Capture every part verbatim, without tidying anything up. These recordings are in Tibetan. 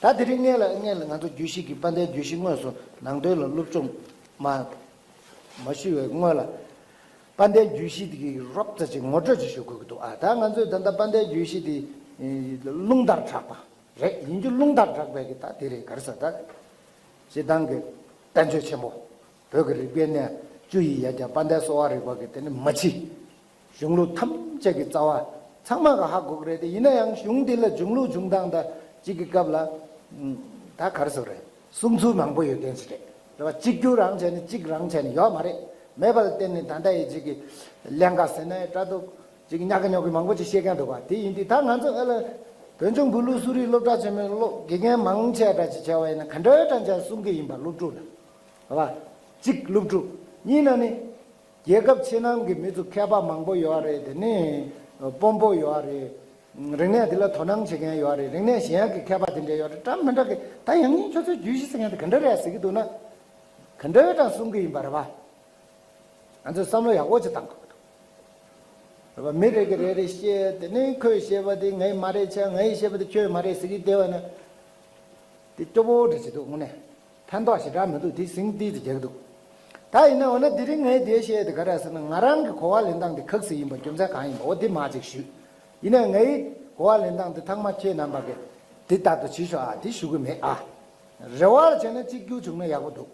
ད་དེ་རིང་སྔོན་ལ་སྔོན་ལ་ང་ཚོ་རྒྱུད་བཞི་གི་དཔལ་ལྡན་རྒྱུད་བཞི་དངོས་སུ་ནང་དོན་ལ་སློབ་སྦྱོང་མ་མ་ཞུས་པའི་སྔོན་ལ། དཔལ་ལྡན་རྒྱུད་བཞི་དེ་གི་རོབ་ཙམ་ཅིག་ངོ་སྤྲོད་ཅིག་ཞུ་དགོས་ཀྱི་འདུག་ཨ། ད་ང་ཚོས་ད་ལྟ་དཔལ་ལྡན་རྒྱུད་བཞི་དེ་རླུང་ལྟར་གྲགས་པ་རེད། ཡིན་རྒྱུ་རླུང་ལྟར་གྲགས་པའི་གི་ད་དེ་རེད། ག་རེ་ཟེར་ད། སྤྱིར་བཏང་གི་བསྟན་བཅོས་ཆེན་པོ། བོད་ཀྱི་རིག་པའི་གནས་བཅུ་ཡི་ཡ་གྱལ་དཔལ་ལྡན་གསོ་བ་རིག་པ་གི་དེ་ནི་མ་ཕྱི། གཞུང་ལུགས་ཐམས་ཅད་ཀྱི་རྩ་བ་ཚང་མ་ག་ཧ་གོ་གི་རེད་དེ། ཡིན་ན་ཡང་གཞུང་འདི་ལ་གཞུང་ལུགས་བྱུང་སྟངས་དང་གཅིག་གི་སྐབས་ལ་ད་ག་རེ་ཟེར་རེད། གསུང་ཚུལ་མང་པོ་ཡོད་མཁན་ཞིག་རེད། རེད་བ། གཅིག་གྱུར་རང་བྱས་ནས་གཅིག་རང་བྱས་ནས་ཡོད་མ་རེད། མེད་པ་ལ་བརྟེན་ནས་ད་ལྟ་ཡི་གཅིག་གི་ཀླན་ཀ་ཟེར་ན་ཡང་འདྲ་འདུག་ཅིག་ཉག་ག་ཉོག་གི་མང་པོ་ཅིག་བཤད་མཁན་འདུག་བ། དེ་ཡིན་དུས་ད་ང་ཚོ་ཨ་ལ་བོད་ལྗོངས་བོད་ལུགས་གསོ་རིག་སློབ་གྲྭ་ཆེན་མོའི་སློབ་དགེ་རྒན་མང་ཆེ་འདྲ་ཅིག་བྱས་པ་ཡིན་ན་ག་འདྲའི་འདྲ་འདྲ་གསུང་གི་ཡིན་པ་སློབ་ཕྲུག་ལ། རེད་བ། གཅིག་སློབ་ཕྲུག་གཉིས་ན་ནི། རྒྱལ་ཁབ་ཕྱི་ནང་གི་མི་ཚོ་མཁས་པ་མང་པོ་ཡོད་རེད། དེ་ནས་དཔོན་པོ་ཡོད་རེད། རིག་གནས་འདི་ལ་དོ་སྣང་བྱེད་མཁན་ཡོད་རེད། རིག་གནས་གཞན་གྱི་མཁས་པ་དེ་འདྲ་ཡོད་རེད། འདྲ་མི་འདྲ་གི་ད་ཡང་སྙིང་ཆོས་ཚོའི་རྒྱུད་བཞི་ཟེར་མཁན་དེ་ག་འདྲ་རེད་ཟེར་གྱི་འདུག་ན། ག་འདྲ་འདྲ་གསུང་གི་ཡིན་པ་རེད་བ། ང་ཚོས་བསམ་བློ་ཡག་པོ་ཅིག་བཏང་དགོས་ཀྱི་འདུག་རེད་བ། མི་རེ་གིས་རེ་རེ་བཤད། དེ་ནས་ཁོས་བཤད་པ་དེ་ངའི་མ་རེད་བྱས། ངའི་བཤད་པ་དེ་ཁྱོའི་མ་རེད་ཟེར་གྱི་བསྡད་པ་ན། དེ་སྐྱོ་པོ་འདྲ་ཅིག་འདུག་དངོས་གནས། ཕན་ཐོགས་ཞེ་དྲག་མི་འདུག་དེ་ཟིང་ཏིག་ཏིག་རྒྱག་གི་འདུག་ད་ཡིན་ན་འོ་ན་དེ་རིང་ངས་དེ་བཤད་དེ་ག་རེ་ཟེར་ན། ང་རང་གི་གོ་བ་ལེན་སྟངས་དེ་ཁག་ཟིག་ཡིན་པ་རྒྱུ་མཚན་གང་ཡིན་པ་འོ་དེ་མ་ཅིག་ཞུས། ཡིན་ན་ངའི་གོ་བ་ལེན་སྟངས་དེ་ཚང་མ་ཁྱེད་རྣམ་པ་གིས་དེ་ལྟར་དུ་བྱེད་ཤོག་ཨ། དེ་ཞུ་གི་མེད་ཨ། རེ་བ་བྱས་ན་གཅིག་གྱུར་བྱུང་ན་ཡག་པོ་འདུག་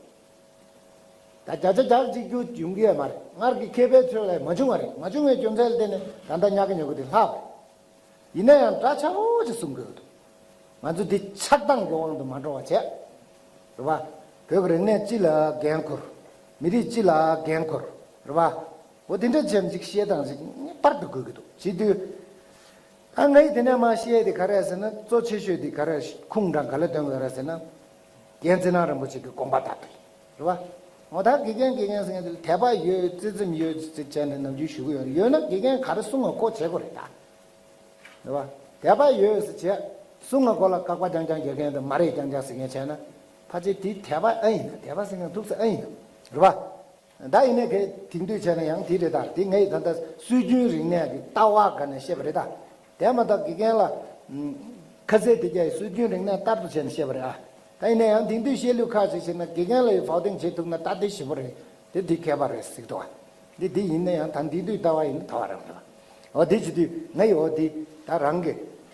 ད་བརྒྱ་ཆ་བརྒྱ་གཅིག་གྱུར་ཡོང་གི་ཡོད་མ་རེད། སྔར་གྱི་མཁས་པའི་ཚོས་ལ་མ་བྱུང་བ་རེད། མ་བྱུང་བའི་རྒྱུ་མཚན་ལ་བརྟེན་ནས་ད་ལྟ་ཉག་ག་ཉོག་ག་དེ་ལྷག་པ་རེད། ཡིན་ན་ཡང་འདྲ་ཆགས་པོ་ཅིག་གསུང་དགོས་འདུག་ང་ཚོ་འདི་ཆགས་སྡང་གི་དབང་དུ་མ་འགྲོ་བ་བྱས། རེད་བ། བོད་ཀྱི་རིག་གནས་སྤྱི་ལ་འགན་འཁུར། མི་རིགས་སྤྱི་ལ་འགན་འཁུར། རེད་བ། འོ་དེ་འདྲ་བྱས་ཅིག་བཤད་སྟངས་ཅིག་ངེས་པར་དུ་དགོས་ཀྱི་འདུག་བྱེད་དུས། ད་ངས་དེ་ནས་མ་བཤད་དེ་ག་རེ་ཟེར་ན། གཙོ་ཆེ་ཤོས་དེ་ག་རེ་ཁུངས་དྲངས་ག་ལ་འདོན་ག་རེ་ཟེར་ན། རྒན་ཚེ་རིང་རིན་པོ་ཆེ་གི་དགོངས་པ་ལྟར་དུ་རེད་བ། འོ་ད་དགེ་རྒན་དགེ་རྒན་ཟེར་མཁན་དེ་ལ་དད་པ་ཡོད་བརྩེ་སེམས་ཡོད་ཅེས་བྱས་ནས་ནམ་རྒྱུན་ཞུ་གི་ཡོད་རེད། ཡོད་ན་དགེ་རྒན་ག་རེ་གསུང་བ་གོ་བྱེད་དགོས་རེད་ད། རེད་བ། དད་པ་ཡོད་ཟེར་བྱས་གསུང་བ་གོ་ལ་བཀག་པ་རྐྱང་རྐྱང་རྒྱག་མཁན་དང་མ་རེད་རྐྱང་རྐྱང་ཟེར་མཁན་བྱས་ན། ཕལ་ཆེར་དེའི་དད་པ་ཨ་ཡིན་ན། དད་པ་ཟེར་མཁན་ཐུག་ས་ཨ་ཡིན་ན། རེད་བ། ད་ཡིན་ནའི་གལ་དེང་དུས་བྱས་ན་ཡང་དེ་རེད་ད། དེ་ངས་ད་ལྟ་སྲོལ་རྒྱུན་རིག་གནས་ཀྱི་ལྟ་བ་སྒང་ནས་བཤད་པ་རེད་ད། དེ་མ་གཏོགས་དགེ་རྒན་ལ་ཁ་གསལ་དེ་རྒྱ་ཡི་སྲོལ་རྒྱུན་རིག་གནས་ལྟར་དུ་བྱས་ནས་བཤད་པ་རེད་ཨ། ད་ཡིན་ན་ཡང་དེང་དུས་བཤད་ལུགས་ཁག་ཅིག་བྱས་ན་དགེ་རྒན་ལ་ཡི་ཕོག་ཐེངས་བྱེད་ཐུབ་ན་ད་དེ་ཞིབ་པོ་རེད། དེ་དེ་མཁས་པ་རེད་ཟེར་གི་འདུག་ཨ། འདི་དེ་ཡིན་ན་ཡང་ད་དེང་དུས་ལྟ་བ་ཡིན་ན་ད་བ་རང་རེད་བ། འོ་དེ་བྱེད་དུས་ངས་ཡི་འོ་དེ་ད་རང་གི་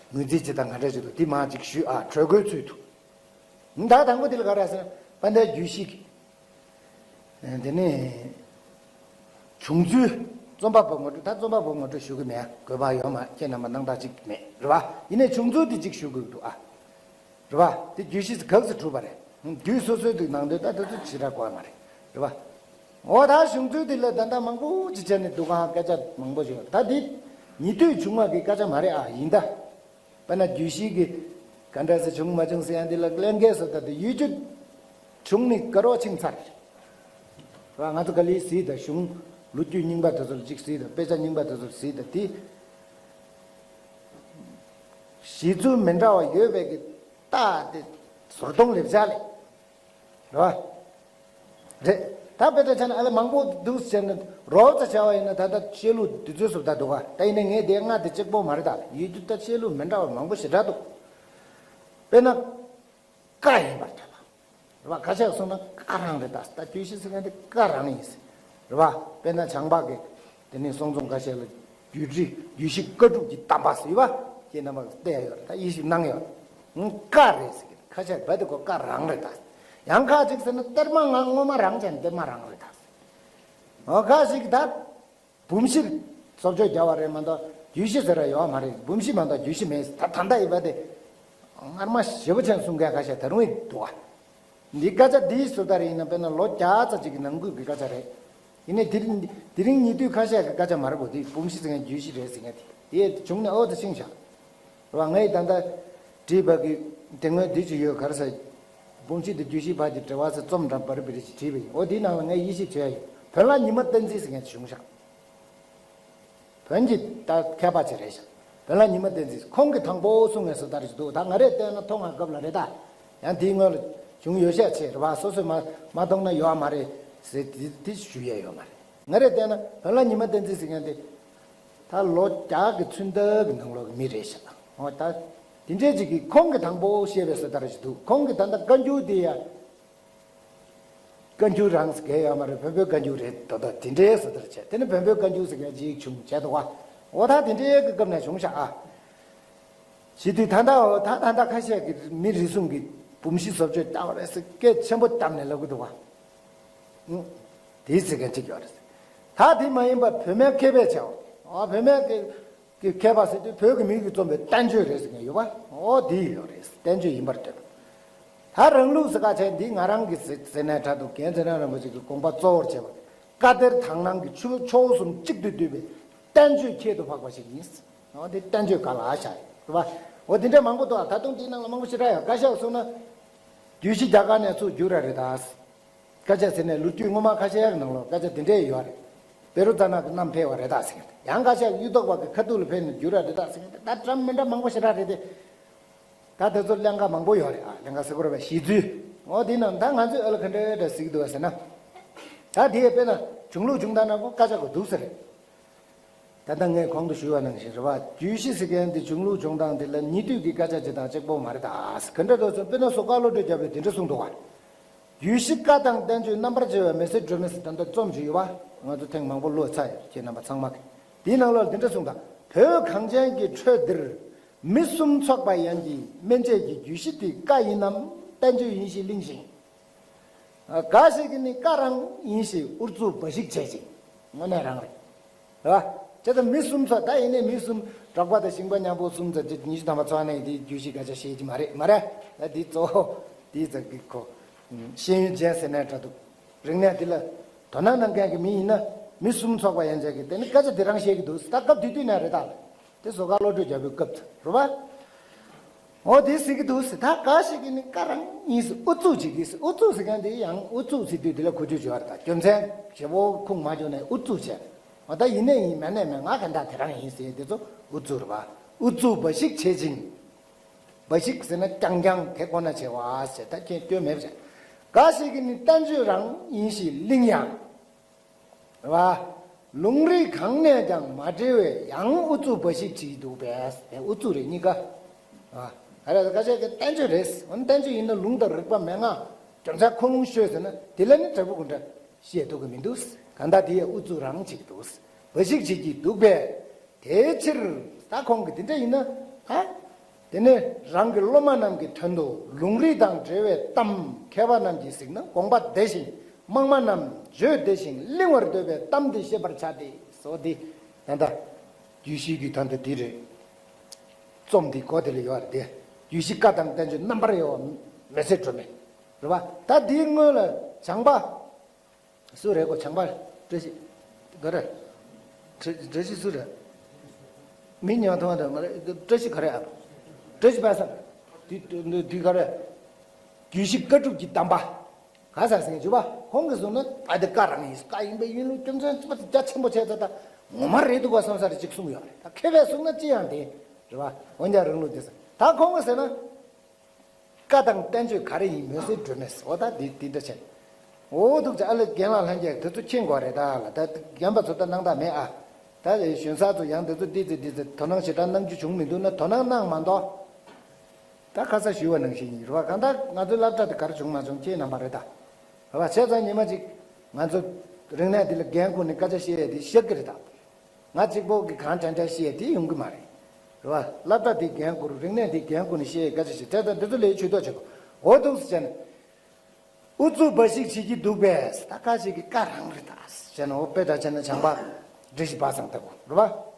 ངོས་འཛིན་ཅིག་དང་ང་འདྲ་ཅིག་འདུག་དེ་མ་ཅིག་ཞུས་ཨ། གྲོས་འགོའི་ཚུལ་དུ། ད་དང་པོ་དེ་ལ་ག་རེ་ཟེར་ན། དཔལ་ལྡན་རྒྱུད་བཞི་གི། དེ་ནས་བྱུང་ཚུལ། རྩོམ་པ་པོ་ངོ་སྤྲོད། ད་རྩོམ་པ་པོ་ངོ་སྤྲོད་ཞུ་གི་མེད། དགོས་པ་ཡོད་མ། ཁྱེད་རྣམ་པ་སྣང་དག་ཅིག་མེད་རེད་བ། ཡིན་ནའི་བྱུང་ཚུལ་དེ་གཅིག་ཞུ་དགོས་འདུག་ཨ། རེད་བ། དེ་རྒྱུད་བཞི་ག་ཟེར་གྲུབ་པ་རེད། རྒྱུད་སོ་སོའི་དུ་ནང་དོན་ད་དེ་ཚོ་ཞེ་དྲག་གོ་བ་མ་རེད། རེད་བ། འོ་ད་བྱུང་ཚུལ་དེ་ལ་ད་ལྟ་མང་པོ་ཅིག་བྱས་ནས་འདུག་ག་སྐད་ཆ་མང་པོ་ཞིག་ཡོད། ད་དེ་ཉེ་དུས་བྱུང་བ་གི་སྐད་ཆ་མ་རེད་ཨ། ཡིན་ད། དཔེར་ན་རྒྱུད་བཞི་གི་ག་འདྲ་ཟེར་བྱུང་མ་བྱུང་ཟེར་ཡ་འདི་ལ་ཀླན་ཀའི་བཟོ་ལྟ་དེ་ཡུལ་རྒྱུད་བྱུང་ནས་དཀར་པོ་ཕྱིན་ཚར། ར་ང་ཚོ་ག་ལེར་གཟིགས་དང་། གཞུང་ལོ་རྒྱུས་རྙིང་པ་དེ་ཚོ་ལ་གཅིག་གཟིགས་དང་། དཔེ་ཆ་རྙིང་པ་དེ་ཚོ་ལ་གཟིགས་དང་། དེ་གཞི་ཚུལ་མི་འདྲ་བ་ཡོད་པའི་གི་རྟགས་དེ་ཟུར་མཐོང་ལེབ་ཆ་ལས། རེད་བ། རེད། ད་དཔེ་ཆ་བྱས་ན་ཨ་ལེ་མང་པོ་འདུག་ཟེར་ནས་རོབ་ཙམ་བྱས་པ་ཡིན་ན་ད་ལྟ་བཤད་ལུགས་འདི་ཚོའི་བཟོ་ལྟ་འདུག་ག་ད་ཡིན་ནའི་ངས་དེ་སྔ་དེ་གཅིག་པོ་མ་རེད་ད། ཡུལ་རྒྱུད་ད་བཤད་ལུགས་མི་འདྲ་བ་མང་པོ་ཞེ་དྲག་འདུག་དཔེར་ན། ཀ་ཡིན་པར་ཐལ་བ། རེད་བ། ཁ་ཤས་གསུངས་ན་ཀ་རང་རེད་ད། ད་རྒྱུད་བཞི་ཟེར་མཁན་དེ་ཀ་རང་ཡིན་ཟེར། རེད་བ། དཔེར་ན་བྱང་འཕགས་ཀྱི་དེ་ནས་གསུང་རྩོམ་ཁ་ཤས་ལ་རྒྱུད་བཞི། རྒྱུད་བཞི་ཀ་དྲུག་གི་གདམས་པ་ཟེར་བ། ཁྱེད་རྣམ་པ་བལྟས་ཡོད་རེད་ད། དབྱེ་ཞིབ་གནང་ཡོད་རེད། ཀ་རེད་ཟེར་གི། ཁ་ཤས་རྦད་དེ་ཁོ་ཀ་རང་རེད་ད། ཡང་ཁ་ཅིག་ཟེར་ན་གཏེར་མ་ང་སྔོན་མ་རང་བྱས་ན་གཏེར་མ་རང་རེད་ད། འོ་ཁ་ཞིག་ད། བུམ་བཞིར་སོར་ཆུད་རྒྱག་པ་རེད་མ་གཏོགས་རྒྱུད་བཞི་ཟེར་བ་ཡོད་མ་རེད། བུམ་བཞི་མ་གཏོགས་རྒྱུད་བཞི་མེད། ད་ད་ལྟ་ཡིན་པ་དེ་སྔར་མ་ཞེ་པོ་ཅིག་གསུང་མཁན་ཁ་ཤས་ད་རུང་ཡང་འདུག་བ། འདི་སྐད་ཆ་འདིའི་ཟུར་ལྟར་ཡིན་ན་དཔེར་ན་ལོ་བརྒྱ་ཙམ་ཅིག་གི་ནང་ཁུལ་གྱི་སྐད་ཆ་རེད། ཡིན་ནའི་དེ་རིང་དེ་རིང་ཉེ་དུས་ཁ་ཤས་ཀྱི་སྐད་ཆ་མ་རེད་གོ། དེ་བུམ་བཞི་ཟེར་མཁན་རྒྱུད་བཞི་རེད་ཟེར་མཁན་དེ་དེ་བྱུང་ནས་ཨོ་ཙི་ཤིང་བཞག་རེད་བ། ངས་ད་ལྟ་བྲིས་པ་གི་དེ་སྔོན་དེ་ཅི་ཡོད་ག་རེ་ཟེར། བུམ་བཞི་དང་རྒྱུད་བཞིའི་བར་གྱི་འབྲེལ་བ་ཟེར་རྩོམ་འདྲ་པར་པར་ཅིག་བྲིས་པ་ཡིན། འོ་དེའི་ནང་ལ་ངས་དབྱེ་ཞིབ་བྱས་ཡོད། བོན་ལ་ཉི་མ་བསྟན་འཛིན་ཟེར་མཁན་ཅིག་བྱུང་ཤག་བོན་གྱི་ད་མཁས་པ་ཅིག་རེད་ཤག་བོན་ལ་ཉི་མ་བསྟན་འཛིན་ཁོང་གིས་དང་པོ་གསུང་ངེས་སུ་ལྟར་ཞིག་འདུག་ད་ང་རས་བལྟས་ན་མཐོང་བ་སྐབས་ལ་རེད་ད། ཡང་དེའི་སྔོན་ལ་བྱུང་ཡོད་ཤས་ཆེ་རེད་བ། སོ་སོས་མ་མ་མཐོང་ན་ཡོད་མ་རེད་ཟེར། དེ་དེ་ཞུ་ཡས་ཡོད་མ་རེད། ང་རས་བལྟས་ན་བོན་ལ་ཉི་མ་བསྟན་འཛིན་ཟེར་མཁན་དེ་ད་ལོ་བརྒྱ་གི་ཚུན་ཐུང་གི་ནང་ལོགས་ཀྱི་མི་རེད་ཤག་འོ་ད་ དེ་འདྲའི་ཅིག་གིས་ཁོང་གིས་དང་པོ་བཤད་པའི་བཟོ་ལྟར་ཞིག་འདུག་ཁོང་གིས་ད་ལྟ་བཀའ་འགྱུར་དེ་ཡང་། བཀའ་འགྱུར་རང་ཟེར་མཁན་ཡོད་མ་རེད། བོན་པོའི་བཀའ་འགྱུར་རེད་ད་ལྟ་དེ་འདྲའི་བཟོ་ལྟར་བྱས། དེ་ནི་བོན་པོའི་བཀའ་འགྱུར་ཟེར་མཁན་ཅིག་བྱུང་བྱས་འདུག་བ། འོ་ད་དེ་འདྲའི་གི་སྐབས་ནས་བྱུང་ཤག་ཨ། བྱེད་དུས་ད་ལྟ་འོ་ད་ད་ལྟ་ཁ་ཤས་ཀྱིས་མི་རེ་ཟུང་གིས་བུམ་བཞི་བཟོ་བཅོས་བཏང་བ་རེད་ཟེར་སྐད་ཆེན་པོ་བཏབ་ནས་ལབ་གི་འདུག་བ། ཨུ། དེ་ཟེར་མཁན་ཅིག་ཡོད་རེད། ད་དེ་མ་ཡིན་པ་བོད་སྨན་མཁས་པས་བྱས་པ། ཨ་བོད་སྨན་གྱི་གི་མཁས་པ་ཟེར་དུས་བོད་ཀྱི་མི་གིས་རྩོམ་པའི་བསྟན་བཅོས་རེད་ཟེར་མཁན་ཡོད་པ། འོ་དེ་ཡོད་རེད། བསྟན་བཅོས་ཡིན་པར་འདོད། ད་རང་ལུགས་ཟེར་ཁ་ཆེ་འདི་ང་རང་གི་ཟེར་ཟེར་ནའི་འདྲ་འདུག་རྒན་ཚེ་རིང་རིན་པོ་ཆེ་གི་དགོངས་པ་གཙོ་བོར་བྱས་པ། བཀའ་གཏེར་དག་སྣང་གི་ཆུ་ཕྱོགས་གསུམ་གཅིག་ཏུ་བསྡུས་པའི་བསྟན་བཅོས་ཁྱད་དུ་འཕགས་པ་ཞིག་ཡིན། འོ་འདི་བསྟན་བཅོས་ག་ལ་བཞག་ཡོད་རེད་པ། འོ་འདི་འདྲ་མང་པོ་འདུག་ད་དུང་འདིའི་ནང་ལ་མང་པོ་ཞེ་དྲག་ཡོད། བཀའ་ཤག་གསུངས་ན། རྒྱུད་བཞི་རྒྱ་གར་ནས་ཚུར་བསྒྱུར་ར་རེད་ད། བཀའ་ཆ་ཟེར་ནས་ལོ་རྒྱུས་སྔོན་མ་ཁ་ཤས་ཀྱི་ནང་ལོགས་བཀའ་ཆ་དེ་འདྲས་ཡོད་རེད། བཻ་རོ་ཙ་ན་གིས་བསྣམས་ཕེབས་པ་རེད་ད་ཟེར། ཡང་ཁ་ཤས་གཡུ་ཐོག་པ་གི་ཁ་ཐུག་ལ་ཕེབས་ནས་བསྒྱུར་ར་རེད་ད་ཟེར། ད་འདྲ་མི་འདྲ་མང་པོ་ཞེ་དྲག་རེད་དེ། ད་དེ་ཚོ་ཀླན་ཀ་མང་པོ་ཡོད་རེད་ཨ། ཀླན་ཀ་ཟེར་དགོས་རེད་པས་གཞི་རྩོད། འོ་དེ་ནང་ད་ང་ཚོས་ཨ་ལ་ག་འདྲ་འདྲ་ཟེར་གི་འདུག་བ་ཟེར་ན། ད་དེ་ཡས་དཔེར་ན་གཞུང་ལུགས་གཞུང་དག་ནང་ཁོ་བཀའ་ཆ་གོ་འདུག་ཟེར་རེད། ད་ལྟ་ངས་གོང་དུ་ཞུས་པ་ནང་བཞིན་རེད་བ། རྒྱུད་བཞི་ཟེར་མཁན་འདི་གཞུང་ལུགས་སྦྱོང་སྟངས་འདི་ལ་ཉེ་དུས་ཀྱི་སྐད་ཆ་ཇི་དང་གཅིག་པོ་མ་རེད་ད། ག་འདྲ་འདུག་ཟེར་དཔེར་ན་ཟུར་བཀའ་བློ་གྲོས་རྒྱལ་པོས་འདི་འདྲ་གསུངས་འདུག་བ། རྒྱུད་བཞི་བཀའ་དང་བསྟན་བཅོས་རྣམ་པར་ཕྱེ་བའི་མི་ཚེ་སྒྲོན་མེ་ཟེར་ད་ལྟ་རྩོམ་ཞིག་ཡོད་བ། ང་ཚོ་ཐེངས་མང་པོ་བློས་ཚར་ཡོད་ཁྱེད་རྣམ་པ་ཚང་མ་གིས། འདིའི་ནང་ལོགས་ལ་འདི་འདྲ་གསུངས་དང་། བོད་གངས་ཅན་གྱི་ཁྲོད་འདིར་མི་གསུམ་ཚོགས་པ་ཡན་གྱིས་སྨིན་བྱེད་ཀྱི་རྒྱུད་བཞི་དེ་བཀའ་ཡིན་ནམ་བསྟན་བཅོས་ཡིན་ཞེས་གླེང་ཞིང་། འགའ་ཞིག་གིས་ནི་བཀའ་རང་ཡིན་ཞེས་ཨུ་ཚུགས་འབའ་ཞིག་བྱེད་ཅིང་། དངོས་གནས་རང་རེད། རེད་བ། དེ་ལྟར་མི་གསུམ་ཚོགས་ད་ཡིན་ནའི་མི་གསུམ་འབྲོག་པ་དང་ཞིང་པ་མཉམ་པོ་གསུམ་ཙམ་ཅིག་ཉི་ཤུ་ཐམ་པ་ཚོགས་ནས་དེ་རྒྱུད་བཞི་སྐད་ཆ་བཤད་ཀྱི་མ་རེད་མ་རེད། ད་དེ་གཙོ་བོ་དེ་ཙམ་གྱི་ཁོ་ཤེས་ཡོན་ཅན་ཟེར་ནའི་འདྲ་འདུག་རིག་གནས་དེ་ལ་དོ་སྣང་གནང་མཁན་གྱི་མི་ཡིན་ན་མི་གསུམ་ཚོགས་པ་ཡན་ཆད་ཀྱིས་དེ་ནི་སྐད་ཆ་དེ་རང་བཤད་ཀྱི་འདུག་ད་སྐབས་དེ་དུས་ནས་རེད་ད། དེ་ཟུར་བཀའ་བློ་གྲོས་རྒྱལ་པོའི་སྐབས་སུ་རེད་བ། འོ་དེ་ཟེར་གྱི་འདུག་ཟེར། ད་འགའ་ཞིག་གིས་ནི་བཀའ་རང་ཡིན་ཟེར་ཨུ་ཚུགས་བྱེད་ཀྱི་ཟེར། ཨུ་ཚུགས་ཟེར་མཁན་དེ་ཡང་ཨུ་ཚུགས་ཟེར་དུས་དེ་ལ་ཁུ་བྱུག་བྱེད་པ་རེད་ད། རྒྱུ་མཚན་ཞེ་པོ་ཁུངས་མ་འཁྱོངས་ནས་ཨུ་ཚུགས་བྱས། འོ་ད་ཡིན་ནས་ཡིན་མིན་ནས་མིན་ང་ག་འདྲ་དེ་རང་ཡིན་ཟེར་དེ་ཚོ་ཨུ་ཚུགས་རེད་བ། ཨུ་ཚུགས་འབའ་ཞིག་བྱེད་ཅིང་། འབའ་ཞིག་ཟེར་ན་རྐྱང་རྐྱང་དེ་ཁོ་ན་བྱེད་པ་ཟེར། ད་ཁྱེད་སྐྱོན་མེད་པ་བྱས། འགའ་ཞིག་གིས་ནི་བསྟན་བཅོས་རང་ཡིན་ཞེས་གླེང་ཡང་། རེད་བ། ལུང་རིགས་གང་ནས་ཀྱང་མ་འབྲེལ་བའི་ཡང་ཨུ་ཚུགས་འབའ་ཞིག་བྱེད་འདུག་པས། དེ་ཨུ་ཚུགས་རེད་གཉིས་ཀ། ཨ་རེད་ཁ་ཤས་ཀྱིས་བསྟན་བཅོས་རེད། འོན་བསྟན་བཅོས་ཡིན་ན་ལུང་དང་རིགས་པ་མན་ངག་རྒྱུ་མཚན་ཁུངས་ལུང་ཤོད་ཟེར་ན་དེ་ལ་ནི་དྲག་པོ་གུ་འདྲ་བཤད་ཐུབ་ཀྱི་མི་འདུག་གང་ལྟར་དེ་ཡང་ཨུ་ཚུགས་རང་བྱེད་ཀྱི་འདུག་འབའ་ཞིག་བྱེད་ཀྱི་འདུག་པས། དེའི་ཕྱིར་ད་ཁོང་གིས་དེ་འདྲ་ཡིན་ན་ད། དེ་ནས་རང་གི་སློབ་མ་རྣམས་ཀྱི་དོན་དུ་ལུང་རིགས་དང་འབྲེལ་བའི་གཏམ་མཁས་པ་རྣམས་ཀྱིས་གཟིགས་ན་དགོངས་པ་བདེ་ཞིང་། དམངས་མ་རྣམས་བརྗོད་བདེ་ཞིང་གླེང་བར་འདོད་པའི་གཏམ་འདི་བཤད་པར་བྱ་སྟེ། སོ་འདི་ད་ལྟ་རྒྱུད་བཞི་གི་དོན་དུ་འདི་རེད། རྩོམ་འདི་མགོ་དེ་ལ་ཡོད་རེད་དེ། རྒྱུད་བཞི་བཀའ་དང་བསྟན་བཅོས་རྣམ་པར་དབྱེ་བ་མི་ཚེ་སྒྲོན་མེ། རེད་བ། ད་འདིའི་སྔོན་ལ་བྱང་པ། སུ་རེད་གོ། བྱང་པ། བཀྲ་ཤིས། ག་རེ། བཀྲ་བཀྲ་ཤིས་སུ་རེད། མི་ཉོ་ཐོང་རེད་མ་རེད། བཀྲ་ཤིས་ག་རེ་ཨ། བཀྲ་ཤིས་པ་སངས། དུས་དུས་དུས་ག་རེ། རྒྱུད་བཞི་བཀའ་སྒྲུབ་ཀྱི་གདམས་པ། ག་ས་ཟིན་བརྗོད་པ་ཁོང་གིས་གསུངས་ན་ཨ་དེ་བཀའ་རང་ཡིན། བཀའ་ཡིན་པའི་ཡིན་ལུགས་རྒྱུ་མཚན་རྒྱ་ཆེན་པོ་བྱས་ཚེ་ད་ངོ་མ་རེད་འདུག་ག་བསམ་ས་རེ་ཅིག་གསུངས་ཡོད་རེད། ད་མཁས་པས་གསུངས་ན་ཅི་ཡང་དེ་རེད་བ། འོན་ཀྱང་རང་ལུགས་དེ་ས་ད་ཁོང་གིས་ཟེར་ན། བཀའ་དང་བསྟན་བཅོས་ག་རེ་ཡིན་མོས་སེ་སྒྲོན་མེ་སོ། ད་འདི་འདི་འདྲ་བྱས། འོ་འདུག་ཅེ་ཨ་ལེ་རྒན་ལགས་ལྷན་རྒྱས་དེ་ཚོ་མཁྱེན་དགོས་རེད་ད་ལ། ད་རྒན་པ་ཚོ་ད་སྣང་དག་མེད་ཨ། ད་གཞོན་གསར་ཚོ་ཡང་དེ་ཚོ་འདི་ཚོ་འདི་ཚོ་དོ་སྣང་ཞེ་དྲག་གནང་རྒྱུ་བྱུང་མི་འདུག་ན་དོ་སྣང་གནང་མ་མདོག་ད་ཁ་ས་ཞུས་པ་ནང་བཞིན་ཡིན་རེད་བ། གང་ལྟར་ང་ཚོའི་སློབ་གྲྭ་དེ་ག་རེ་བྱུང་མ་བྱུང་ཁྱེད་རྣམ་པ་རེད་ད། རེད་བ། བྱས་ཙང་ཉི་མ་གཅིག་ང་ཚོ་རིག་གནས་འདི་ལ་འགན་ཁུར་ནས་སྐད་ཆ་བཤད་ཡས་དེ་ཤེས་ཀྱི་རེད་ད། ང་གཅིག་པོ་གིས་གང་དྲན་དྲན་བཤད་དེ་ཡོང་གི་མ་རེད། རེད་བ། སློབ་གྲྭ་འདི་འགན་ཁུར། རིག་གནས་འདི་འགན་ཁུར་ནས་བཤད་སྐད་ཆ་ཞིག་དེ་ལྟར་འདི་ཚོ་ལས་ཇུས་གཏོགས་བྱེད་དགོས། འོ་འདུག་སེ་བྱས་ནས། ཨུ་ཚུགས་འབའ་ཞིག་བྱེད་ཀྱི་འདུག་པས། ད་ཁ་ཞིག་གིས་བཀའ་རང་རེད་ད་ཟེར་ནས། འོ་དཔེ་འདྲ་བྱས་ན་བྱང་པ་བཀྲ་ཤིས་པ་སངས་ལྟ་བུ་རེད་བ།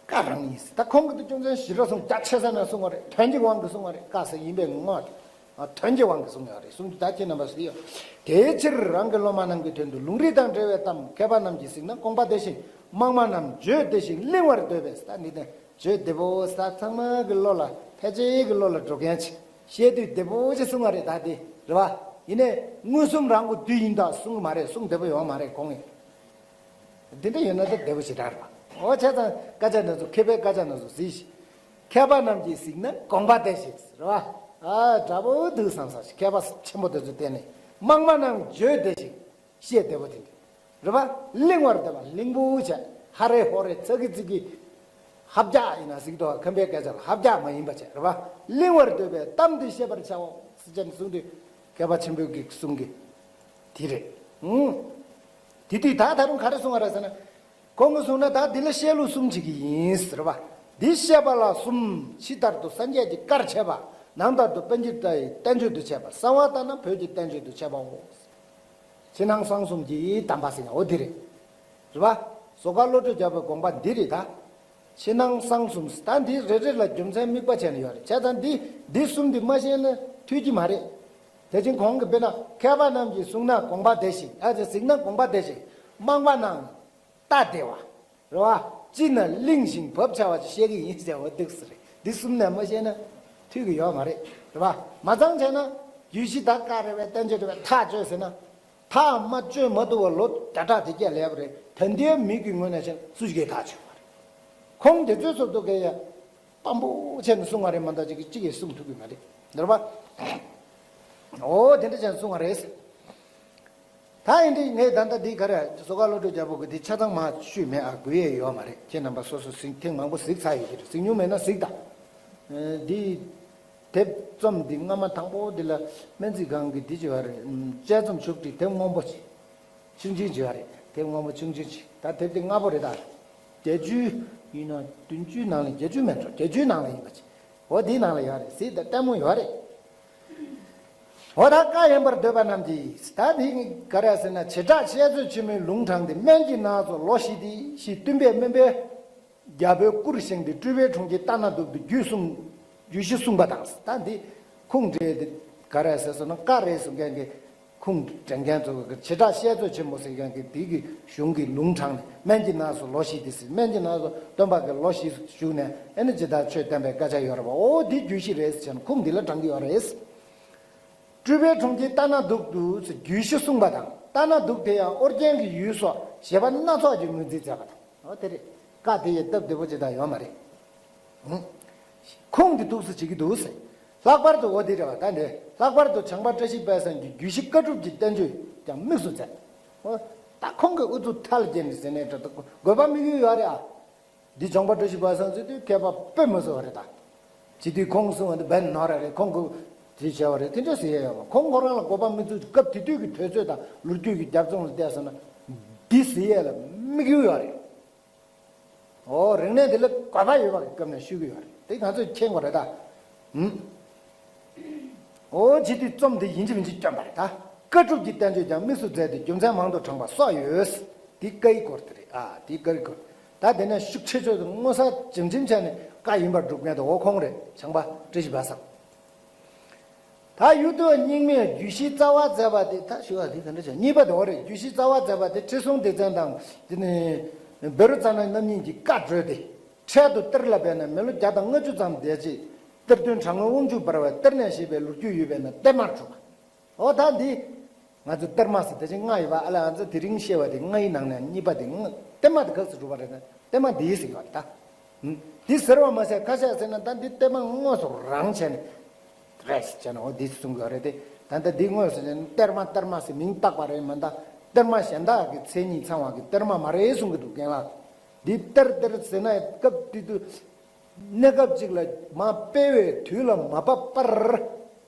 བཀའ་རང་ཡིན། ད་ཁོང་གིས་དེ་རྒྱུ་མཚན་ཞེ་དྲག་གསུངས། རྒྱ་ཆེ་ས་ནས་གསུངས་པ་རེད། དོན་གྱི་དབང་གིས་གསུངས་པ་རེད། བཀའ་ཟེར་ཡིན་པའི་ངོ་བོ་དེ། ཨ། དོན་གྱི་དབང་གིས་གསུངས་ཡོད་རེད། གསུངས་ཀྱི་ད་ཁྱེད་རྣམ་པ་གཟིགས་ཡོད། དེའི་ཕྱིར་རང་གི་སློབ་མ་རྣམས་ཀྱི་དོན་དུ་ལུང་རིགས་དང་འབྲེལ་བའི་གཏམ་མཁས་པ་རྣམས་ཀྱིས་གཟིགས་ན་དགོངས་པ་བདེ་ཞིང་། དམངས་མ་རྣམས་བརྗོད་བདེ་ཞིང་གླེང་བར་འདོད་པས། ད་འདི་ནས་བརྗོད་བདེ་པོ་ས་ཚང་མ་གི་བློ་ལ་ཕལ་ཆེར་གི་བློ་ལ་འགྲོ་མཁན་ཅིག་བཤད་དུས་བདེ་པོ་ཅིག་གསུང་བ་རེད་ད་དེ་རེད་བ། ཡིན་ནའི་མངོན་སུམ་རང་གི་དུས་ཡིན་ད་གསུང་གི་མ་རེད། གསུང་བདེ་པོ་ཡོང་མ་རེད་ཁོང་གིས། འདི་འདྲ་ཡོད་ན་ད་བདེ་པོ་ཞེ་དྲག་རེད་བ། འོ་བྱས་ཙང་སྐད་ཆ་འདི་ཚོ་མཁས་པའི་སྐད་ཆ་འདི་ཚོ་གཟིགས་ཤིག་མཁས་པ་རྣམས་ཀྱིས་གཟིགས་ན་དགོངས་པ་བདེ་ཞིག་རེད་བ། ཨ་དྲག་པོ་འདུག་བསམ་ས་ཞིག་མཁས་པ་ཆེན་པོ་དེ་ཚོ་བསྟེན་ནས་དམངས་མ་རྣམས་བརྗོད་བདེ་ཞིག་བཤད་བདེ་པོ་དེ་འདྲ་རེད་བ། གླེང་བར་བདེ་བ་གླེང་པོ་བྱས་ཧ་རེ་ཧོ་རེ་ཚ་གི་ཚི་གི་ ཧབ་རྒྱག་ཡིན་ན་ཟིག་ཏོ་ཁམས་པའི་སྐད་ཆ་ལ་ཧབ་རྒྱག་མ་ཡིན་པ་བྱས་རེད་པ། གླེང་བར་འདོད་པའི་གཏམ་འདི་བཤད་པར་བྱའོ་ཟེར་ཅན་གསུང་དུས་མཁས་པ་ཆེན་པོའི་གི་གསུང་གི་དེ་རེད། ཨུང་། དེ་དུས་ད་ད་རུང་ག་རེ་གསུང་བ་རེད་ཟེར་ན། ཁོང་གིས་གསུངས་ན་ད་འདི་ལ་བཤད་ལུགས་གསུམ་བྱེད་ཀྱི་ཡིན་ཟེར་བ། འདི་བཤད་པ་ལ་གསུམ། ཕྱི་ལྟར་དུ་སངས་རྒྱས་ཀྱི་བཀར་བྱས་པ། ནང་ལྟར་དུ་པཎ་ཆེན་ལྟ་ཡི་བསྟན་བཅོས་སུ་བྱས་པ། གསང་བ་ལྟར་ན་བོད་ཀྱི་བསྟན་བཅོས་སུ་བྱས་པའོ། ཕྱི་ནང་གསང་གསུམ་གྱི་དམ་པ་ཟེར་ཡང་འོ་འདི་རེད། རེད་བ། ཟོ་དཀར་བློ་གྲོས་རྒྱལ་པོའི་དགོངས་པ་འདི་རེད་ད། ཕྱི་ནང་གསང་གསུམ་ད་འདི་རེ་རེ་ལ་རྒྱུ་མཚན་དམིགས་པ་བྱས་ནས་ཡོད་རེད་བྱས་ཙང་འདི་འདི་གསུམ་འདི་མ་ཤེས་ན་འཐུས་ཀྱི་མ་རེད། དེ་བཞིན་གོང་གི་དཔེར་ན་མཁས་པ་རྣམས་ཀྱིས་གསུངས་ན་དགོངས་པ་བདེ་ཞིང་ཨ་ཙི་གཟིགས་ན་དགོངས་པ་བདེ་ཞིང་། རྨོངས་པ་རྣམས་ལྟ་བདེ་བ། རེད་བ། ཅི་ན་གླེང་ཞིང་བབ་ཆ་བ་ཅིག་བཤད་ཀྱི་ཡིན་ཟེར་བ་འདུག་ཟེར་རེད། འདི་གསུམ་ནས་མ་བཤད་ན་འཐུས་ཀྱི་ཡོད་མ་རེད། རེད་བ། མ་ཚང་བྱས་ན་རྒྱུད་བཞི་དག་ཀ་རེད་བས་བསྟན་བཅོས་རེད་བས་ཐག་གཅོད་ཟེར་ན། ཐག་མ་གཅོད་མ་ཐུབ་པ་ལོ་བརྒྱ་ཕྲག་དེ་སྐྱེལ་ལེབ་རེད། ད་འདིའི་མི་གི་ངོས་ནས་བཤད་ན་སུ་ཞིག་གིས་ཐག་གཅོད་མ་རེད། ཁོང་དེ་ཚོའི་ཚོགས་གཙོ་གས་ཡ། དཔང་པོ་བྱས་ནས་གསུང་བ་རེད་མ་གཏོགས་ཅིག་གིས་གཅིག་གིས་གསུང་ཐུབ་ཀྱི་མ་རེད། འདིར་བ། འོ་དེ་འདྲ་བྱས་ནས་གསུང་བ་རེད། ད་ཡིན་དུས་ངས་ད་ལྟ་འདི་ག་རེ་ཟོ་དཀར་བློ་གྲོས་རྒྱལ་པོ་གི་འདི་ཆ་ཚང་མ་ཤོད་མེད་ཨ་དགོས་ཡས་ཡོད་མ་རེད། ཁྱེད་རྣམ་པ་སོ་སོ་གཟིགས་ཐེངས་མང་པོ་གཟིགས་ཚར་ཡོད་ཀྱི་རེད། གཟིགས་མྱོང་མེད་ན་གཟིགས་དང་། འདི། དེབ་རྩོམ་འདི་སྔ་མ་དང་པོ་འདི་ལ་སྨན་རྩིས་ཁང་གི་འདི་བྱས་པ་རེད། དཔྱད་རྩོམ་ཕྱོགས་སྒྲིག་དེབ་སྔོན་པོ་ཆུང་ཆུང་བྱས་པ་རེད། དེབ་སྔོན་པོ་ཆུང་ཆུང་ཆེ་ད་དེབ་དེ་སྔ་པོ་རེད་ད། བརྒྱད་ཅུ་ཡིན་ན་བདུན་ཅུའི་ནང་ལ་བརྒྱད་ཅུ་མེད་འགྲོ་བརྒྱད་ཅུའི་ནང་ལ་ཡིན་པ་ཆེ། འོ་དེའི་ནང་ལ་ཡོད་རེད་གཟིགས་དང་ལྟད་མོ་ཡོད་རེད། འོ་ད་བཀའ་ཡིན་པར་འདོད་པ་རྣམས་ཀྱིས་ད་དེ་ག་རེ་ཟེར་ན་བྱེ་བྲག་བཤད་མཛོད་ཆེན་མོའི་ལུང་དྲངས་ཏེ་སྨན་གྱི་ནགས་སུ་ལོ་བཞི་སྟེ་ཞེས་སྟོན་པས་སྨན་པའི། རྒྱལ་པོའི་སྐུར་བཞེངས་ཏེ་སྤྲུལ་པའི་གྲོང་ཁྱེར་ལྟ་ན་སྡུག་ཏུ་རྒྱུད་གསུམ། རྒྱུད་བཞི་གསུངས་པ་དང་ད་འདི་ཁུངས་འདྲེས་ཏེ་ག་རེ་ཟེར་སོང་ན་བཀའ་རེད་གསུང་མཁན་གྱི་ཁུངས་འདྲེན་མཁན་ཚོ་གི་བྱེ་བྲག་བཤད་མཛོད་ཆེན་མོ་ཟེར་མཁན་གྱི་དེ་གི་གཞུང་གི་ལུང་དྲངས་ནས་སྨན་གྱི་ནགས་སུ་ལོ་བཞི་སྟེ་ཟེར་སྨན་གྱི་ནགས་སུ་སྟོན་པ་གི་ལོ་བཞི་བཞུགས་ནས་ཨེ་ནི་ཇི་ལྟར་ཆོས་བསྟན་པའི་སྐད་ཆ་ཡོད་རེད་པ། འོ་འདི་རྒྱུད་བཞི་རེད་ཟེར་ནས་ཁུངས་འདི་ལ་དྲངས་ཀྱི་ཡོད་རེད། སྤྲུལ་པའི་གྲོང་ཁྱེར་ལྟ་ན་སྡུག་ཏུ་ཟེར་རྒྱུད་བཞི་གསུངས་པ་དང་ལྟ་ན་སྡུག་དེ་ཡང་ཨོ་རྒྱན་གྱི་ཡུལ་སོགས་བཞེད་པ་སྣ་ཚོགས་ཀྱི་ངོས་འཛིན་མཛད་པ་དང་། འོ་དེ་རེད། བཀའ་དེ་ཡི་སྟབས་བདེ་པོ་ཅིག་དང་ཡོད་མ་རེད། ཧུམ། ཁུངས་དེ་འདུག་སེ་བྱེད་ཀྱི་འདུག་ཟེར། ལྷག་པར་དུ་འོ་དེ་རེད་བ་ད་འདི་ལྷག་པར་དུ་བྱམས་པ་བཀྲ་ཤིས་དཔལ་བཟང་གིས་རྒྱུད་བཞི་བཀའ་སྒྲུབ་ཀྱི་བསྟན་བཅོས་ཀྱང་དམིགས་སུ་མཛད། འོ། ད་ཁོང་གིས་ཨུ་ཚུགས་མཐའ་ལ་བརྒྱན་ནས་ཟེར་ནས་འདྲ་ད་དགོས་པ་དམིགས་ཡུལ་ཡོད་རེད་ཨ། འདི་བྱམས་པ་བཀྲ་ཤིས་དཔལ་བཟང་ཟེར་དུས་མཁས་པ་དཔེ་མི་སྲིད་པ་རེད་ད། བྱེད་དུས་ཁོང་གསུང་བ་འདི་བན་ནོར་རེད། ཁོང་གིས་དེ་བྱས་པ་རེད། དེ་འདྲ་ཟེར་ཡ་ཡོད་མ། ཁོང་ཁོ་རང་ལ་དགོས་པ་མི་ཚུགས། སྐབས་དེ་དུས་ཀྱི་དུས་ཚོད་དང་ལོ་རྒྱུས་ཀྱི་རྒྱབ་ལྗོངས་ལ་བལྟས་སོང་ན་འདི་ཟེར་ཡས་ལ་དམིགས་ཡུལ་ཡོད་རེད། ཨོ་རིག་གནས་འདི་ལ་དགོས་པ་ཡོད་པ་གི་སྐབས་ནས་ཞུ་གི་ཡོད་རེད། དེ་ང་ཚོས་མཁྱེན་དགོས་རེད་ད། ཧུམ། འོ་བྱེད་དུས་རྩོམ་འདི་ཡིན་གཅིག་མིན་གཅིག་བསྐྱོན་པ་རེད་ད། བཀའ་སྒྲུབ་ཀྱི་བསྟན་བཅོས་ཀྱང་དམིགས་སུ་མཛད་དེ་རྒྱུ་མཚན་མང་དུ་དྲངས་པ་སོགས་ཡོད། འདི་བཀའི་སྐོར་དེ་རེད་ཨ། འདི་བཀའི་སྐོར། ད་དེ་ནས་ཤུགས་ཆེ་ཤོས་དུ་མངོན་གསལ་ཇི་འཇིམ་བྱས་ནས་བཀའ་ཡིན་པར་སྒྲུབ་མཁན་དེ་འོ་ཁོང་རེད། བྱམས་པ་བཀྲ་ཤིས་དཔལ་བཟང་། ད་གཡུ་ཐོག་རྙིང་མས་རྒྱུད་བཞི་རྩ་བ་མཛད་པ་དེ་ད་ཞུ་བ་དེ་ག་འདྲ་བྱས། གཉིས་པ་དེ་འོ་རེད། རྒྱུད་བཞི་རྩ་བ་མཛད་པ་དེ་ཁྲི་སྲོང་ལྡེ་བཙན་དང་དེ་ནས་བཻ་རོ་ཙ་ན་རྣམ་གཉིས་ཀྱིས་བཀའ་གྲོས་ཏེ། འཕྲལ་དུ་གཏེར་ལ་སྦས་ན་མི་ལོ་བརྒྱ་དང་ལྔ་བཅུ་ཙམ་བསྡད་རྗེས་གཏེར་སྟོན་གྲགས་སྔོན་དབང་ཕྱུག་འབར་བའི་གཏེར་ནས་བཞེས་པའི་ལོ་རྒྱུས་ཡོད་པས་ན་གཏེར་མར་གྲུབ་པ། འོ་ད་འདི། ང་ཚོ་གཏེར་མ་ཟེར་དེ་བཞིན་ལྔ་ཡོད་པ་ཨ་ལ་ང་ཚོ་དེ་རིང་བཤད་པ་དེ་ལྔའི་ནང་ནས་གཉིས་པ་དེ་ལྔ་གཏེར་མ་དེ་ག་ཟེར་གྲུབ་པ་རེད་ན་གཏེར་མ་འདི་ཟེར་གྱི་བ་རེད་ད། འདི་ཟེར་བ་མ་ཟད་ཁ་ཤས་ཟེར་ན་ད་འདི་གཏེར་མ་དངོས་སུ་རང་བྱས་ནས་རེད་ཟེར་བྱས་ན་འོ་འདི་གསུང་གི་བ་རེད་དེ། ད་ལྟ་འདི་དངོས་སུ་བྱས་ན་གཏེར་མ་གཏེར་མ་ཟེར་མིང་བཏགས་པ་རེད་མ་ད། གཏེར་མ་གཞན་དག་གི་མཚན་ཉིད་ཚང་བ་གི་གཏེར་མ་མ་རེད་གསུང་གི་འདུག་རྒན་ལགས། འདི་གཏེར་གཏེར་ཟེར་ན་སྐབས་དེ་དུས་གནས་སྐབས་གཅིག་ལ་མ་སྤེལ་བའི་དུས་ལ་མ་བབ་པར།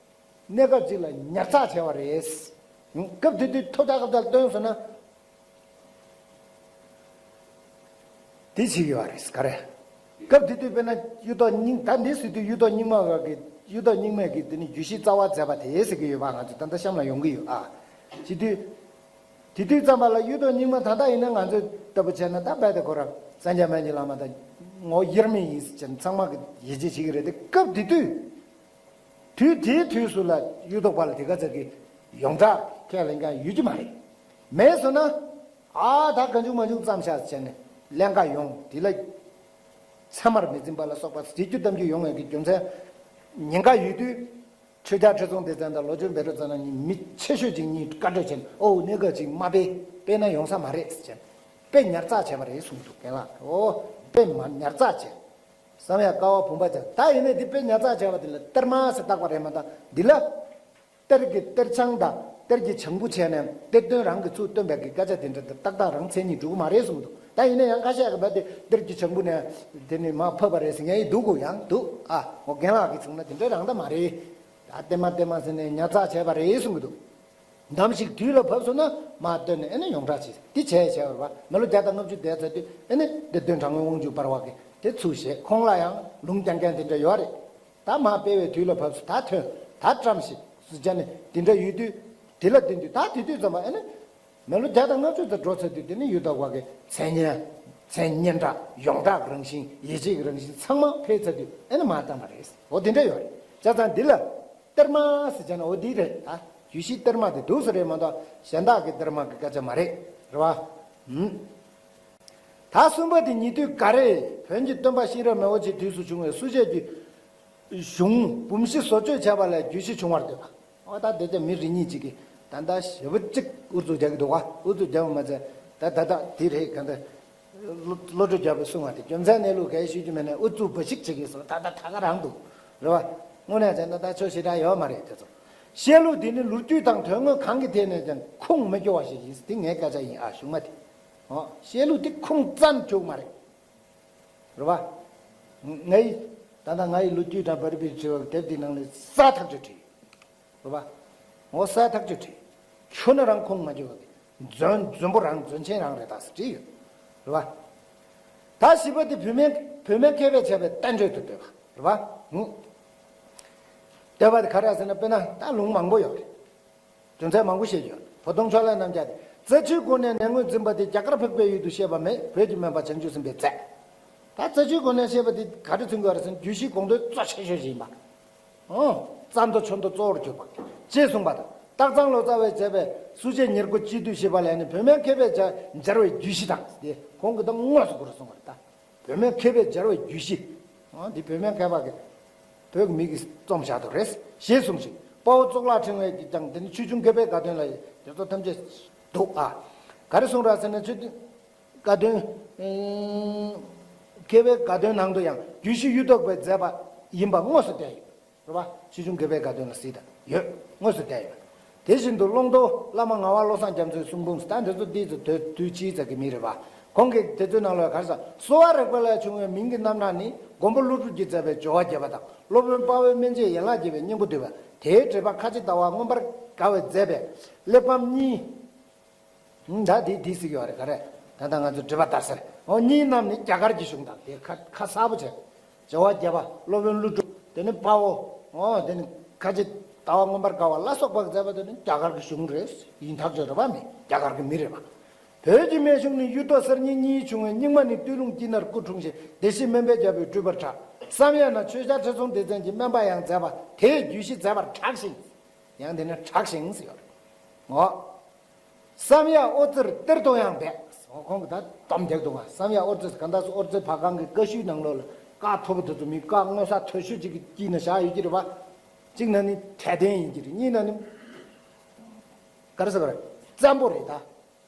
གནས་སྐབས་གཅིག་ལ་ཉར་ཚགས་བྱས་པ་རེད། སྐབས་དེ་དུས་ཐོབ་ཐང་སྐབས་དང་བསྟུན་སོང་ན། དེ་བྱེད་ཀྱི་ཡོད་རེད་ག་རེ། སྐབས་དེ་དུས་དཔེར་ན་གཡུ་ཐོག་རྙིང་ད་འདི་ཟེར་དུས་གཡུ་ཐོག་རྙིང་མ་བ་གི་གཡུ་ཐོག་རྙིང་མས་གི་དེ་ནི་རྒྱུད་བཞི་རྩ་བ་མཛད་པ་དེ་ཟེར་གི་ཡོད་པ་ང་ཚོ་ད་ལྟ་གཤམ་ལ་ཡོང་གི་ཡོད་ཨ། བྱེད་དུས། དེ་དུས་ཙམ་པ་ལ་གཡུ་ཐོག་རྙིང་མ་ད་ལྟ་ཡིན་ན་ང་ཚོས་ལྟ་བུ་བྱས་ན་ད་རྦད་དེ་ཁོ་རང་སངས་རྒྱས་སྨན་གྱི་བླ་མ་དང་ངོ་བོ་དབྱེར་མེད་ཡིན་ཟེར་ཚང་མ་གི་ཡིད་ཆེས་བྱེད་ཀྱི་རེད་དེ་སྐབས་དེ་དུས། དུས་དེའི་དུས་སུ་ལ་གཡུ་ཐོག་པ་ལ་དེ་ག་ཚོད་ཀྱི་ཡོངས་གྲགས་ཁས་ལེན་མཁན་ཡོད་ཀྱི་མ་རེད། མེད་སོང་ན། ཨ་ད་གང་བྱུང་མ་བྱུང་བརྩམས་བཞག་བྱས་ནས་ཀླན་ཀ་ཡོང་དེ་ལ། ཚད་མར་མི་འཛིན་པ་ལ་སོགས་པ་བྱེད་རྒྱུ་གཏམ་རྒྱུད་ཡོང་བའི་གི་རྒྱུ་མཚན། ཉེན་ཁ་ཡོད་དུས། ཆོས་རྒྱལ་ཁྲི་སྲོང་ལྡེ་བཙན་དང་ལོ་ཆེན་བཻ་རོ་ཙ་ན་གཉིས་མི་ཆེ་ཤོས་ཅིག་གཉིས་བཀའ་གྲོས་བྱས་ནས་ཨོ་གནས་སྐབས་ཅིག་མ་སྤེལ་སྤེལ་ན་ཡོང་ས་མ་རེད་ཟེར་བྱས་ནས་དཔེ་ཉར་ཚགས་བྱས་པ་རེད་གསུངས་འདུག་རྒན་ལགས། ཨོ་དཔེ་མ་ཉར་ཚགས་བྱས། བསམ་ཡས་ཀ་བ་བུམ་པ་ཅན་ད་ཡིན་ནའི་འདི་དཔེ་ཉར་ཚགས་བྱས་པ་འདི་ལ་གཏེར་མ་ཟེར་བཏགས་པ་རེད་མ་གཏོགས་འདི་ལ། གཏེར་གྱི་གཏེར་འཆང་དང་གཏེར་གྱི་བྱང་བུ་བྱས་ནས་གཏེར་སྟོན་རང་གིས་ཚུར་བཏོན་པའི་གི་སྐད་ཆ་དེ་འདྲ་དེ་ཏག་ཏག་རང་མཚན་ཉིད་འགྲོ་གི་མ་རེད་གསུངས་འདུག་ད་ཡིན་ན་ཡང་ཁ་ཤས་ཀྱིས་བ་དེ་གཏེར་གྱི་བྱང་བུ་ནས་དེ་ནི་མར་ཕབ་པ་རེད་ཟེར་མཁན་ཡང་འདུག་གོ། ཡང་འདུག་ཨ། འོ་རྒན་ལགས་ཀྱིས་གསུངས་ན་དེ་འདྲ་རང་ད་མ་རེད། ད་ལྟད་མ་ལྟད་མ་ཟེར་ནས་ཉར་ཚགས་བྱས་པ་རེད་གསུང་གི་འདུག་ནམ་ཞིག་དུས་ལ་བབས་སོང་ན་མར་བཏོན་ནས་ཨེ་ནི་ཡོངས་གྲགས་བྱེད། འདི་བྱས་བྱས་པ་རེད་བ། མི་ལོ་བརྒྱ་དང་ལྔ་བཅུ་འདས་ཚར་དུས་ཨེ་ནི་འདི་བདུན་དྲང་དངོས་དབང་ཕྱུག་འབར་བ་གིས་དེ་ཚུར་བཞེས། ཁོང་ལ་ཡང་ལུང་རྒྱག་མཁན་དེ་འདྲ་ཡོད་རེད། ད་མར་སྤེལ་བའི་དུས་ལ་བབས་སོང་། ད་ཐོན། ད་བཀྲམ་ཞིག་ཟེར་བྱས་ནས་དེ་འདྲ་ཡོད་དུས། དེ་ལ་བརྟེན་དུས་ད་དེ་དུས་ཙམ་པ་ཨེ་ནི་མི་ལོ་བརྒྱ་དང་ལྔ་བཅུ་ཙམ་འགྲོ་ཚར་དུས་དེ་ནི་གཡུ་ཐོག་པ་གི་མཚན་སྙན། མཚན་སྙན་གྲགས། ཡོངས་གྲགས་ཀྱི་རང་བཞིན། ཡིད་ཆེས་ཀྱི་རང་བཞིན་ཚང་མ་འཕེལ་ཚར་དུས་ཨེ་ནི་མར་བཏང་བ་རེད། འོ་དེ་འདྲ་ཡོད་རེད། བྱས་ཙང་འདི་ལ་གཏེར་མ་ཟེར་བྱས་ན་འོ་འདི་རེད། ད་རྒྱུད་བཞི་གཏེར་མ་དེ་འདུག་ས་རེད་མ་གཏོགས་གཞན་དག་གི་གཏེར་མ་གི་སྐད་ཆ་མ་རེད། རེད་བ། ཧུམ། ད་གསུམ་པ་དེ་ཉེ་དུས་འགའ་རེ་བོན་གྱི་སྟོན་པ་གཤེན་རབ་མི་བོ་ཆེའི་དུས་སུ་བྱུང་བའི་སུ་ཆད་ཀྱི་གཞུང་འབུམ་བཞི་བཟོ་བཅོས་བྱས་པ་ལས་རྒྱུད་བཞི་བྱུང་བར་འདོད་པ། འོ་ད་དེ་ཚོ་མི་རེ་གཉིས་ཅིག་གིས་ད་ལྟ་ཞེ་པོ་ཅིག་ཨུ་ཚུགས་རྒྱག་གི་འདུག་ག། ཨུ་ཚུགས་རྒྱག་པ་མ་ཚད་ད་ད་ད་དེ་རེད་ག་འདྲ། བློ་བློ་གྲོས་རྒྱལ་པོས་གསུངས་པ་དེ་རྒྱུ་མཚན་གནས་ལུགས་གལ་ཞུ་རྒྱུ་མེད་ནས་ཨུ་ཚུགས་འབའ་ཞིག་བྱེད་ཀྱི་སོང་། ད་ད་ད་ག་རང་འདུག་རེད་བ། དངོས་གནས་བྱས་ན་ད་ཆོས་ཞེ་དྲག་ཡོད་མ་རེད་དེ་ཚོ། བཤད་ལུགས་འདི་ནི་ལོ་རྒྱུས་དང་དོན་དངོས་གང་གི་ཐད་ནས་ཀྱང་ཁུངས་མི་སྐྱོ་བ་ཞིག་ཡིན། དེ་ངའི་སྐད་ཆ་ཡིན་ཨ། གཞུང་མ་དེ། འོ། བཤད་ལུགས་དེ་ཁུངས་བཙན་བྱུང་མ་རེད། རེད་བ། ངའི་ད་ལྟ་ང་ཡི་ལོ་རྒྱུས་དང་བར་པའི་དྲི་བ་དེབ་འདིའི་ནང་ལ་གསལ་ཐག་ཆོད་བྲིས་ཡོད། རེད་བ། འོ་གསལ་ཐག་ཆོད་བྲིས། ཁྱོན་ནས་རང་ཁུངས་མ་འཁྱོལ་བ་གི་རྫུན་རྫུན་པོ་རང་རྫུན་ཆེན་རང་རེད་ད་ཟེར་བྲིས་ཡོད། རེད་བ། ད་བཞི་པ་དེ་བུད་མེད་བུད་མེད་མཁས་པས་བྱས་པའི་བསྟན་བཅོས་དུ་འདོད་པ་རེད་བ། ཧུ། འདོད་པ་དེ་ག་རེ་ཟེར་ན་དཔེར་ན་ད་ལུང་མང་པོ་ཡོད་རེད། རྒྱུ་མཚན་མང་པོ་བཤད་ཡོད། བོ་དོང་ཕྱོགས་ལས་རྣམ་རྒྱལ་དེ། རྩ་ཆུའི་སྒོ་ནས་ནད་ངོས་འཛིན་པ་དེ་རྒྱ་གར་འཕགས་པའི་ཡུལ་དུ་བཤད་པ་མེད། བོད་ཀྱི་སྨན་པ་བྱང་ཆུབ་སེམས་དཔས་མཛད། ད་རྩ་ཆུའི་སྒོ་ནས་བཤད་པ་དེ་ག་རེ་མཚོན་གྱི་ཡོད་རེད་ཟེར་ན་རྒྱུད་བཞིའི་དགོངས་དོན་གཙོ་ཆེ་ཤོས་ཤིག་ཡིན་པ། ཨོ། རྩ་མདོ་ཆོས་མདོ་གཙོ་བོར་གྱུར་པ། ཅེས་གསུངས་པ་དང་། སྟག་ཚང་ལོ་ཙཱ་བས་མཛད་པའི་སུ་ཆད་ཉེར་མཁོ་སྤྱི་བསྡུས་ཞེས་པ་ལས་ནི་བུད་མེད་མཁས་པས་སྦྱར་བའི་རྒྱུད་བཞི་དང་དེ་ཁོང་གིས་ད་དངོས་སུ་ཁོ་རང་གསུངས་པ་རེད་ད། བུད་མེད་མཁས་པས་སྦྱར་བའི་རྒྱུད་བཞི། ཨ། འདི་བུད་མེད་མཁས་པ་གིས་བོད་ཀྱི་མི་གིས་རྩོམ་བཞག་འདུག་རེད། ཞེས་གསུངས་ཤིང་། དཔའ་བོ་གཙུག་ལག་ཕྲེང་བའི་གིས་ཀྱང་དེ་ནི་ཆོས་འབྱུང་མཁས་པའི་དགའ་སྟོན་ལ་དེ་ཚོ་ཐམས་ཅད་འདུག་ཨ། ག་རེ་གསུངས་ར་ཟེར་ན་ཆོས་འབྱུང་དགའ་སྟོན། ཨེ། མཁས་པའི་དགའ་སྟོན་ནང་དུ་ཡང་རྒྱུད་བཞི་གཡུ་ཐོག་པས་མཛད་པ་ཡིན་པ་དངོས་སུ་བསྟན་ཡོད། རེད་བ། ཆོས་འབྱུང་མཁས་པའི་དགའ་སྟོན་ལ་གཟིགས་དང་ཡོད། དངོས་སུ་བསྟན་ཡོད། དེ་བཞིན་དུ་ཀློང་རྡོལ་བླ་མ་ངག་དབང་བློ་བཟང་རྒྱ་མཚོའི་གསུང་འབུམ་ད་འདི་ཚོ་འདི་ཚོ་དུས་དུས་ཕྱིས་ཙམ་གྱི་མི་རེད་བ། ཁོང་གིས་དེ་ཚོའི་ནང་ལ་ག་རེ་ཟེར། གསོ་བ་རིག་པ་ལས་བྱུང་བའི་མིང་གི་རྣམ་གྲངས་ནི་མགོན་པོ་ཀླུ་སྒྲུབ་ཀྱིས་མཛད་པའི་སྦྱོར་བ་རྒྱས་པ་དང་སློབ་དཔོན་དཔའ་བོས་སྨིན་བྱེད་ཡན་ལག་རྒྱས་པའི་སྙིང་པོ་བསྡུས་པ། དེའི་འགྲེལ་པ་ཁ་ཆེ་ཟླ་བ་མངོན་པར་དགའ་བས་མཛད་པའི་གླེགས་བམ་གཉིས། ད་དེ་དེ་ཟེར་གྱི་ཡོད་རེད་ག་རེ། ད་ལྟ་ང་ཚོ་འགྲེལ་པ་ལྟར་ཟེར། འོ་གཉིས་རྣམས་ནི་རྒྱ་གར་གྱི་གཞུང་དང་དེ་ཁ་ཁ་གསལ་པོ་བྱས། སྦྱོར་བ་རྒྱས་པ་སློབ་དཔོན་ཀླུ་སྒྲུབ་དེ་ནི་དཔའ་བོ། འོ་དེ་ནི་ཁ་ཆེ་ཟླ་བ་མངོན་པར་དགའ་བ་ལ་སོགས་པ་མཛད་པ་དེ་ནི་རྒྱ་གར་གྱི་གཞུང་རེད། ཡིན་ཐག་ཆོད་རེད་པ། མི་རྒྱ་གར་གྱི་མི་རེད་པ། བོད་ཀྱི་སྨན་གཞུང་ནི་གཡུ་ཐོག་གསེར་དངུལ་གཉིས་བྱུང་བས་རྙིང་མ་ནི་སྟོད་ལུང་དཀྱིལ་ནར་སྐུ་འཁྲུངས་ཤིང་བདེ་གཤེགས་སྨན་པའི་རྒྱལ་པོས་སྤྲུལ་པར་གྲགས། བསམ་ཡས་ན་ཆོས་རྒྱལ་ཁྲི་སྲོང་ལྡེ་བཙན་གྱིས་སྨན་པ་ཡང་མཛད་པ་དེས་རྒྱུད་བཞི་མཛད་པར་གྲགས་ཤིང་། ཡང་དེ་ནི་གྲགས་ཤིང་ཟེར་ཡོད་རེད། འོ། བསམ་ཡས་ཨོ་ཙིར་གཏེར་དུ་ཡང་སྦས། འོ་ཁོང་གིས་ད་སྡོམ་རྒྱག་འདུག་ག། བསམ་ཡས་ཨོ་ཙིར་གང་ལྟར་སུ་ཨོ་ཙི་ཕ་གང་གི་བཀའ་ཤོད་ནང་ལོགས་ལ་བཀའ་མཐོ་པོ་དེ་ཚོ་མི་བཀའ་མངོན་གསལ་དོད་ཤོས་ཅིག་གི་དཀྱིལ་ན་བཞག་ཡོད་ཀྱི་རེད་པ། གཅིག་ན་ནི་འབྲས་ལྡན་ཡིན་གྱི་རེད། གཉིས་ན་ནི་ག་རེ་ཟེར་བ་རེད། བཙན་པོ་རེད་ད།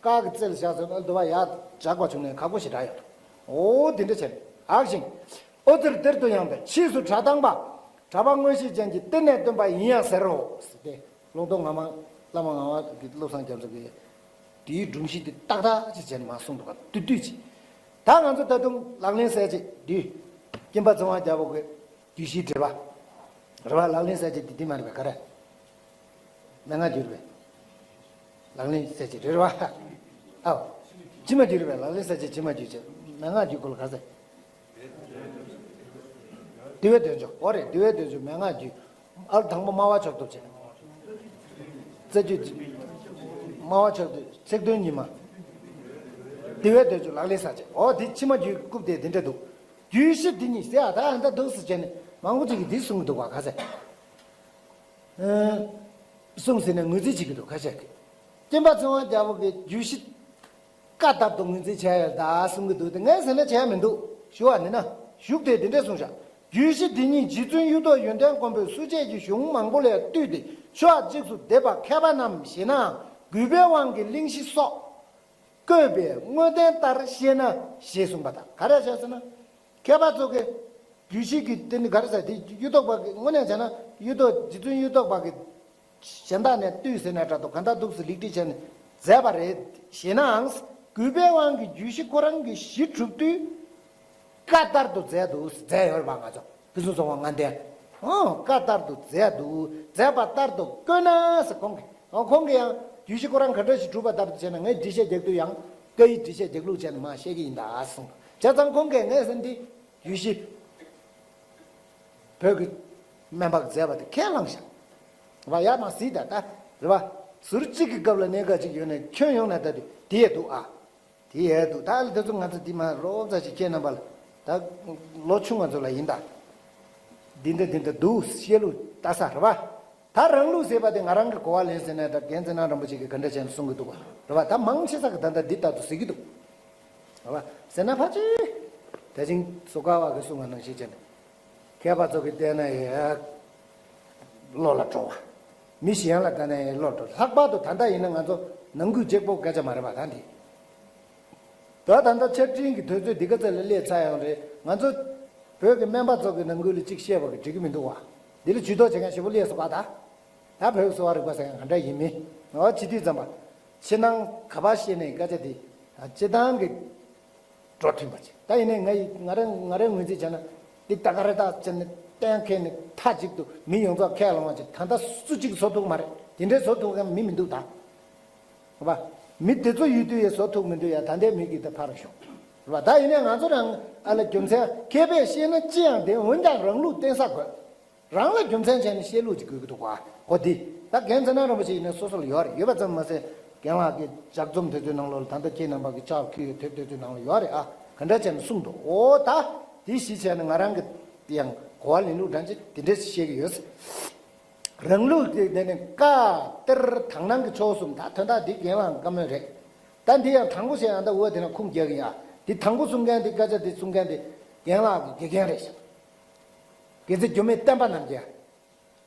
བཀའ་གི་རྩེ་ལ་བཞག་ཟེར་ན་འདུལ་བ་ཡར་འཇགས་པ་བྱུང་ནས་ཁག་པོ་ཞེ་དྲག་ཡོད། འོ་དེ་འདྲ་བྱས་ནས་ཨག་ཤིང་། ཨོ་ཙིར་གཏེར་དུ་ཡང་སྦས། ཕྱིས་སུ་གྲྭ་ཐང་པ། གྲྭ་པ་མངོན་ཤེས་ཅན་གྱིས་གཏེར་ནས་བཏོན་པ་ཡིན་ཡང་ཟེར་རོ། ཟེར་ཏེ། ཀློང་རྡོལ་ངག་དབང་བླ་མ་ངག་དབང་གི་བློ་བཟང་རྒྱ་མཚོ་གིས་དེའི་སྒྲོམ་གཞི་དེ་ཏག་ཏག་ཅིག་བྱས་ནས་མར་གསུངས་འདུག་ག། བསྡུས་བསྡུས་ཅིག། ད་ང་ཚོ་ད་དུང་ལག་ལེན་གསལ་བྱེད་འདི། སྐྱེམ་པ་ཚེ་དབང་རྒྱལ་པོ་གི་རྒྱུད་བཞིའི་འགྲེལ་པ། རེད་བ། ལག་ལེན་གསལ་བྱེད་འདི་འདི་མ་རེད་པས་ག་རེ། མན་ངག་རྒྱུད་རེད་པས། ལག་ལེན་གསལ་བྱེད་རེད་བ། ཨའོ། ཕྱི་མ་རྒྱུད་རེད་པས། ལག་ལེན་གསལ་བྱེད་ཕྱི་མ་རྒྱུད་བྱས། མན་ངག་རྒྱུད་སྐོར་ལ་ག་ཟེར། འདུལ་བའི་འདོད་འཇོ། འོ་རེད། འདུལ་བའི་འདོད་འཇོ་མན་ངག་རྒྱུད། ཨ་དང་པོ་སྨྲ་བ་མཆོག་ཐོབ་བྱས། རྩ་རྒྱུད། སྨྲ་བ་མཆོག་ཐོབ་ཚིག་དོན་ཉི་མ། འདུལ་བའི་འདོད་འཇོ་ལག་ལེན་གསལ་བྱེད། འོ་དེ་ཕྱི་མ་རྒྱུད་རྐུབ་དེ་དེ་འདྲ་འདུག། རྒྱུད་བཞི་འདི་ཉིད་ཟེར་ཨ་ད་ཨ་ད་འདུག་ཟེར་བྱས་ནས་མང་པོ་ཅིག་གིས་འདི་གསུང་གི་འདུག་བ་ག་ཟེར། ཨ། གསུང་ཟེར་ནས་ངོས་འཛིན་བྱེད་ཀྱི་འདུག་ཁ་ཤས་ཀྱིས། སྐྱེམ་པ་ཚེ་དབང་རྒྱལ་པོ་གིས་རྒྱུད་བཞི་བཀའ་ལྟར་དུ་ངོས་འཛིན་བྱས་ཡོད་ད་གསུང་གི་འདུག་སྟེ། ངས་ཟེར་ན་བྱས་མི་འདུག་ཞུ་བ་ནི་ན། ཞུགས་ཏེ་འདི་འདྲ་གསུངས་བཞག། རྒྱུད་བཞི་འདི་ཉིད་རྗེ་བཙུན་གཡུ་ཐོག་ཡོན་ཏན་མགོན་པོས་སུ་ཆད་ཀྱི་གཞུང་མང་པོ་ལས་བཏུས་ཏེ་ཕྱོགས་གཅིག་ཏུ་བསྡེབས་པ་མཁས་པ་རྣམས་ཞེ་ནའང་གུས་པའི་དབང་གིས་གླེང་གཞི་སོགས་བཀོད་པའི་དངོས་བསྟན་ལྟར་བཤད་ན་ཞེས་གསུངས་པ་དང་། ག་རེ་བྱས་ཟེར་ན། མཁས་པ་ཚོ་གིས་རྒྱུད་བཞི་གི་དེ་ནི་ག་རེ་ཟེར་དེ་གཡུ་ཐོག་པ་གི་དངོས་གནས་བྱས་ན་གཡུ་ཐོག་རྗེ་བཙུན་གཡུ་ཐོག་པ་གི་གཞན་དག་ནས་བཏུས་ཟེར་ནས་འདྲ་འདུག། གང་ལྟར་འདུག་སེ་ལེགས་སྒྲིག་བྱས་ནས་མཛད་པ་རེད། ཞེ་ནའང་ གུས་པའི་དབང་གིས་རྒྱུད་བཞི་ཁོ་རང་གི་གཞི་གྲུབ་དུས། བཀའ་ལྟར་དུ་མཛད་འདུག་མཛད་ཡོད་རེད་པ། ང་ཚོ་ཕུན་སུམ་ཚོགས་པ་ལྔ་ལྡན། ཨོ་བཀའ་ལྟར་དུ་མཛད་འདུག་མཛད་པ་ལྟར་དུ་བཀོད་ན་ཟེར་ཁོང་གིས། ཨོ་ཁོང་གིས་ཡང་རྒྱུད་བཞི་ཁོ་རང་ག་འདྲ་ཞིག་གྲུབ་པ་ལྟར་དུ་བྱས་ན། ངས་འགྲེལ་བཤད་རྒྱག་དུས་ཡང་བཀའ་ཡི་འགྲེལ་བཤད་རྒྱག་ལུགས་བྱས་ནས་མར་བཤད་ཀྱི་ཡིན་ད་གསུངས། བྱས་ཙང་ཁོང་གིས་ངས་ཟེར་འདི་རྒྱུད་བཞི་བོད་ཀྱི་སྨན་པ་མཛད་པ་དེ་ཁས་བླངས་ཤག་རེད་པ། ཡར་མར་གཟིགས་དང་ད་རེད་པ། ཟུར་གཅིག་གི་སྐབས་ལ་གནད་འགག་ཅིག་ཡོད་ནས་ཁྱོན་ཡོངས་ནས་ལྟ་དུས་དེ་ཡས་འདུག་ཨ། དེ་ཡས་འདུག་ད་ལྟ་དེ་ཚོ་ང་ཚོ་འདི་མ་རོབ་ཙམ་ཞིག་ཁྱེད་རྣམ་པ་ལ་ད་ལོ་ཆུང་བ་ཚོ་ལ་ཡིན་ད། འདི་འདྲ་འདི་འདྲ་འདུག་བཤད་ལུགས་ལྟ་ས་རེད་པ། ད་རང་ལུགས་ཟེར་བ་དེ་ང་རང་གི་གོ་བ་ལེན་ཟེར་ནས་ད་རྒན་ཚེ་རིང་རིན་པོ་ཆེ་གིས་ག་འདྲ་བྱས་ནས་གསུང་གི་འདུག་པ་རེད་པ། ད་མང་ཆེ་ས་གིས་ད་ལྟ་འདི་ལྟར་དུ་ཟེར་གྱི་འདུག་རེད་པ། ཟེར་ན་ཕལ་ཆེར་ད་ཅིང་བཟོ་དཀའ་བ་གིས་གསུང་བ་ནང་བཞིན་བྱས་ནས། མཁས་པ་ཚོ་གིས་བལྟས་ན་ཡང་བློ་ལ་འགྲོ་བ། མི་གཞན་ལ་བལྟས་ན་ཡང་བློ་འགྲོ། ལྷག་པར་དུ་ད་ལྟ་ཡིན་ན་ང་ཚོ་ནང་ཁུལ་གཅིག་པོ་སྐད་ཆ་མ་རེད་པ་ད་འདི། ད་ད་ལྟ་ཆ་འཕྲིན་གྱི་དུས་ཚོད་འདི་ག་ཚོད་ལ་སླེབས་ཚར་ཡོང་རེད། ང་ཚོ་བོད་ཀྱི་སྨན་པ་ཚོ་གི་ནང་ཁུལ་ལ་གཅིག་བཤད་པ་གི་འགྲིག་གི་མི་འདུག་བ། འདི་ལ་ཇུས་གཏོགས་བྱེད་མཁན་ཞེ་པོ་སླེབས་སོང་བ་ད། ད་བོད་ཀྱི་གསོ་བ་རིག་པ་ཟེར་མཁན་ག་འདྲ་ཡིན་མིན། འོ་བྱེད་དུས་ཙམ་པ། ཕྱི་ནང་ག་པར་བཤད་ནའི་སྐད་ཆ་འདི། སྤྱིར་བཏང་གི་འགྲོ་མཐུན་པ་ཅིག་ད་ཡིན་ནའི་ང་ཡི་ང་རང་ང་རང་ངོས་འཛིན་བྱས་ན། འདི་ད་ག་རེ་ད་བྱས་ནས་གཏན་འཁེལ་ནས་མཐའ་གཅིག་ཏུ་མི་ཡོངས་རྫོགས་ཁས་བླངས་པ་ཅིག་ད་ལྟ་སུ་གཅིག་བཟོ་ཐུབ་མ་རེད། དེ་འདྲའི་བཟོ་ཐུབ་མཁན་མི་མི་འདུག་ད། རེད་པ། མི་དེ་ཚོ་ཡོད་དུས་ཡང་བཟོ་ཐུབ་མི་འདུག་ཡ། ད་ལྟའི་མི་གིས་ད་ཕར་ཞོག་རེད་པ། ད་ཡིན་ནའི་ང་ཚོ་རང་ཨ་ལ་རྒྱུ་མཚན་མཁས་པས་བཤད་ན་ཅི་ཡང་བདེན། འོན་ཀྱང་རང་ལུགས་བསྟན་ས་དགོས། རང་ལ་རྒྱུ་མཚན་བྱས་ནས་བཤད་ལུགས་ཅིག་དགོས་ཀྱི་འདུག་ག་འོ་འདི་ད་རྒན་ཚེ་རིང་རིན་པོ་ཆེ་ཡིན་ན་སོ་སོ་ལ་ཡོད་རེད། ཡོད་པ་ཙམ་མ་ཟད་རྒན་ལགས་ཀྱི་ལྗགས་རྩོམ་དེ་ཚོའི་ནང་ལོགས་ལ་ད་ལྟ་ཁྱེད་རྣམ་པ་གི་ཕྱག་ཕུལ་ཡོད་དེ་དེ་ཚོའི་ནང་ལ་ཡོད་རེད་ཨ། ག་འདྲ་བྱས་ནས་གསུངས་འདུག་འོ་ད་འདི་གཞི་བྱས་ནས་ང་རང་གི་ཡང་གོ་བ་ལེན་ལུགས་འདྲ་ཅིག་དེ་འདྲས་བཤད་ཀྱི་ཡོད། རང་ལུགས་དེ་དེ་ནི་བཀའ་གཏེར་དག་སྣང་གི་ཕྱོགས་གསུམ། ད་དོན་དག་འདི་རྒན་ལགས་བཀའ་མོལ་རེད། ད་འདི་ཡང་དང་པོ་བཤད་ཡང་ད་འུ་དེ་ན་ཁུངས་རྒྱག་གི་ཡ། འདི་དང་པོ་གསུང་མཁན་འདི་སྐད་ཆ་འདི་གསུང་མཁན་འདི་རྒན་ལགས་ཀྱི་དགེ་རྒན་རེད་ཤག་དགེ་ཚུལ་འགྱུར་མེད་བསྟན་པ་རྣམ་རྒྱལ།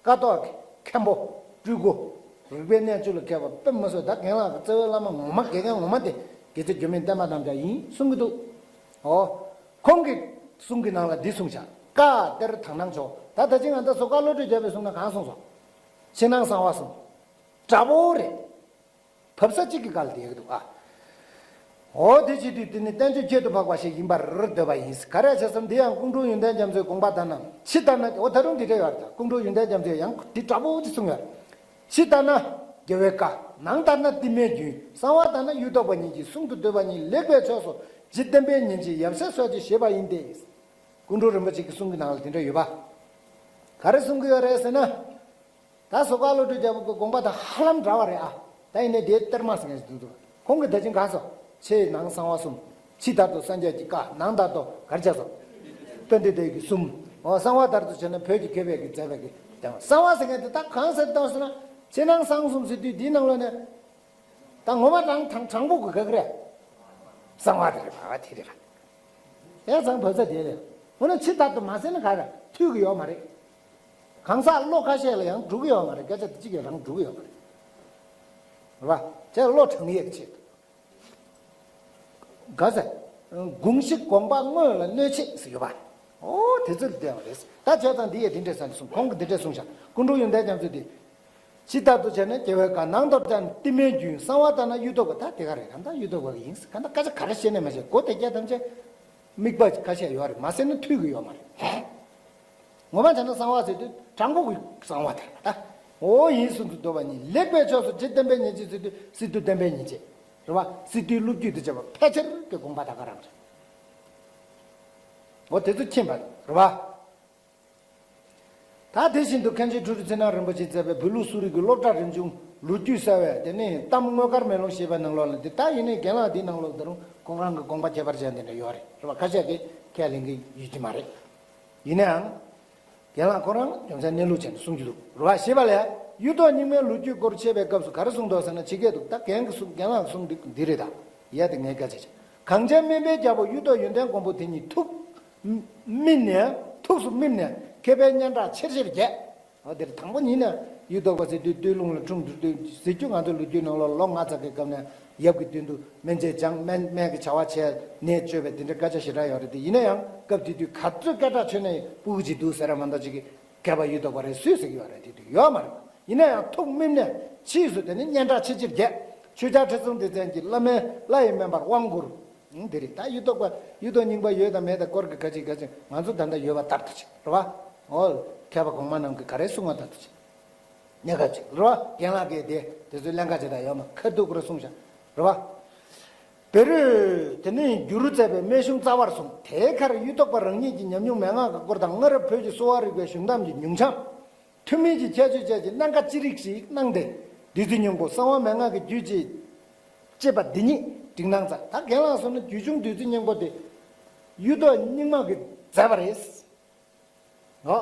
ཀཿཐོག་གི་མཁན་པོ། སྤྲུལ་སྐུ། རིག་པའི་གནས་བཅུ་ལ་མཁས་པ་དཔེ་མི་སྲིད། ད་རྒན་ལགས་ཀྱི་བརྩེ་བའི་བླ་མ་ངོ་མ་དགེ་རྒན་ངོ་མ་དེ་དགེ་ཚུལ་འགྱུར་མེད་བསྟན་པ་རྣམ་རྒྱལ་ཡིན་གསུང་གི་འདུག་འོ། ཁོང་གི་གསུང་གི་ནང་ལ་འདི་གསུངས་ཤག་བཀའ་གཏེར་དག་སྣང་མཆོག་ད་ད་ཅི་ང་ད་བཟོ་བཀའ་བློ་གྲོས་རྒྱལ་པོས་གསུངས་ན་གང་གསུངས་སོང་། ཕྱི་ནང་གསང་བ་གསུམ། འདྲ་པོ་རེད། བབས་ས་གཅིག་གི་སྒང་ལ་བསྡད་ཀྱི་འདུག་ཨ། འོ་དེ་བྱེད་དུས་དེ་ནི་བསྟན་བཅོས་ཁྱད་དུ་འཕགས་པ་ཞིག་ཡིན་པར་འདོད་པ་ཡིན། ག་རེ་བྱས་སམ་འདི་ཡང་ཀོང་སྤྲུལ་ཡོན་ཏན་རྒྱ་མཚོའི་དགོངས་པ་ལྟར་ན། ཕྱི་ལྟར་ན། འོ་ད་རུང་འདི་འདྲ་ཡོད་རེད། ད་ཀོང་སྤྲུལ་ཡོན་ཏན་རྒྱ་མཚོས་ཡང་འདི་འདྲ་པོ་ཅིག་གསུངས་ཡོད་རེད། ཕྱི་ལྟར་ན་རྒྱལ་བའི་བཀའ། ནང་ལྟར་ན་ཏིང་མའི་རྒྱུན། གསང་བ་ལྟར་ན་གཡུ་ཐོག་པ་ཉིད་ཀྱི་གསུང་དུ་འདོད་པ་ཉིད་ལེགས་པའི་ཕྱོགས་སུ་རྗེ་བསྟན་པའི་ཉིན་བྱེད་ཡབ་སྲས་སོགས་ཀྱིས་བཞེད་པ་ཡིན་ཏེ། ཀོང་སྤྲུལ་རིན་པོ་ཆེ་གི་གསུང་གི་ནང་ལ་དེ་འདྲ་ཡོད་པ། ག་རེ་གསུང་གི་ཡོད་རེད་ཟེར་ན། ད་བཟོ་བཀའ་བློ་གྲོས་རྒྱལ་པོ་གི་དགོངས་པ་དང་ཧ་ལམ་འདྲ་བ་རེད་ཨ། ད་ཡིན་ནའི་དེའི་གཏེར་མ་ཟེར་མཁན་ཞིག་འདུག་ཁོང་གིས་ད་ཅི་ག་སོ། ཕྱི་ནང་གསང་བ་གསུམ། ཕྱི་ལྟར་དུ་སངས་རྒྱས་ཀྱི་བཀའ། ནང་ལྟར་དུ་ག་རེ་བྱས་སོ། དཔལ་ལྡན་འདས་ཀྱི་གསུམ། འོ་གསང་བ་ལྟར་དུ་བྱས་ན་བོད་ཀྱི་མཁས་པའི་གི་མཛད་པའི་གི་དེ་གསང་བ་ཟེར་མཁན་དེ་ད་གང་ཟེར་གཏོང་ཟེར་ན། ཕྱི་ནང་གསང་གསུམ་ཟེར་དུས་འདིའི་ནང་ལོགས་ནས། ད་ངོ་མ་དྲང་དྲང་དྲང་པོ་གི་ག་གི་རེད། གསང་བ་དེ་རེད་པ། དེ་རེད་པ། ཡང་ཚང་བོད་ས་དེ་རེད། འོ་ན་ཕྱི་ལྟར་དུ་མ་ཟེར་ན་ག་རེ་ཐུག་གི་ཡོད་མ་རེད། གང་ཟག་བློ་ཁ་ཤས་ལ་ཡང་འགྲོ་གི་ཡོད་མ་རེད། སྐད་ཆ་དེ་གཅིག་ཀྱང་རང་འགྲོ་གི་ཡོད་མ་རེད། རེད་པ། དེ་བློ་དྲང་ཡས་ཆེད་དུ། ག་ཟེར། དགོངས་གཞི་དགོངས་པ་དངོས་ལ་གནོད་བྱེད་ཟེར་ཡོད་པ། ཨོ་དེ་ཚོ་བསྡད་པ་རེད། ད་བྱས་ཙང་འདི་ཡས་འདི་འདྲས་ཟེར་ནས་གསུངས། ཁོང་གིས་འདི་འདྲས་གསུངས་ཤག་ཀོང་སྤྲུལ་ཡོན་ཏན་རྒྱ་མཚོས་འདི། ཕྱི་ལྟར་དུ་བྱས་ན་རྒྱལ་བའི་བཀའ། ནང་ལྟར་དུ་བྱས་ན་ཏིང་མའི་རྒྱུན། གསང་བ་ལྟར་ན་གཡུ་ཐོག་པ། ད་དེ་ག་རེད། གང་ལྟར་གཡུ་ཐོག་པ་ཡིན། གང་ལྟར་སྐད་ཆ་ག་རེ་བཤད་ནས་མ་བཤད། གོ་དེ་སྐད་ཐམས་ཅད་དམིགས་པ་ཁ་ཤས་ཡོད་རེད། མ་ཟེར་ན་ཐུག་གི་ཡོད་མ་རེད། ངོ་མ་བྱས་ན་གསང་བ་ཟེར་དུས་དྲང་པོ་གི་གསང་བ་དེ་རེད་པ། ད་འོ་ཡིན་གསུང་དུ་འདོད་པ་ཉིད་ལེགས་པའི་ཕྱོགས་སུ། རྗེ་བསྟན་པའི་ཉིན་བྱེད་ཟེར་དུས་སི་ཏུ་བསྟན་པའི་ཉིན་བྱེད་རེད་པ། སི་ཏུའི་ལོ་རྒྱུས་དེ་བྱས་པ་ཕལ་ཆེར་གྱི་དགོངས་པ་ད་ག་རང་རེད། འོ་དེ་ཚོ་མཁྱེན་པ་རེད་པ། ད་དེ་བཞིན་དུ་མཁན་ཆེན་ཁྲི་རུ་ཚེ་རིང་རིན་པོ་ཆེས་མཛད་པའི་བོད་ལུགས་གསོ་རིག་གི་སློབ་གྲྭ་རིམ་བྱུང་ལོ་རྒྱུས་གསལ་བའི་དེ་ནས་གཏམ་དངོས་དཀར་མེ་ལོང་ཞེས་པའི་ནང་ལོགས་ལ། འདི་ད་ཡིན་ནའི་རྒན་ལགས་འདིའི་ནང་ལོགས་ད་རུང་ཁོང་རང་གི་དགོངས་པ་ཁྱད་པར་ཅན་དེ་འདྲ་ཡོད་རེད། རེད་པ། ཁ་ཤས་ཀྱིས་ཁས་ལེན་གྱི་ཡོད་ཀྱི་མ་རེད། ཡིན་ནའང་། རྒན་ལགས་ཁོ་རང་རྒྱུ་མཚན་གནས་ལུགས་བྱས་ནས་གསུང་རྒྱུ་འདུག་རེད་པ། ཞེས་པ་ལས། གཡུ་ཐོག་རྙིང་མའི་ལོ་རྒྱུས་སྐོར་འཆད་པའི་སྐབས་སུ་ག་རེ་གསུངས་འདུག་ཟེར་ན། ཇི་སྐད་དུ། ད་རྒན་གྱི་གསུང་། རྒན་ལགས་ཀྱི་གསུང་འདི་འདི་རེད་ད། ཡ་དེ་ངས་སྐད་ཆ་བྱས། གངས་ཅན་སྨན་པའི་རྒྱལ་པོ་གཡུ་ཐོག་ཡོན་ཏན་མགོན་པོ་དེ་ཉིད་ཐུགས་སྨིན་ནས། ཐུགས་སུ་སྨིན་ནས་མཁས་པའི་སྙན་གྲགས་ཆེར་ཆེར་རྒྱས། འོ་དེར་དང་པོ་ཉིད་ནས་གཡུ་ཐོག་པ་ཟེར་དུས་སྟོད་ལུང་ལ་འཁྲུངས་འགྲོ་དུས་ཟེར་རྒྱུ། ང་ཚོ་ལོ་རྒྱུས་ནང་ལོགས་ལོ་ལྔ་ཙམ་གྱི་སྐབས་ནས་ཡབ་ཀྱི་མདུན་དུ་སྨན་དཔྱད་སྦྱངས། སྨན་སྨན་གྱི་བྱ་བ་བྱས། ནད་བཅོས་པའི་དེ་འདྲའི་སྐད་ཆ་ཞེ་དྲག་ཡོད་རེད་དེ། ཡིན་ན་ཡང་སྐབས་དེ་དུས་ག་ཚོད་སྐད་གྲགས་ཆོད་ནས་ཕྲུ་གུ་ཅིག་འདུག་ཟེར་ར་མ་གཏོགས་ཅིག་གི་མཁས་པ་གཡུ་ཐོག་པ་རེད་ཟེར་གྱི་ཡོད་རེད། དེ་དུས་ཡོད་མ་རེད། ཡིན་ན་ཡང་ཐུགས་སྨིན་ནས་ཕྱིས་སུ་དེ་ནི་སྙན་གྲགས་ཆེ་ཆེར་རྒྱས། ཆོས་རྒྱལ་ཁྲི་སྲོང་ལྡེ་བཙན་གྱིས་བླ་མའི་བླ་ཡི་མོས་པར་དབང་བསྐུར། ཨང་། འདི་རེད། ད་གཡུ་ཐོག་པ་གཡུ་ཐོག་རྙིང་པ་ཡོད་དང་མེད་དང་སྐོར་གྱི་ག་ཅིག་ག་ཅིག་ང་ཚོ་ད་ལྟ་ཡོད་པ་ལྟར་དུ་ཅིག་རེད་བ། འོ། མཁས་པ་གོང་མ་རྣམས་ཀྱིས་ག་རེ་གསུང་བ་ལྟར་དུ་ཅིག་གནས་སྐབས་ཅིག་རེད་བ། རྒན་ལགས་ཀྱིས་དེ་དེ་ཚོའི་ཀླན་ཀ་ཅིག་དང་ཡོད་མ་ཁ་ཐུག་ཁོ་རང་གསུངས་ཤག་རེད་བ། བེ་རུས་དེ་ནས་འགྱུར་རུ་མཛད་པའི་སྨན་གཞུང་རྩ་བར་གསུངས། དེའི་ཁར་གཡུ་ཐོག་པ་རང་ཉིད་ཀྱི་ཉམས་མྱོང་མན་ངག་གི་སྐོར་དང་སྔ་རབས་བོད་ཀྱི་གསོ་བ་རིག་པའི་གཞུང་གཏམ་གྱི་ཉུང་བྱང་། ཐུན་མིན་གྱི་ཁྱད་ཆོས་བཅས་ཀྱི་གནད་འགག་ཅི་རིགས་ཤིག་གནང་སྟེ། བདུད་རྩི་སྙིང་པོ་གསང་བ་མན་ངག་གི་རྒྱུད་ཅེས་ཅེས་པ་འདི་ཉིད་བསྒྲིགས་གནང་མཛད། ད་རྒན་ལགས་གསུངས་ན་རྒྱུད་གཞུང་བདུད་རྩི་སྙིང་པོ་དེ་གཡུ་ཐོག་རྙིང་མ་གིས་མཛད་པ་རེད། འོ།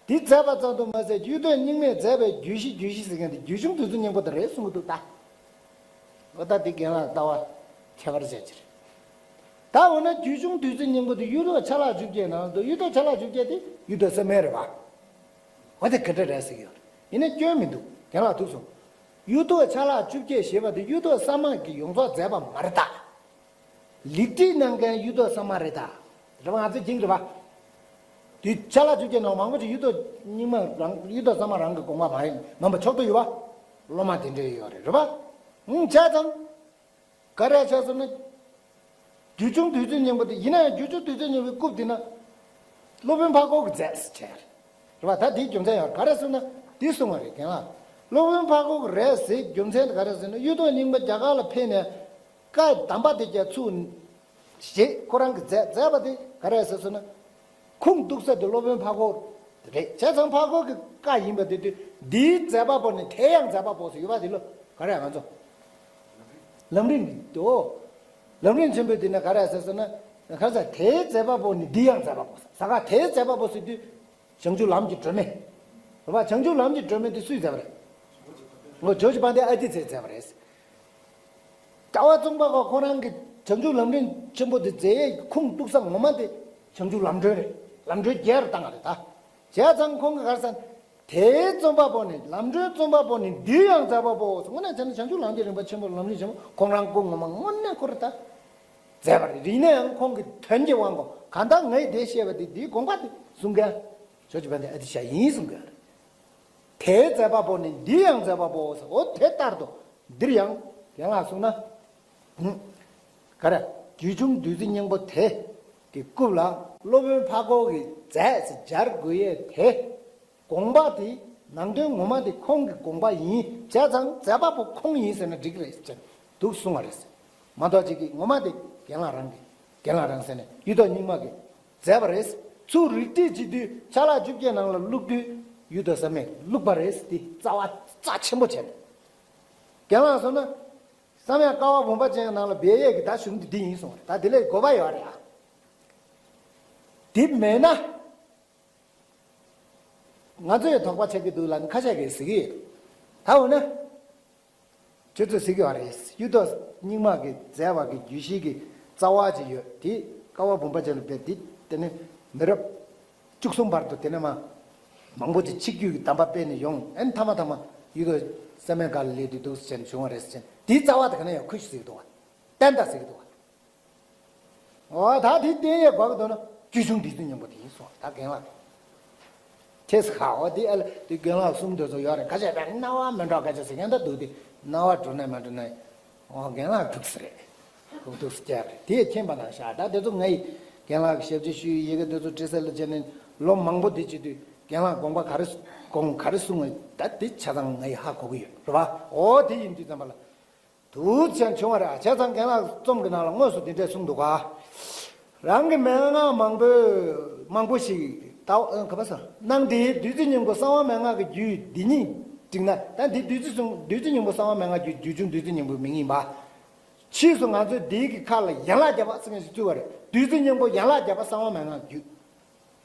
འདི་མཛད་པ་ཙམ་དུ་མ་ཟད་གཡུ་ཐོག་རྙིང་མས་མཛད་པའི་རྒྱུད་བཞི་རྒྱུད་བཞི་ཟེར་མཁན་དེ་རྒྱུད་གཞུང་བདུད་རྩི་སྙིང་པོ་དེ་རེད་གསུང་གི་འདུག་ད། འོ་ད་འདི་རྒན་ལགས་ལྟ་བ་ཁྱད་པར་ཅན་ཅིག་རེད། ད་འོ་ན་རྒྱུད་གཞུང་བདུད་རྩི་སྙིང་པོ་དེ་གཡུ་ཐོག་ཆ་ལག་བཅོ་བརྒྱད་ནང་དུ་གཡུ་ཐོག་ཆ་ལག་བཅོ་བརྒྱད་དེ་གཡུ་ཐོག་གསར་མའི་རེད་བ། འོ་དེ་ག་འདྲ་རེད་ཟེར་གྱི་ཡོད་རེད། ཡིན་ན་སྐྱོན་མི་འདུག་རྒན་ལགས་ཐུགས་སོང་། གཡུ་ཐོག་ཆ་ལག་བཅོ་བརྒྱད་ཞེས་པ་དེ་གཡུ་ཐོག་གསར་མ་གིས་ཡོངས་རྫོགས་མཛད་པ་མ་རེད་ད། ལེགས་སྒྲིག་གནང་མཁན་གཡུ་ཐོག་གསར་མ་རེད་ད། རེད་བ། ང་ཚོའི་རྒྱུན་རེད་བ། དེ་ཆ་ལག་བཅུ་བརྒྱད་ནང་མང་པོ་ཅིག་གཡུ་ཐོག་རྙིང་མ་རང་གཡུ་ཐོག་གསར་མ་རང་གི་དགོངས་པ་མ་ཡིན་མིན་པ་ཕྱོགས་བསྡུས་ཡོད་བ། སློབ་མ་དེ་འདྲས་ཡོད་རེད། རེད་བ། ཨང་། བྱས་ཙང་། ག་རེ་བྱས་སོང་ན། རྒྱུད་གཞུང་བདུད་རྩི་སྙིང་པོ་དེ་ཡིན་ན་ཡང་རྒྱུད་གཞུང་བདུད་རྩི་སྙིང་པོའི་སྐབས་དེ་ན། སློབ་དཔོན་འཕགས་སྐོར་གྱིས་མཛད་ཟེར་བྱས་རེད། རེད་བ། ད་དེའི་རྒྱུ་མཚན་ཡང་ག་རེ་སོང་ན་འདི་གསུངས་པ་རེད། རྒན་ལགས། སློབ་དཔོན་འཕགས་སྐོར་གྱིས་རེད་ཟེར་རྒྱུ་མཚན་དེ་ག་རེ་ཟེར་ན་གཡུ་ཐོག་རྙིང་པ་རྒྱ་གར་ལ་ཕེབས་ནས། བཀའ་གདམས་པ་དེ་རྒྱ་ཚུགས་ཞེས་ཁོ་རང་གིས་མཛད་མཛད་པ་དེ་ག་རེ་ཟེར་ཟེར་ན། ཁུངས་གཏུགས་ས་དེ་སློབ་དཔོན་འཕགས་སྐོར་རེད། བྱས་ཙང་འཕགས་སྐོར་གྱི་བཀའ་ཡིན་པ་དེ་དུས་འདིའི་མཛད་པ་པོ་ནི་དེ་ཡང་མཛད་པ་པོ་ཟེར་ཡོད་པ་དེ་ལ་ག་རེ་ང་ཚོ་ལམ་རིམ་གྱི་དོ། ལམ་རིམ་ཆེན་པོའི་དེ་ནི་ག་རེ་ཟེར་ཟེར་ན། ག་རེ་ཟེར་དེའི་མཛད་པ་པོ་ནི་འདི་ཡང་མཛད་པ་པོ་ཟེར་ས་ག་དེའི་མཛད་པ་པོ་ཟེར་དུས། བྱང་ཆུབ་ལམ་གྱི་སྒྲོན་མེ། རེད་བ། བྱང་ཆུབ་ལམ་གྱི་སྒྲོན་མེ་དེ་སུས་མཛད་པ་རེད། འོ་ཇོ་བོ་རྗེ་དཔལ་ལྡན་ཨ་ཏི་ཚས་མཛད་པ་རེད། རྒྱལ་བ་ཙོང་ཁ་པ་ཁོ་རང་གིས་བྱང་ཆུབ་ལམ་རིམ་ཆེན་པོ་དེ་མཛད་ཡས་ཁུངས་གཏུགས་ས་ངོ་མ་དེ་བྱང་ཆུབ་ལམ་སྒྲོན་རེད། ལམ་སྒྲོན་རྒྱས་རུ་བཏང་བ་རེད་ད། བྱས་ཙང་ཁོང་གིས་ག་རེ་ཟེར། དེའི་རྩོམ་པ་པོ་ནི་ལམ་སྒྲོན་རྩོམ་པ་པོ་ནི་འདི་ཡང་མཛད་པ་པོ་དངོས་གནས་བྱས་ན་བྱང་ཆུབ་ལམ་གྱི་རིམ་པ་ཆེན་པོ་ལམ་རིམ་ཆེན་པོ་ཁོང་རང་སྐུ་ངོ་མ་དངོས་གནས་ཁོ་རེད་ད། མཛད་པ་རེད། ཡིན་ན་ཡང་ཁོང་གིས་དོན་གྱི་དབང་གོ་གང་ལྟར་ངས་དེ་བཤད་པ་དེ་འདིའི་དགོངས་པ་དེ་གསུང་མཁན། ཇོ་བོ་རྗེ་དཔལ་ལྡན་ཨ་ཏི་ཤ་ཡིན་གསུང་གི་ཡོད་རེད། དེའི་མཛད་པ་པོ་ནི་འདི་ཡང་མཛད་པ་པོ་ཟེར། འོ་དེ་ལྟར་དུ་འདིར་ཡང་རྒན་ལགས་གསུངས་ན། ཧུམ། ག་རེ། རྒྱུད་གཞུང་བདུད་རྩི་སྙིང་པོ་དེ་གི་སྐབས་ལ་སློབ་དཔོན་འཕགས་སྐོར་གྱིས་མཛད་ཟེར་སྦྱར་དགོས་ཡས་དེ། དགོངས་པ་དེ་ནང་དོན་ངོ་མ་དེ་ཁོང་གི་དགོངས་པ་ཡིན། བྱས་ཙང་མཛད་པ་པོ་ཁོང་ཡིན་ཟེར་ན་འགྲིག་གི་རེད་ཅེས་འདུག་གསུང་བ་རེད། མ་གཏོགས་ཅིག་གིས་ངོ་མ་དེ་རྒན་ལགས་རང་གི་རྒན་ལགས་རང་ཟེར་ནས་གཡུ་ཐོག་རྙིང་མ་གིས་མཛད་པ་རེད། ཚུར་རིགས་བསྒྲེས་བྱེད་དུས་ཆ་ལག་བཅོ་བརྒྱད་ནང་ལ་བླུགས་དུས་གཡུ་ཐོག་གསར་མས་བླུགས་པ་རེད། དེ་རྩ་བ་རྩ་ཆེན་པོ་བྱས་ནས། རྒན་ལགས་སོང་ན་བསམ་ཡས་ཀ་བ་བུམ་པ་ཅན་ནང་ལ་སྦས་ཡས་ཀྱི་ད་གཞུང་དེ་འདི་ཡིན་གསུངས་པ་རེད། ད་དེ་ལས་དགོས་པ་ཡོད་རེད་ཨ། དེ་མེད་ན། ང་ཚོས་དོགས་པ་ཆགས་ཀྱི་འདུག་ལབ་ནས་ཁ་ཤས་ཀྱིས་ཟེར་གྱི་ཡོད། ད་འོ་ན། ཁྱོད་ཚོས་ཟེར་གྱི་ཡོད་རེད། གཡུ་ཐོག་རྙིང་མ་གི་མཛད་པ་གི་རྒྱུད་བཞི་གི་རྩ་བ་ཅིག་ཡོད་དེ། ཀ་བ་བུམ་པ་ཅན་ལ་སྦས་དེ་དེ་ནི་མི་རབས་བཅུ་གསུམ་བར་དུ་དེ་ནས་མ་མང་པོ་ཅིག་ཆིག་བརྒྱུད་ཀྱི་གདམས་པ་སྤེལ་ནས་ཡོང་། ཨན་མཐའ་མ་མཐའ་མ་གཡུ་ཐོག་གསར་མའི་སྒང་ལ་སླེབས་དུས་འདུག་ཟེར་ནས་བྱུང་བ་རེད་ཟེར་ནས་དེའི་རྩ་བ་དེ་ག་ནས་ཡང་ཁུར་ཞིག་ཟེར་གྱི་འདུག་བ། བསྟན་དང་ཟེར་གྱི་འདུག་བ། འོ་ད་དེ་བསྟན་ཡས་དགོས་ཀྱི་འདུག་ན་རྒྱུད་གཞུང་བདུད་རྩི་སྙིང་པོ་དེ་ཡིན་གསུངས། ད་རྒན་ལགས་ཁྱེད་ཟེར་ཧ་འོ་དེ་ཨ་ལ་དེ་རྒན་ལགས་གསུང་འདོད་ཚོ་ཡོད་རེད། ཁ་ཤས་པས་རྣ་བ་མི་འགྲོ་ཁ་ཤས་ཟེར་མཁན་ད་འདུག་དེ་རྣ་བ་འགྲོ་ནས་མ་འགྲོ་ནས་འོ་རྒན་ལགས་ཐུགས་སུ་རེད། ཐུགས་ཐུགས་སུ་བསྐྱལ་རེད། དེ་མཁྱེན་པ་དང་ཤ་ད་དེ་ཚོ་ངའི་རྒན་ལགས་ཀྱི་ཞབས་ཕྱི་ཞུ་ཡི་ཡི་གེ་དེ་ཚོ་བྲིས་ས་ལ་བྱས་ནས་ལོ་མང་པོ་དེ་བྱེད་དུས་རྒན་ལགས་དགོངས་པ་ག་རེ་དགོངས་ག་རེ་གསུང་བ་ད་དེ་ཆ་ཚང་ངའི་ཧ་གོ་གི་ཡོད་རེད་བ། འོ་དེ་ཡིན་དུས་ཙམ་པ་ལ། དུ་ཅན་བྱུང་བ་རེད། བྱས་ཙང་རྒན་ལགས་རྩོམ་གྱི་ནང་ལ་དངོས་སུ་འདི་འདྲས་གསུངས་འདུག་ག་རང་གི་མན་ངག་མང་པོས་མང་པོ་ཞིག་ད་ག་པ་ས་གནང་སྟེ་བདུད་རྩི་སྙིང་པོ་གསང་བ་མན་ངག་གི་རྒྱུད་འདི་ཉིད་བསྒྲིགས་ན། ད་འདི་བདུད་རྩི་གསུང་བདུད་རྩི་སྙིང་པོ་གསང་བ་མན་ངག་རྒྱུད་རྒྱུད་གཞུང་བདུད་རྩི་སྙིང་པོའི་མིང་ཡིན་པ། ཕྱིས་སུ་ང་ཚོས་འདིའི་གི་ཁ་ལ་ཡན་ལག་བརྒྱད་པ་ཟེར་མཁན་ཞིག་བཙུགས་པ་རེད། བདུད་རྩི་སྙིང་པོ་ཡན་ལག་བརྒྱད་པ་གསང་བ་མན་ངག་རྒྱུད།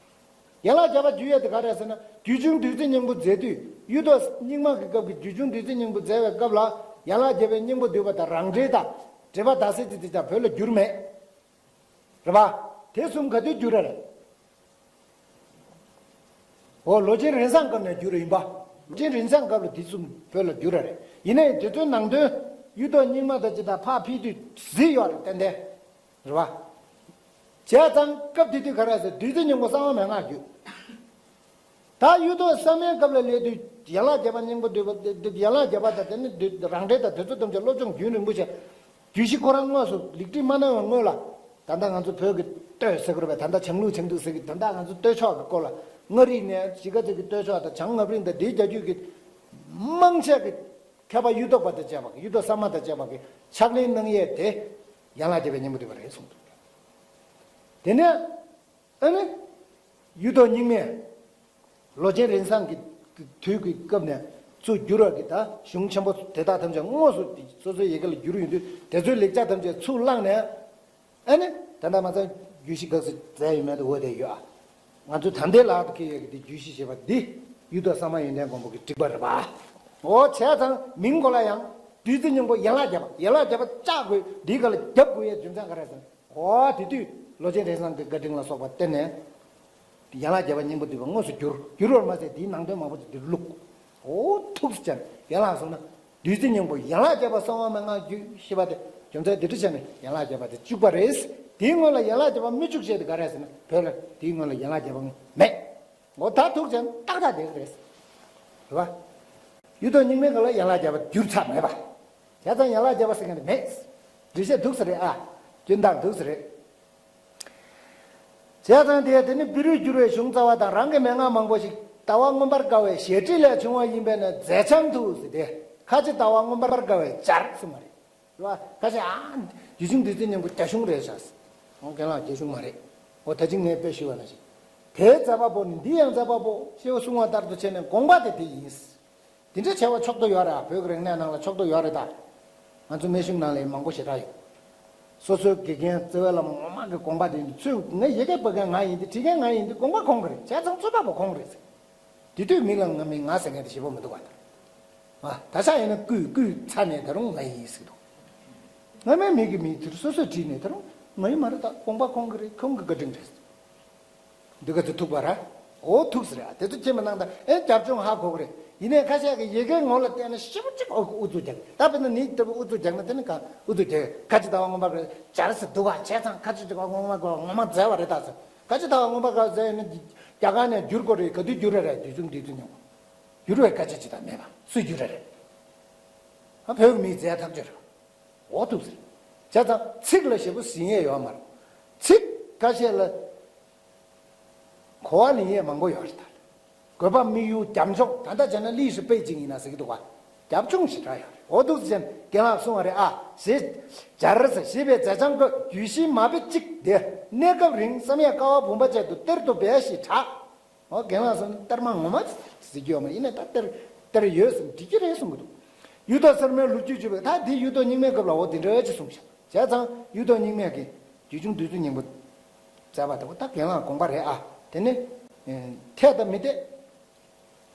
ཡན་ལག་བརྒྱད་པ་རྒྱུད་ཡས་དེ་ག་རེ་ཟེར་ན། རྒྱུད་གཞུང་བདུད་རྩི་སྙིང་པོ་མཛད་དུས་གཡུ་ཐོག་རྙིང་མ་གི་སྐབས་ཀྱི་རྒྱུད་གཞུང་བདུད་རྩི་སྙིང་པོ་མཛད་པའི་སྐབས་ལ་ཡན་ལག་བརྒྱད་པའི་སྙིང་པོ་བསྡུས་པ་དང་རང་འགྲེལ་དང་འགྲེལ་པ་དག་ས་དེ་དེ་ཙམ་བོད་ལ་བསྒྱུར་མེད། རེད་པ། དེ་གསུམ་ག་དུས་བསྒྱུར་རེད། འོ་ལོ་ཆེན་རིན་བཟང་སྐབས་ནས་བསྒྱུར་ཡིན་པ། ལོ་ཆེན་རིན་བཟང་སྐབས་ལ་དེ་གསུམ་བོད་ལ་བསྒྱུར་རེད། ཡིན་ནའི་དེ་ཚོའི་ནང་དོན་གཡུ་ཐོག་རྙིང་མ་དང་ཅི་དང་ཕར་ཕུལ་དུས་གཟིགས་ཡོད་རེད་ཏན་ཏན། རེད་བ། བྱས་ཙང་སྐབས་དེ་དུས་ག་རེ་ཟེར་བདུད་རྩི་སྙིང་པོ་གསང་བ་མན་ངག་རྒྱུད། ད་གཡུ་ཐོག་བསམ་ཡས་སྐབས་ལ་སླེབས་དུས་ཡན་ལག་བརྒྱད་པ་སྙིང་པོ་བསྡུས་པ། ཡན་ལག་བརྒྱད་པ་དང་དེ་ནི་རང་འགྲེལ་དང་དེ་ཚོ་ཐམས་ཅད་སློབ་སྦྱོང་རྒྱུན་རིང་པོ་བྱས། རྒྱུད་བཞི་ཁོ་རང་དངོས་སུ་ལེགས་བྲིས་མ་གནང་བའི་སྔོན་ལ། ད་ལྟ་ང་ཚོ་བོད་ཀྱི་སྟོད་ཟེར་དགོས་རེད་པས། ད་ལྟ་བྱང་ལུགས་བྱང་ཐུག་ཟེར་གི། ད་ལྟ་ང་ཚོ་སྟོད་ཕྱོགས་ཀྱི་སྐོར་ལ། མངའ་རིས་ནས་གཞིས་ཀ་རྩེ་གི་སྟོད་ཕྱོགས་དང་བྱང་ངམ་རིང་དང་དེའི་རྒྱ་རྒྱུད་ཀྱི་མང་ཆེ་གི་མཁས་པ་གཡུ་ཐོག་པ་དང་བཅས་པ་གི། གཡུ་ཐོག་བསམ་ཡས་དང་བཅས་པ་གི་ཕྱག་ལེན་གནང་ཡས་དེ་ཡན་ལག་བརྒྱད་པའི་སྙིང་པོ་བསྡུས་པ་རེད་གསུངས་འདུག། དེ་ནས་ཨ་ནི་གཡུ་ཐོག་རྙིང་མས་ལོ་ཆེན་རིན་བཟང་གི་དུས་ཀྱི་སྐབས་ནས་ཚུར་བསྒྱུར་བ་གི། ད་གཞུང་ཆེན་པོ་དེ་དག་ཐམས་ཅད་དངོས་སུ་སོ་སོའི་ཡི་གེ་ལ་བསྒྱུར་ཡོང་དུས། དེ་ཚོའི་ལེགས་ཆ་ཐམས་ཅད་ཚུར་བླངས་ནས། ཨ་ནི་ད་ལྟ་མ་ཚང་རྒྱུད་བཞི་དགག་ཚུལ་མཛད་ཡོད་མེད་དུ་འོ་དེ་ཡོད་ཨ། ང་ཚོ་ད་ལྟའི་ལག་ཏུ་འཁྱེར་ཡོད་ཀྱི་འདི་རྒྱུད་བཞི་ཞེས་པ་འདི་གཡུ་ཐོག་བསམ་ཡས་ཡོན་ཏན་མགོན་པོ་གིས་བསྒྲིགས་པ་རེད་པ། འོ་བྱས་ཙང་མིང་གོ་ལ་ཡང་བདུད་རྩི་སྙིང་པོ་ཡན་ལག་བརྒྱད་པ། ཡན་ལག་བརྒྱད་པ་བཅག་དགོས། འདིའི་སྒང་ལ་རྒྱབ་དགོས་ཡས་རྒྱུ་མཚན་ག་རེ་ཟེར་ན། འོ་དེ་དུས་ལོ་ཆེན་རིན་བཟང་གི་བཀའ་དྲིན་ལ་སོགས་པ་བརྟེན་ནས། ཡན་ལག་བརྒྱད་པ་སྙིང་པོ་བསྡུས་པ་དངོས་སུ་བསྒྱུར། བསྒྱུར་བར་མ་ཟད་དེའི་ནང་དོན་མང་པོ་ཅིག་འདིར་བླུགས། འོ་ཐུགས་སུ་ཆེ་ནས་ཡན་ལག་གསུངས་ན། བདུད་རྩི་སྙིང་པོ་ཡན་ལག་བརྒྱད་པ་གསང་བ་མན་ངག་རྒྱུད་བཞི་པ་དེ། རྒྱུ་མཚན་འདི་འདྲ་བྱས་ནས་ཡན་ལག་བརྒྱད་པ་དེ་བཅུག་པ་རེད། དེའི་སྔོན་ལ་ཡན་ལག་བརྒྱད་པ་མི་བཅུག་བཤད་དེ་ག་རེ་ཟེར་ན། བོད་ལ་དེའི་སྔོན་ལ་ཡན་ལག་བརྒྱད་པ་མེད། འོ་ད་ཐུགས་ཆེན་ཏག་ཏག་དེ་རེད། རེད་པ། གཡུ་ཐོག་རྙིང་མའི་སྒང་ལ་ཡན་ལག་བརྒྱད་པ་བསྒྱུར་ཚར་མེད་པ། བྱས་ཙང་ཡན་ལག་བརྒྱད་པ་ཟེར་མཁན་དེ་མེད། འགྲེལ་བཤད་འདུག་ས་རེད་ཨ། སྐྱོན་དག་འདུག་ས་རེད། བྱས་ཙང་དེ་དེ་ནི་པི་རུས་བསྒྱུར་བའི་གཞུང་རྩ་བ་དང་། རང་གི་མན་ངག་མང་པོ་ཞིག་ལྟ་བ་མངོན་པར་དགའ་བའི་ཞལ་བྲིས་ལས་བྱུང་བ་ཡིན་པས་ན་མཛད་བྱང་དུ་ཟེར་ཏེ། ཁ་ཆེ་ལྟ་བ་མངོན་པར་དགའ་བའི་སྦྱར་གསུངས་པ་རེད། རེད་པ། ཁ་ཆེ་ཨ། རྒྱུད་གཞུང་བདུད་རྩི་སྙིང་པོ་རྒྱ་གཞུང་རེད་ཤག། འོ་རྒན་ལགས་རྒྱ་གཞུང་མ་རེད། འོ་ད་ཅིག་ངས་དཔེ་ཞུས་པ་ནང་བཞིན། དེའི་མཛད་པ་པོ་ནི་འདི་ཡང་མཛད་པ་པོ་ཞེས་གསུངས་པ་ལྟར་དུ་བྱས་ནས་དགོངས་པ་དེ་དེ་ཡིན། དེ་འདྲ་བྱས་པ་ཕྱོགས་གཏོགས་ཡོད་རེད། བོད་ཀྱི་རིག་གནས་ནང་ལ་ཕྱོགས་གཏོགས་ཡོད་རེད་ད། ང་ཚོ་སྨན་གཞུང་ནང་ལ་ཡང་མང་པོ་ཞེ་དྲག་ཡོད། སོ་སོའི་དགེ་རྒན་བརྩེ་བའི་བླ་མ་ངོ་མ་གི་དགོངས་པ་དེ་ཡིན་དུས། ཚུར་ངས་ཡི་གེ་འབུལ་མཁན་ང་ཡིན་དུས། བྲིས་མཁན་ང་ཡིན་དུས། དགོངས་པ་ཁོང་གི་རེད། བྱས་ཙང་རྩོད་པ་པོ་ཁོང་རེད་ཟེར། དེ་དུས་མི་ལ་ང་མི་ང་ཟེར་མཁན་དེ་ཞེ་པོ་མི་འདུག་བ་ད། ང་ད་ཆ་ཡིན་ན་བརྐུས་བརྐུས་ཚར་ནས་ད་རུང་ང་ཡིན་ཟེར་འདུག། ང་མའི་མི་གི་མི་དེར་སོ་སོས་བྲིས་ནས་ད་རུང་ང་ཡིན་མ་རེད་ད། དགོངས་པ་ཁོང་གི་རེད། ཁོང་གི་བཀའ་དྲིན་རེད། འདི་ག་ཚོད་ཐུག་པ་ར། འོ་ཐུག་ཟེར་ཨ། དེ་ཚོ་ཁྱེད་མི་གནང་ད། ཨེ་རྒྱབ་ལྗོངས་ཧ་གོ་གི་རེད། ཡིན་ནའི་ཁ་ཤས་ཀྱིས་ཡི་གེའི་ངོ་ལ་བལྟས་ན་ཞེ་པོ་ཅིག་ཨུ་ཨུ་ཚུགས་རྒྱག། ད་དཔེར་ན་ནི་ལྟ་བུ་ཨུ་ཚུགས་རྒྱག་ན་དེ་ནི་ག་ཨུ་ཚུགས་རྒྱག། ཁ་ཆེ་ལྟ་བ་མངོན་པར་སྦྱར་ཟེར་འདུག་ག། བྱས་ཙང་ཁ་ཆེ་ལྟ་བ་མངོན་པར་ངོ་མ་མཛད་པ་རེད་ད་ཟེར། ཁ་ཆེ་ལྟ་བ་མངོན་པར་དགའ་ཟེར་ནི་རྒྱ་གར་ནས་བསྒྱུར་དགོས་རེད། ག་དུས་བསྒྱུར་རེད་རེད། བདུད་རྩི་སྙིང་པོ་བསྒྱུར་བའི་སྐད་ཆ་ཅི་ད་མེད་པ་སུས་བསྒྱུར་རེད་རེད། ཨ་བོད་ཀྱི་མིས་མཛད་ཐག་ཆོད་རེད། འོ་ཐུག་ཟེར། བྱས་ཙང་ཚིག་ལ་ཞེ་པོ་ཟིན་ཡས་ཡོད་མ་རེད། ཚིག་ཁ་ཤས་ལ་གོ་བ་ལེན་ཡས་མང་པོ་ཡོད་རེད་ད། དགོས་པ་དམིགས་ཡུལ་རྒྱབ་ལྗོངས། ད་ལྟ་བྱས་ན་历史背景ཡིན་ན་ཟེར་གྱི་འདུག་བ། རྒྱབ་ལྗོངས་ཞེ་དྲག་ཡོད་རེད། འོ་ཐུག་ཟེར་རྒན་ལགས་གསུང་བ་རེད་ཨ། ཞེས་སྦྱར་ཟེར། ཞེས་པའི་མཛད་བྱང་བཀོད། རྒྱུད་བཞི་མ་དཔེ་གཅིག་དེ་གནས་སྐབས་རིང་བསམ་ཡས་ཀ་བ་བུམ་པ་བཅས་དུ་གཏེར་དུ་སྦས་ཞེས་གྲགས། འོ་རྒན་ལགས་སོང་ན་གཏེར་མ་ངོ་མ་ཟེར་གྱི་ཡོད་མ་རེད། ཡིན་ནའི་ད་གཏེར་གཏེར་ཡོད་ཟེར་འགྲིག་གི་རེད་གསུང་གི་འདུག། གཡུ་ཐོག་སེར་མོའི་ལོ་རྒྱུས་བརྗོད་པའི། ད་འདི་གཡུ་ཐོག་རྙིང་མའི་སྐབས་ལ་འོ་འདི་འདྲ་ཅིག་གསུངས་ཤག། བྱས་ཙང་གཡུ་ཐོག་རྙིང་མས་ཀྱི་རྒྱུད་གཞུང་བདུད་རྩི་སྙིང་པོ་མཛད་པ་དེ་འོ་ད་རྒན་ལགས་དགོངས་པ་རེད་ཨ། དེ་ནི་འཐད་དང་མི་འཐད་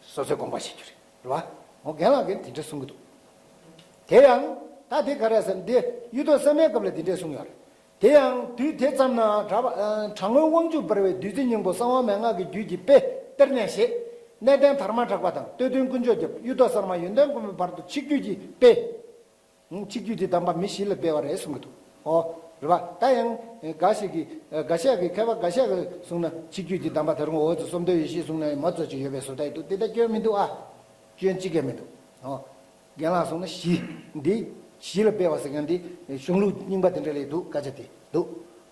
སོ་སོའི་དགོངས་པ་བཞེས་རྒྱུ་རེད། རེད་བ། འོ་རྒན་ལགས་ཀྱིས་དེ་འདྲ་གསུང་གི་འདུག། དེ་ཡང་ད་དེ་ག་རེ་ཟེར་ན། འདི་གཡུ་ཐོག་སེར་མོའི་སྐབས་ལ་དེ་འདྲས་གསུངས་ཡོད་རེད། དེ་ཡང་དུས་དེ་ཙམ་ན་གྲྭ་པ་ཨ་གྲྭ་སྔོན་དབང་ཕྱུག་འབར་བའི་བདུད་རྩི་སྙིང་པོ་གསང་བ་མན་ངག་གི་རྒྱུད་ཀྱི་དཔེ་གཏེར་ནས་བཞེས། གནས་བརྟན་དར་མ་གྲགས་པ་དང་སྟོད་ཐུན་དཀོན་མཆོག་རྒྱབ། གཡུ་ཐོག་གསར་མ་ཡོན་ཏན་མགོན་པོའི་བར་དུ་ཆིག་བརྒྱུད་ཀྱི་དཔེ། ཆིག་བརྒྱུད་ཀྱི་གདམས་པ་མི་བཞི་ལ་སྤེལ་བ་རེད་གསུང་གི་འདུག། ཨོ། རེད་པ། ད་ཡང་འགའ་ཞིག་གིས་འགའ་ཤས་ཀྱིས་མཁས་པ་འགའ་ཤས་ཀྱིས་གསུངས་ན་ཆིག་བརྒྱུད་ཀྱི་གདམས་པ་ད་རུང་འོ་ཙི་བསམ་གཏན་ཡེ་ཤེས་གསུངས་ན་མ་ཙོགས་ཅིག་ཡོད་པའི་བཟོ་ལྟ་ཡི་འདུག། དེ་ལྟར་སྐྱོན་མི་འདུག་ཨ། སྐྱོན་གཅིག་ཀྱང་མི་འདུག། ཨོ། རྒན་ལགས་གསུངས་ན་བཞི། འདི་བཞི་ལ་སྤེལ་བ་ཟེར་མཁན་འདི་གཞུང་ལུགས་རྙིང་པ་དེ་འདྲ་ལས་འདུག། སྐད་ཆ་དེ་འདུག།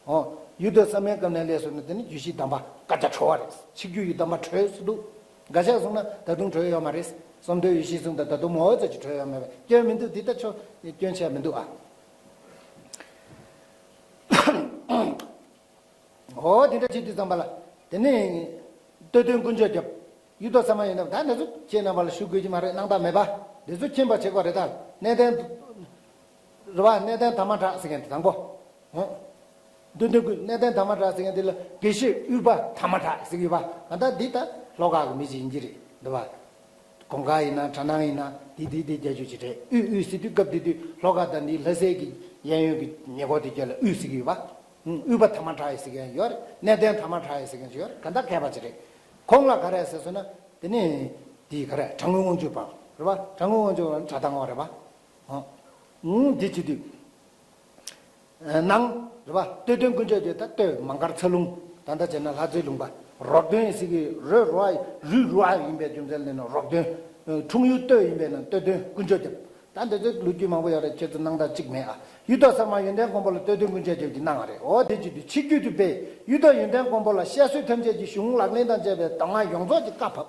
ཨོ། གཡུ་ཐོག་བསམ་ཡས་སྐབས་ནས་སླེབས་སོང་ན་དེ་ནི་རྒྱུད་བཞིའི་གདམས་པ་བཀའ་རྒྱ་གྲོལ་བ་རེད། ཆིག་བརྒྱུད་ཀྱི་གདམས་པ་གྲོལ་ཟེར་འདུག། འགའ་ཤས་གསུངས་ན་ད་དུང་གྲོལ་ཡོད་མ་རེད། བསམ་གཏན་ཡེ་ཤེས་གསུངས་དང་ད་དུང་མ་འོ་ཙམ་ཅིག་གྲོལ་ཡོད་མེད་པས་སྐྱོན་མི་འདུག། འདི་ལྟ་ཆོག། སྐྱོན་ཆེ་མི་འདུག་ཨ། འོ་དེ་འདྲ་བྱེད་དུས་ཙམ་པ་ལ་དེ་ནི་སྟོད་ཐུན་དཀོན་མཆོག་རྒྱབ། གཡུ་ཐོག་ས་མ་ཡིན་ནམ། ད་འདི་ཚོ་ཁྱེད་རྣམ་པ་ལ་ཞུ་དགོས་ཀྱི་མ་རེད། གནང་སྟངས་མེད་པ། འདི་ཚོ་མཁྱེན་པ་བྱེད་དགོས་རེད་ད། གནས་བརྟན། རེད་བ། གནས་བརྟན་དར་མ་གྲགས་ཟེར་མཁན་དེ་དང་པོ། ཧོ། འདི་འདི་ཀུན་གནས་བརྟན་དར་མ་གྲགས་ཟེར་མཁན་དེ་ལ་དགེ་བཤེས་དབུས་པ་དར་མ་གྲགས་ཟེར་གྱི་ཡོད་པ། ད་ལྟ་འདི་ད་ལྷོ་ཁ་གི་མི་ཅིག་ཡིན་གྱི་རེད་འདི་བ། གོང་དཀར་ཡིན་ན་གྲ་ནང་ཡིན་ན་འདི་འདི་འདི་རྒྱ་ཆོས་ཅིག་རེད། དབུས་དབུས་ཟེར་དུས་སྐབས་དེ་དུས་ལྷོ་ཁ་དང་འདི་ལྷ་སའི་གི་གཡས་གཡོན་གྱི་ཉེ་འཁོར་དེ་རྒྱ་ལ་དབུས་ཟེར་གྱི་ཡོད་པ། དབུས་པ་དར་མ་གྲགས་ཡིན་ཟེར་མཁན་ཡོད་རེད། གནས་བརྟན་དར་མ་གྲགས་ཡིན་ཟེར་མཁན་ཅིག་ཡོད་རེད། ག་འདྲ་མཁས་པ་ཅིག་རེད། ཁོང་ལ་ག་རེ་ཟེར་སོང་ན་དེ་ནི་འདི་ག་རེ་གྲྭ་སྔོན་དབང་ཕྱུག་པ་རེད་བ། གྲྭ་སྔོན་དབང་ཕྱུག་པ་གྲྭ་ཐང་བ་རེད་བ། ཨོ། འདི་བྱེད་དུས། ནང་རེད་པ། སྟོད་ཐུན་དཀོན་མཆོག་དེ་ད་སྟོད་མང་མཁར་ཚ་ལུང་། ད་ལྟ་བྱས་ན་ལྷ་རྩེ་ལུང་པ། རོག་སྟོན་ཟེར་གི་རོ་རོ་ཨ་རུ་རུ་ཨ་ཡིན་པའི་རྒྱུ་མཚན་ལས་ན་རོག་སྟོན། འཁྲུངས་ཡུལ་སྟོད་ཡིན་པས་ན་སྟོད་སྟོན་དཀོན་མཆོག་རྒྱབ། ད་འདི་ཚོ་ལོ་རྒྱུས་མང་པོ་ཡོད་རེད། ཁྱེད་ཚོ་སྣང་དག་གཅིག་མེད་ཨ། གཡུ་ཐོག་ས་མ་ཡོན་ཏན་མགོན་པོ་ལ་སྟོད་སྟོན་དཀོན་མཆོག་རྒྱབ་ཀྱི་གནང་བ་རེད། འོ་དེ་བྱེད་དུས་ཆིག་བརྒྱུད་དུ་སྤེལ། གཡུ་ཐོག་ཡོན་ཏན་མགོན་པོ་ལ་བཤད་སྲོལ་ཐམས་ཅད་ཀྱི་གཞུང་ལག་ལེན་དང་བཅས་པའི་གདམས་ངག་ཡོངས་རྫོགས་ཀྱི་བཀའ་བབས།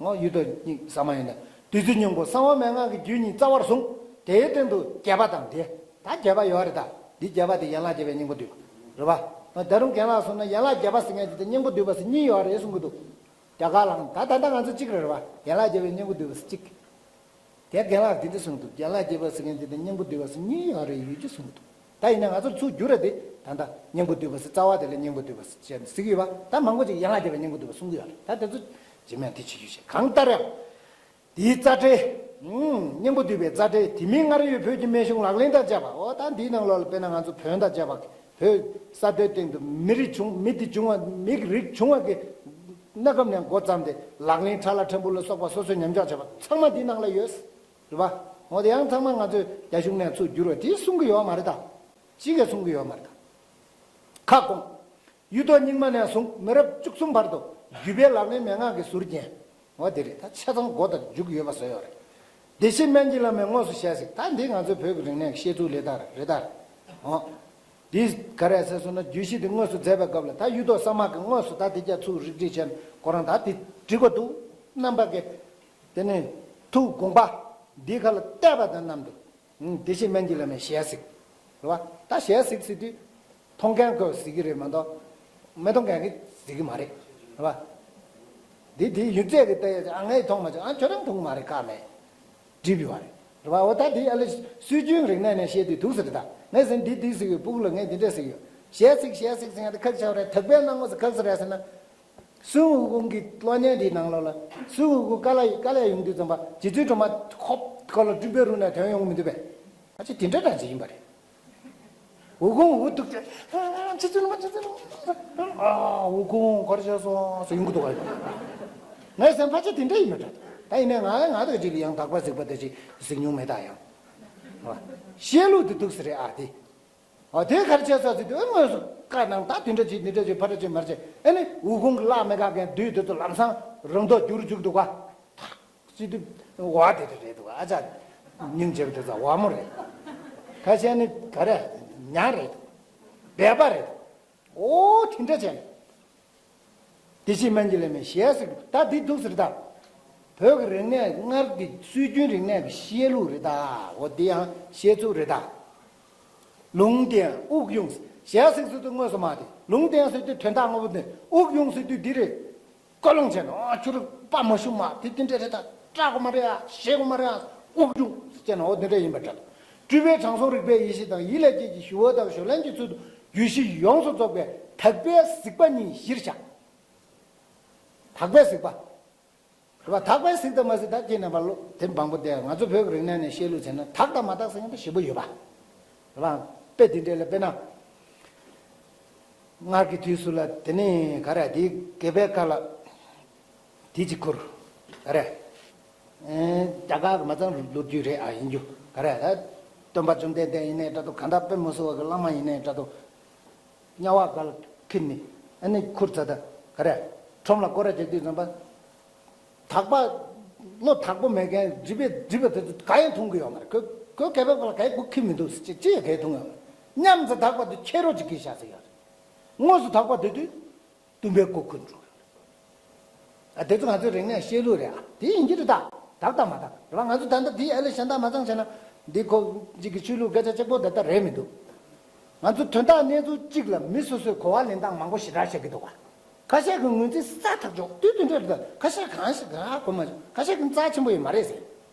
ངོ་གཡུ་ཐོག་ས་མ་ཡོན་ཏན་བདུད་རྩི་སྙིང་པོ་གསང་བ་མན་ངག་གི་རྒྱུད་གཉིས་རྩ་བར་བཟུང་། དེའི་སྟེང་དུ་རྒྱས་པ་དང་དེ་ད་རྒྱས་པ་ཡོད་རེད། ད་འདི་རྒྱས་པ་དེ་ཡན་ལག་རྒྱས་པའི་སྙིང་པོ་བསྡུས་པ་རེད་པ། ད་རུང་རྒན་ལགས་གསུངས་ན་ཡན་ལག་རྒྱས་པ་ཟེར་མཁན་དེ་ད་སྙིང་པོ་བསྡུས་པ་ཟེར་གཉིས་ཡོད་རེད་གསུང་གི་འདུག་རྒྱ་གར་ལའང་ད་ད་ལྟ་ང་ཚོ་གཅིག་རེད་པ། ཡན་ལག་རྒྱས་པའི་སྙིང་པོ་བསྡུས་པ་ཟེར་གཅིག་དེ་རྒན་ལགས་འདི་འདྲ་གསུངས་འདུག་རྒན་ལགས་རྒྱས་པ་ཟེར་མཁན་འདི་དང་སྙིང་པོ་བསྡུས་པ་ཟེར་གཉིས་ཡོད་རེད་ཡོད་ཅེས་གསུངས་འདུག་ད་ཡིན་ན་ང་ཚོར་ཚུར་བསྒྱུར་ར་དེ་ད་ལྟ་སྙིང་པོ་བསྡུས་པ་ཟེར་རྩ་བ་དེ་ལ་སྙིང་པོ་བསྡུས་པ་ཟེར་ཟེར་གྱི་ཡོད་པ། ད་མང་པོ་ཅིག་ཡན་ལག་རྒྱས་པའི་སྙིང་པོ་བསྡུས་པ་གསུང་གི་ཡོད་རེད། ད་དེ་ཚོ་རྗེས་མ་དེ་བྱེད་རྒྱུ་བྱེད་གང་ལྟར་ཡང་དེའི་རྩ་ཁྲལ། སྙིང་པོ་བསྡུས་པའི་རྩ་ཁྲལ་དེ་མིན་སྔར་ཡོད་བོད་ཀྱི་སྨན་གཞུང་ལག་ལེན་དང་བཅས་པ། འོ་ད་འདིའི་ནང་ལོགས་ལ་དཔེར་ན་ང་ཚོ་བོན་དང་བཅས་པ་བོད་ས་མཐོའི་སྟེང་དུ་མི་རིགས་བྱུང་མི་དེ་བྱུང་བ་མི་རིགས་བྱུང་བ་གི་གནའ་སྐབས་ནས་འགོ་བརྩམས་ཏེ་ལག་ལེན་ཁྲ་ལ་ཁྲ་འབུ་ལ་སོགས་པ་སོ་སོས་ཉམས་ཆག་བྱས་པ་ཚང་མ་འདིའི་ནང་ལ་ཡོད། རེད་པ། འོ་དེ་ཡང་ཚང་མ་ང་ཚོས་རྒྱ་གཞུང་ནས་ཚུར་བསྒྱུར་བ་དེ་གསུང་གི་ཡོད་མ་རེད་ད། གཅིག་ཀྱང་གསུང་གི་ཡོད་མ་རེད་ད། ཁ་སྐོང་། གཡུ་ཐོག་རྙིང་མ་ནས་བཟུང་མི་རབས་བཅུ་གསུམ་བར་དུ་བརྒྱུད་པའི་ལག་ལེན་མན་ངག་གི་ཟུར་རྒྱན། འོ་དེ་རེད། ད་ཆ་ཚང་མགོ་དང་མཇུག་ཡོད་པ་བཟོ་ཡོད་རེད། བདེ་གཤེགས་སྨན་གྱི་བླ་མས་དངོས་སུ་ཞལ་གཟིགས། ད་འདི་ང་ཚོའི་བོད་ཀྱི་རིག་གནས་ཀྱི་བཤད་ཚུལ་ལས་ད་རེད་ད། འོ། འདི་ག་རེ་ཟེར་སོང་ན་རྒྱུད་བཞི་འདི་དངོས་སུ་མཛད་པའི་སྐབས་ལ་ད་གཡུ་ཐོག་ས་མ་གི་དངོས་སུ་ད་དེ་རྒྱ་ཚུགས་རིག་བྲིས་བྱས་ཁོ་རང་ད་དེ་བྲིས་པ་འདུག་རྣམ་པ་གི། དེ་ནས་ཐུགས་དགོངས་པ་འདི་ཁ་ལ་གཏད་པ་དང་མཉམ་དུ། ཨུམ། བདེ་གཤེགས་སྨན་གྱི་བླ་མའི་ཞལ་གཟིགས། རེད་བ། ད་ཞལ་གཟིགས་ཟེར་དུས། མཐོང་མཁན་ཀོ་གཟིགས་ཀྱི་རེད་མ་གཏོགས། མི་མཐོང་མཁན་གྱིས་གཟིགས་ཀྱི་མ་རེད། རེད་བ། འདི་དེ་ཡུལ་རྫས་ཀྱི་ལྟ་ཡས་ཨ་ངས་མཐོང་མ་བྱུང་ཨ་ཁྱོད་རང་མཐོང་མ་རེད་ཁག་མེད། འགྲིག་ཡོད་རེད། རེད་བ། འོ་ད་དེ་ཨ་ལེ་སྲོལ་རྒྱུན་རིག་གནས་ནས་བཤད་དུས་འདུག་ཟེར་ད། ངས་ཟེར་འདི་འདི་ཟེར་ཡོད་སྤུ་གུ་ལ་ངས་འདི་འདྲ་ཟེར་ཡོད། ཞལ་གཟིགས་ཞལ་གཟིགས་ཟེར་ཡ་དེ་ཁག་ཆེ་བ་རེད། དག་པའི་སྣང་ངོ་ཟེར་ཁག་ཟེར་རེད་ཟེར་ན། སུན་ཝུ་ཀུང་གི་གློག་བརྙན་འདིའི་ནང་ལོགས་ལ་སུན་ཝུ་ཀུང་ཀ་ལ་ཀ་ལ་ཡོང་དུས་ཙམ་པ་རྗེ་བཙུན་སྒྲོལ་མ་ཧོབ་ཁོ་ལ་སྤྲིན་པའི་རུ་ནས་ཐོན་ཡོང་གི་མི་འདུག་པས། ཨ་ཅེ་དེ་འདྲ་འདྲ་ཅིག་ཡིན་པ་རེད། ཝུ་ཀུང་ཝུ་ཐུག་ཅེ་རྗེ་བཙུན་སྒྲོལ་མ་རྗེ་བཙུན་སྒྲོལ་མ། ཨ་ཝུ་ཀུང་ག་རེ་བྱས་སོང་ཟེར་ཡོང་གི་འདུག་ག་ངའི་སེམས་ཕལ་ཆེར་དེ་འདྲ་ཡིན་པ་འདྲ། ད་ཡིན་ནའི་ང་ང་དང་ཅིག་ལ་ཡང་དག་པ་གཟིགས་པ་དེ་ཅིག་གཟིགས་མྱོང་མེད་ད་ཡང་། བཤད་ལུགས་དེ་འདུག་ཟེར་རེད་ཨ་དེ། ཨ་དེ་ག་རེ་བྱས་སོང་ཟེར་དུས་ཨེ་དངོས་སུ་བཀའ་གནང་ད་དེ་འདྲ་བྱེད་འདི་འདྲ་བྱེད་ཕ་ར་བྱེད་མར་བྱེད་ཨེ་ནི་ཝུ་ཀུང་གི་བླ་མེད་ག་གན་བདུད་དེ་ཚོ་ལམ་སང་རང་ཐོག་འགྱུར་བཅུག་འདུག་ག་ཐག་ཅི་དུས་བ་དེ་དེ་རེད་འདུག་ཨ་ཅག་སྙིང་རྗེ་པོ་དེ་ཚོ་བ་མོ་རེད། ཁ་ཤས་ནི་ག་རེ་ཉག་རེད་འདུག་སྦལ་པ་རེད་འདུག་ཨོ་དེ་འདྲ་བྱས་ནས། བདེ་གཤེགས་སྨན་གྱི་བླ་མའི་ཞལ་གཟིགས་ད་འདི་འདུག་ཟེར་ད། བོད་ཀྱི་རིག་གནས་སྔར་གྱི་སྲོལ་རྒྱུན་རིག་གནས་ཀྱི་བཤད་ལུགས་རེད་ད། འོ་འདི་ཡང་བཤད་ཚུལ་རེད་ད། ལུང་བསྟན་དབུགས་དབྱུང་། ཞལ་གཟིགས་ཟེར་དུས་དངོས་སུ་མ་དེ་ལུང་བསྟན་ཟེར་དུས་དོན་དག་དངོས་པོ་དེ་དབུགས་དབྱུང་ཟེར་དུས་འདི་རེད། ཀོ་ལོང་བྱས་ནས་ཨ་ཁྱོད་རང་པ་མ་ཞུ་མ་དེ་དེ་འདྲ་རེད་ད། སྐྲག་གོ་མ་རེད་ཨ་བཤད་གོ་མ་རེད་ཨ་དབུགས་དབྱུང་ཟེར་ནས་འོ་དེ་འདྲ་ཡིན་པ་འདྲ། སྤྲུལ་པའི་དྲང་སྲོང་རིག་པའི་ཡེ་ཤེས་དང་ཡིད་ལ་སྐྱེས་ཀྱི་ཞུ་བ་དང་ཞུ་ལན་གྱི་ཚུལ་དུ། རྒྱུད་བཞི་ཡོངས་སུ་རྫོགས་པའི་དག་པའི་གཟིགས་པ་གཉིས་གཞིར་བཞག་དག་པའི་གཟིགས་པ། རེད་པ། དག་པའི་གཟིགས་དང་མ་གཟིགས་ད་ཁྱེད་རྣམ་པ་ལོ་དེ་མང་པོ་བསྡད་ང་ཚོ་བོད་ཀྱི་རིག་གནས་ནས་བཤད་ལུགས་བྱས་ན་དག་དང་མ་དག་ཟེར་མཁན་དེ་ཞེ་པོ་ཡོད་པ། རེད་པ། དཔེ་དེ་འདྲས་ལ་དཔེར་ན། སྔར་གྱི་དུས་སུ་ལ་དེ་ནི་ག་རེ་དེའི་དགེ་བའི་ཁ་ལ་དེ་གཅིག་ཁུར་ག་རེ། ཨེ་རྒྱ་གར་གྱི་མ་ཚང་ལོ་རྒྱུས་རེད་ཨ་ཡིན་རྒྱུ་ག་རེ་ད། སྟོན་པ་བཅོམ་ལྡན་འདས་ཡིན་ནའི་འདྲ་འདུག་གང་ལྟར་དཔེ་མི་སྲིད་པ་གི་བླ་མ་ཡིན་ནའི་འདྲ་འདུག་དམྱལ་བ་ག་ལ་ཁྱེར་ནས་ཨ་ནི་ཁུར་ཚ་ད་ག་རེ། ཁྲོམ་ལ་སྐོར་ར་རྒྱག་དུས་ཙམ་པ། དག་པ། བློ་དག་པོ་མེད་མཁན་སྒྲིབ་པའི་སྒྲིབ་པ་དེ་ཚོ་ག་ཡང་མཐོང་གི་ཡོད་མ་རེད། ཁོས་ཁོས་སྐལ་པའི་སྐོར་ལ་ག་ཡང་སྒུག་གི་མི་འདུག་ཅི་ཅི་ཡང་ག་ཡང་མཐོང་གི་ཡོད་མ་རེད། མཉམ་དུ་དག་པ་དེ་ཁྱེད་རོགས་ཅིག་གིས་བཞག་ཟེར་ཡོད་རེད། དངོས་སུ་དག་པ་དེ་དུས། སྟོན་པའི་སྐུ་ཁུར་འགྲོ་གི་ཡོད་རེད། ཨ་དེ་ཚོ་ང་ཚོའི་རིག་གནས་བཤད་ལུགས་རེད་ཨ། དེ་ཡིན་གྱི་རེད་ད། དག་དང་མ་དག་རེད་བ། ང་ཚོ་ད་ལྟ་དེའི་ཨ་ལེ་གཞན་དག་མ་ཚང་བྱས་ན། འདི་ཁོ་གཅིག་གི་ཆོས་ལུགས་སྐད་ཆ་གཅིག་པོ་ད་ལྟ་རེད་མི་འདུག་ང་ཚོ་དོན་དག་གནས་ཚུལ་གཅིག་ལ་མི་སོ་སོའི་གོ་བ་ལེན་སྟངས་མང་པོ་ཞེ་དྲག་བཤད་ཀྱི་འདུག་བ། ཁ་ཤས་ཀྱི་ངོས་འཛིན་ས་ཐག་ཆོད་དུས་དེ་འདྲ་རེད་ད། ཁ་ཤས་གང་ཞིག་ག་གོ་མ་ཆོད་ཁ་ཤས་ཀྱི་རྩ་ཆེན་པོ་ཡོད་མ་རེད་ཟེར།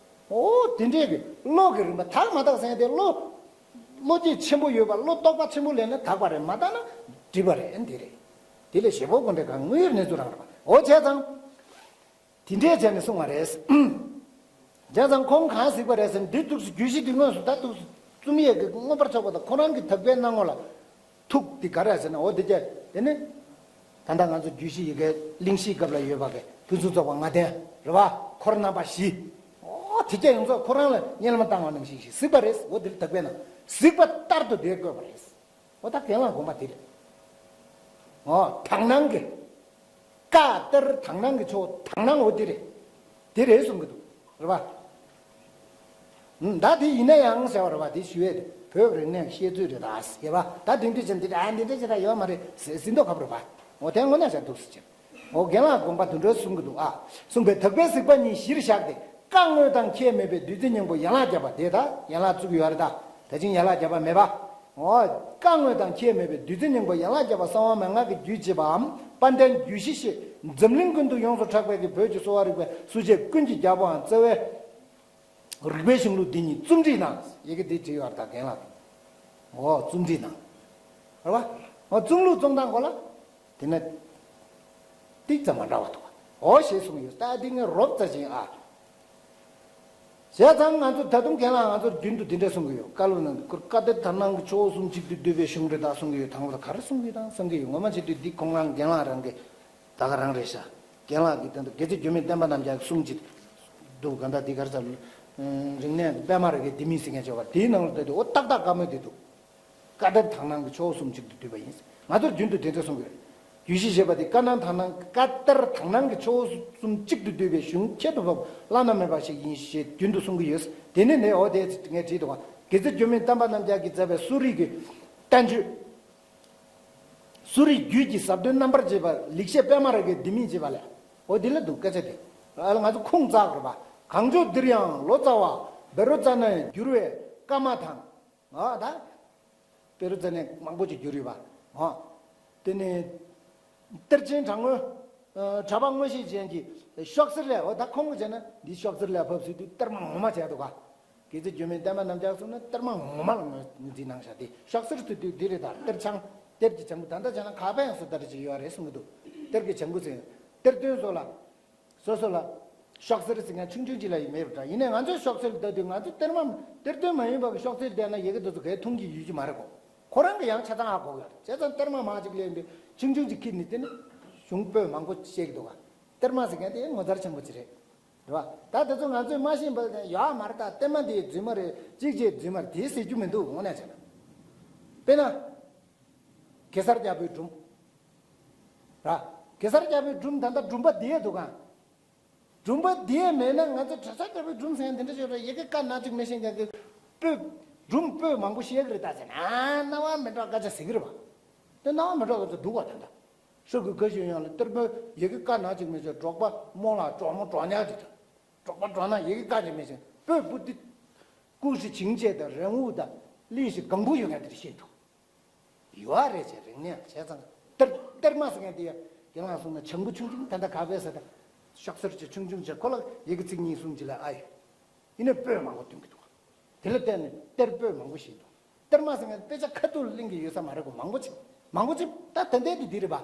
ཨོ་དེ་འདྲས་ཀྱི་བློ་གི་རིམ་པ་དག་མ་དག་ཟེར་ཡ་དེ་བློ། བློ་སྐྱེད་ཆེན་པོ་ཡོད་པ་བློ་རྟོགས་པ་ཆེན་པོ་ལེན་ན་དག་པ་རེད། མ་དག་ན་སྒྲིབ་པ་རེད། འདི་རེད། དེ་ལས་ཞེ་པོ་དགོན་སྡེ་གང་དངོས་ཡོད་གནས་ཚུལ་རང་རེད་པ། འོ་བྱས་ཙང་། དེ་འདྲས་བྱས་ནས་གསུངས་པ་རེད། བྱས་ཙང་ཁོང་གང་གཟིགས་པ་རེད་ཟེར་ན་འདི་ཐུགས་སུ་རྒྱུད་བཞི་འདི་དངོས་སུ་ད་ཐུགས་སུ་བཙུམ་ཡས་ཀྱི་མངོན་པར་ཕྱོགས་པ་དང་ཁོ་རང་གི་དག་པའི་སྣང་ངོ་ལ། ཐུགས་འདི་ག་རེ་ཟེར་ན་འོ་འདི་སྐད་དེ་ནི། ད་ལྟ་ང་ཚོ་རྒྱུད་བཞི་ཡི་གེ་གླེང་གཞིའི་སྐབས་ལ་ཡོད་པ་གི་ཕུན་སུམ་ཚོགས་པ་ལྔ་ལྡན་རེད་བ། འཁོར་རྣམ་པ་བཞི། འོ་དེ་སྐད་ཡོངས་རྫོགས་ཁོ་རང་ལ་སྙན་ལམ་བཏང་བ་ནང་བཞིན་ཞིག་གཟིགས་པ་རེད། འོ་འདིར་དག་པའི་ནང་གཟིགས་པ་ལྟར་དུ་དེ་བཀོད་པ་རེད། འོ་ད་རྒན་ལགས་དགོངས་པ་དེ་རེད། འོ་དག་སྣང་གི་བཀའ་གཏེར་དག་སྣང་གི་ཆོས་དག་སྣང་འོ་དེ་རེད། དེ་རེད་གསུང་གི་འདུག་རེད་པ། ད་དེ་ཡིན་ན་ཡང་ཟེར་བ་རེད་པ། དེ་ཞུ་ཡས་དེ་བོད་རིག་གནས་བཤད་ཚུལ་རེད་ད་ཟེར་བ། ད་དེ་འདྲ་བྱས་འདི་འདྲ་ཨ་འདི་འདྲ་བྱས་ད་ཡོད་མ་རེད་ཟེར་ཟིན་མདོག་ཁ་པོ་རེད་པ། འོ་དེ་དངོས་གནས་བྱས་འདུག་ཟེར་གྱི། འོ་རྒན་ལགས་དགོངས་པ་དུད་འགྲོའི་གསུང་གི་འདུག་ཨ། གསུངས་པའི་དག་པའི་གཟིགས་པ་ཉིད་གཞིར་བཞག་སྟེ། བཀའ་དངོས་དང་ཁྱད་མེད་པའི་བདུད་རྩི་སྙིང་པོ་ཡན་ལག་བརྒྱད་པ་དེ་ད་ཡན་ལག་བཙུགས་ཡོད་རེད་ད། ད་ཅིང་ཡན་ལག་བརྒྱད་པ་མེད་པ། འོ། བཀའ་དངོས་དང་ཁྱད་མེད་པའི་བདུད་རྩི་སྙིང་པོ་ཡན་ལག་བརྒྱད་པ་གསང་བ་མན་ངག་གི་རྒྱུད་ཅེས་པའམ་དཔལ་ལྡན་རྒྱུད་བཞི་ཞེས་འཛམ་གླིང་ཀུན་ཏུ་ཡོངས་སུ་གྲགས་པའི་གི་བོད་ཀྱི་གསོ་བ་རིག་པའི་སྲོལ་འབྱེད་ཀུན་གྱི་རྒྱལ་པོའམ་རྩ་བའི་རིག་པའི་གཞུང་ལུགས་འདི་ཉིད་རྩོམ་སྒྲིག་གནང་། ཡི་གེ་འདི་བྲིས་ཡོད་རེད་ད་རྒན་ལགས། འོ་རྩོམ་སྒྲིག་གནང་། རེད་བ། འོ་རྩོམ་ལུགས་རྩོམ་སྟངས་སྐོར་ལ། དེ་ནས། ཏིག་ཙམ་མ་འདྲ་བ་འདུག་འོ་ཞེས་གསུངས་ཡོད། ད་འདི་ངས་རོབ་ཙམ་ཅིག་ཨ། བྱས་ཙང་ང་ཚོ་ད་དུང་རྒན་ལགས་ང་ཚོར་རྒྱུན་དུ་འདི་འདྲ་གསུང་གི་ཡོད། བཀའ་སློབ་ནང་དུ་ཁོར་བཀའ་གཏེར་དག་སྣང་གི་ཆོས་གསུམ་གཅིག་ཏུ་བསྡུས་པའི་གཞུང་རེད་ད་གསུང་གི་ཡོད། དང་པོ་ལ་ག་རེ་གསུང་གི་དང་གསུང་གི་ཡོད། ངོ་མ་བྱེད་དུས་འདི་ཁོང་རང་རྒན་ལགས་རང་གི་ད་ག་རང་རེད་ཤག་རྒན་ལགས་ཀྱིས་ད་དུང་དགེ་ཚུལ་འགྱུར་མེད་བསྟན་པ་རྣམ་རྒྱལ་གྱི་གསུང་གཅིག་འདུག་ག་ད་འདི་ག་རེ་ཟེར། རིག་གནས་པད་མ་རི་གའི་ལྡེ་མིག་ཟེར་མཁན་ཅིག་ཡོད་པ། དེའི་ནང་ལ་ད་དུང་འོ་ཏག་ཏག་བཀའ་མོལ་འདི་འདུག་བཀའ་གཏེར་དག་སྣང་གི་ཆོས་གསུམ་གཅིག་ཏུ་བསྡུས་པ་ཡིན། ང་ཚོར་རྒྱུན་དུ་དེ་འདྲ་གསུང་གི་རེད། རྒྱུད་བཞི་ཞེས་པ་དེ་བཀའ་གནང་དག་སྣང་བཀའ་གཏེར་དག་སྣང་གི་ཆོས་གསུམ་གཅིག་ཏུ་བསྡུས་པའི་གཞུང་ཁྱད་དུ་འཕགས་པ་བླ་ན་མེད་པ་ཞིག་ཡིན་ཞེས་རྒྱུན་དུ་གསུང་གི་ཡོད། དེ་ནི་ནས་འོ་དེ་ངས་བྲིས་འདུག་ག་དགེ་ཚུལ་འགྱུར་མེད་བསྟན་པ་རྣམ་རྒྱལ་གྱིས་མཛད་པའི་གསོ་རིག་གི་བསྟན་བཅོས། གསོ་རིག་རྒྱུད་ཀྱི་ཟབ་དོན་རྣམ་པར་འབྱེད་པ་ལེགས་བཤད་པད་མ་རི་གའི་ལྡེ་མིག་ཅེས་པ་ལས། འོ་དེ་ལ་འདུག་སྐད་ཆ་དེ། ཨ་ལ་ང་ཚོ་ཁུངས་བཙག་དགོས་པ། གངས་ལྗོངས་འདིར་ཡང་ལོ་ཙཱ་བ་བཻ་རོ་ཙ་ན་ཡིས་བསྒྱུར་བའི་བཀའ་མ་དང་། ཨ་ད། བཻ་རོ་ཙ་ན་མང་པོ་ཅིག་བསྒྱུར་ཡོད་པ། ཨ། དེ་ནས། གཏེར་ཆེན་གྲགས་མངོན། ཨ། གྲགས་པ་མངོན་ཤེས་ཅན་གྱིས་ཤོག་སེར་ལས། འོ་ད་ཁོང་གིས་བྱས་ན་འདི་ཤོག་སེར་ལས་ཕབ་ཟེར་དུས་གཏེར་མ་ངོ་མ་བྱས་འདུག་ག་དགེ་ཚུལ་འགྱུར་མེད་བསྟན་པ་རྣམ་རྒྱལ་གསུངས་ན་གཏེར་མ་ངོ་མ་ལ་ངོས་འཛིན་གནང་བཞག་སྟེ། ཤོག་སེར་ཟེར་དུས་འདི་རེད་ད། གཏེར་བྱང་། གཏེར་གྱི་བྱང་བུ་ད་ལྟ་བྱས་ན་ག་པ་ཡང་སུ་ད་རེ་ཅིག་ཡོད་རེད་གསུང་གི་འདུག་གཏེར་གྱི་བྱང་བུ་ཟེར། གཏེར་སྟོན་སོགས་ལ། སོ་སོ་ལ། ཤོག་སེར་ཟེར་མཁན་ཆུང་ཆུང་ཅིག་ལ་ཡིན་མེད་པ་འདྲ། ཡིན་ནའི་ང་ཚོས་ཤོག་སེར་ལྟ་དུས་ང་ཚོ་གཏེར་མ། གཏེར་སྟོན་མ་ཡིན་པ་གི་ཤོག་སེར་བལྟས་ན་ཡི་གེ་དེ་ཚོ་གའི་མཐོང་གི་ཡོད་ཀྱི་མ་རེད་གོ་ཁོ་རང་གི་ཡང་ཆ་ཚང་ཧ་གོ་གི་ཡོད་རེད། བྱས་ཙང་གཏེར་མ་མང་ཅིག་ལས་འདི་ཆུང་ཆུང་ཅིག་ཁྱེར་ནས་དེ་ནི་གཞུང་པོད་མང་པོ་བཤད་ཀྱི་འདུག་ག་གཏེར་མ་ཟེར་མཁན་དེ་ངོ་མཚར་ཆེན་པོ་ཅིག་རེད། རེད་བ། ད་དེ་ཚོ་ང་ཚོས་མ་ཤེས་པ་ཡོད་མ་རེད། ད་གཏེར་མ་དེ་རྫུན་མ་རེད། གཅིག་བྱས་རྫུན་མ་རེད་དེ་ཟེར་རྒྱུ་མི་འདུག་དངོས་གནས་བྱས་ན། དཔེར་ན། གེ་སར་རྒྱལ་པོའི་སྒྲུང་། ར། གེ་སར་རྒྱལ་པོའི་སྒྲུང་ད་ལྟ་སྒྲུང་པ་བསྡད་འདུག་ག་སྒྲུང་པ་བསྡད་མེད་ན་ང་ཚོ་གྲྭ་ས་རྒྱལ་པོའི་སྒྲུང་ཟེར་མཁན་དེ་འདྲ་ཞིག་རེད། ཡི་གེ་ཀ་ན་གཅིག་མི་ཤེས་མཁན་གྱི་པོད། སྒྲུང་པོད་མང་པོ་བཤད་གི་རེད་ད་ཟེར་ན། རྣ་བ་མི་འགྲོ་སྐད་ཆ་ཟེར་གི་རེད་པ། དེ་རྣ་བ་མི་འགྲོ་སྐད་ཆ་འདུག་ག་ད་ལྟ། ཧྲི་གི་ག་ཞུ་ཡང་ལ་གཏེར་མོ་ཡི་གེ་ཀ་ན་གཅིག་མི་ཤེས། འབྲོག་པ་རྨོ་ལགས་འབྲོག་མོ་འབྲོག་ཉག་ཅིག་དང་། འབྲོག་པ་འབྲོག་ནག་ཡི་གེ་ཀ་གཅིག་མི་ཤེས། པོད་པོ་ཏི། ཀུ་ཤྲི་བྱིང་བྱེད་དང་རན་འུ་དང་ལི་ཤི་གང་པོ་ཡོད་མཁན་དེ་འདྲ་བཤད་འདུག་ཡོད་རེད་ཅེས་རིག་གནས་བྱས་ཙང་གཏེར། གཏེར་མ་ཟེར་མཁན་དེ་ཡ་རྒན་ལགས་གསུངས་ན་བྱང་བུ་ཆུང་ཆུང་ད་ལྟ་ག་བས་ཟེར་ད། ཤོག་སེར་ཅིག་ཆུང་ཆུང་བྱས་ཁོ་ལ་ཡི་གེ་ཚིག་གཉིས་གསུམ་ཅིག་ལ་ཨ་ཡོད། ཡིན་ནའི་པོད་མང་པོ་འདོན་གི་འདུག་དེ་ལ་བརྟེན་ནས་གཏེར་པོད་མང་པོ་ཞིག་འདུག་གཏེར་མ་ཟེར་མཁན་དཔེ་ཆ་ཁ་ཐུག་ལ་གླེང་གི་ཡོད་ས་མ་རེད་གོ་མང་པོ་ཅིག་མང་པོ་ཅིག་ད་ད་ལྟའི་དུས་འདི་རེད་པ།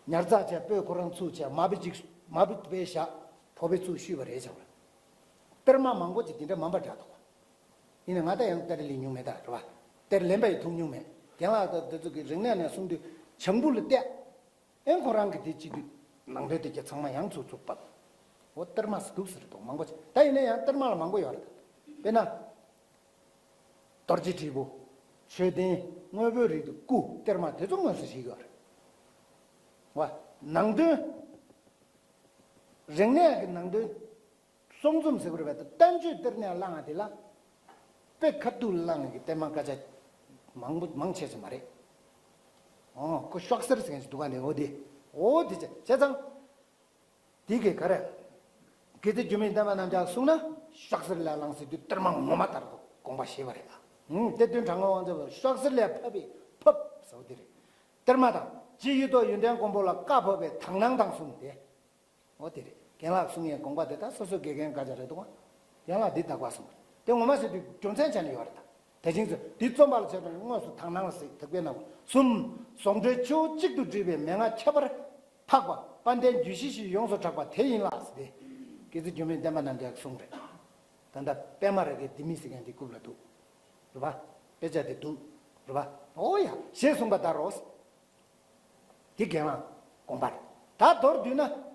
ཉར་ཚགས་བྱས་པོད་ཁོ་རང་ཚུགས་བྱས་མ་བི་ཅིག་མ་བི་དཔེ་བཞག་ཕོ་བི་ཚུགས་བཤུས་པ་རེད་བྱ་བ། གཏེར་མ་མང་པོ་ཅིག་དེ་འདྲ་མང་པ་འདྲ་འདུག་ཡིན་ནའི་ང་ད་ཡང་གཏེར་ལེན་མྱོང་མེད་ད་རེད་བ། གཏེར་ལེན་པ་ཡི་མཐོང་མྱོང་མེད། རྒན་ལགས་ད་དེ་ཚོ་གི་རིག་གནས་ནས་གསུངས་དུས་བྱང་བུ་ལ་བལྟས། ཨེ་ཁོ་རང་གི་དེ་སྤྱི་འཐུས་ནང་དོན་དེ་གྱ་ཚང་མ་ཡང་ཚུགས་ཚུགས་བབས། འོ་གཏེར་མ་སུ་འདུག་ཟེར་དུས་མང་པོ་ཅིག་ད་ཡིན་ན་ཡང་གཏེར་མ་ལ་མང་པོ་ཡོད་རེད་ད། དཔེར་ན། རྡོ་རྗེ་དྲིལ་བུ། མཆོད་རྟེན། དངོས་པོའི་རིགས་དེ་སྐུ་གཏེར་མ་དེ་ཚོ་དངོས་སུ་ཞིག་ཡོད་རེད། བ། ནང་དོན། རིག་གནས་ཀྱི་ནང་དོན། གསུང་རྩོམ་ཟེར་དགོས་རེད་པས། བསྟན་བཅོས་གཏེར་ནས་བླངས་པ་དེ་ལ། དཔེ་ཁ་ཐུག་བླངས་ཀྱི་གཏེར་མ་སྐད་ཆ། མང་པོ་མང་ཆེ་ཆེ་མ་རེད། ཨོ་ཁོ་ཤོག་སེར་ཟེར་མཁན་ཞིག་འདུག་ག་ནས་འོ་དེ། འོ་དེ་བྱས་བྱས་ཙང་། དེ་གས་ག་རེ། དགེ་ཚུལ་འགྱུར་མེད་བསྟན་པ་རྣམ་རྒྱལ་གསུངས་ན་ཤོག་སེར་ལས་བླངས་ཟེར་དུས་གཏེར་མ་ངོ་མ་ལྟར་དུ་དགོངས་པ་བཞེས་པ་རེད་ཨ། ཨུམ་གཏེར་སྟོན་དྲང་ངེས་དབང་ཆེན་པ་ཤོག་སེར་ལས་ཕབ་པའི་ཕབ་ཟེར་བ་དེ་རེད། གཏེར་མ་དང་རྗེ་ཡི་ཏོག་ཡོན་ཏན་མགོན་པོ་ལ་བཀའ་ཕབ་པའི་དག་སྣང་དང་གསུམ་སྟེ། འོ་དེ་རེད། རྒན་ལགས་གསུང་ཡས་དགོངས་པ་དེ་དག་སོ་སོའི་དགེ་རྒན་བཀའ་རྒྱ་རེད་འདུག་ག་རྒན་ལགས་འདི་དག་པ་གསུངས་པ་དེ་ངོ་མ་ཟེར་དུས་རྒྱུ་མཚན་བྱས་ནས་ཡོད་རེད་ད། དེ་བཞིན་དུ་འདི་རྩོམ་པ་ལ་བྱས་པའི་དངོས་སུ་དག་སྣང་ལ་གཟིགས། དག་པའི་སྣང་བ་གསུམ། ཟུང་འབྲེལ་ཆུ་བོ་གཅིག་ཏུ་འདྲེས་པའི་མན་ངག་ཁྱད་པར་འཕགས་པ་དཔལ་ལྡན་རྒྱུད་བཞི་ཞེས་ཡོངས་སུ་གྲགས་པ་དེ་ཡིན་ལ་ཟེར་ཏེ། དགེ་ཚུལ་འགྱུར་མེད་བསྟན་པ་རྣམ་རྒྱལ་གྱི་གསུང་རེད། ད་ལྟ་པད་མ་རི་གའི་ལྡེ་མིག་ཟེར་མཁན་འདི་རྐུབ་ལ་འདུག་རེད་པ། དཔེ་ཆ་དེ་འདུག་རེད་པ། འོ་ཡ་ཞེས་གསུངས་པ་ལྟར་རོ། དེ་རྒན་ལགས་དགོངས་པ་རེད། ད་མདོར་བསྡུས་ན།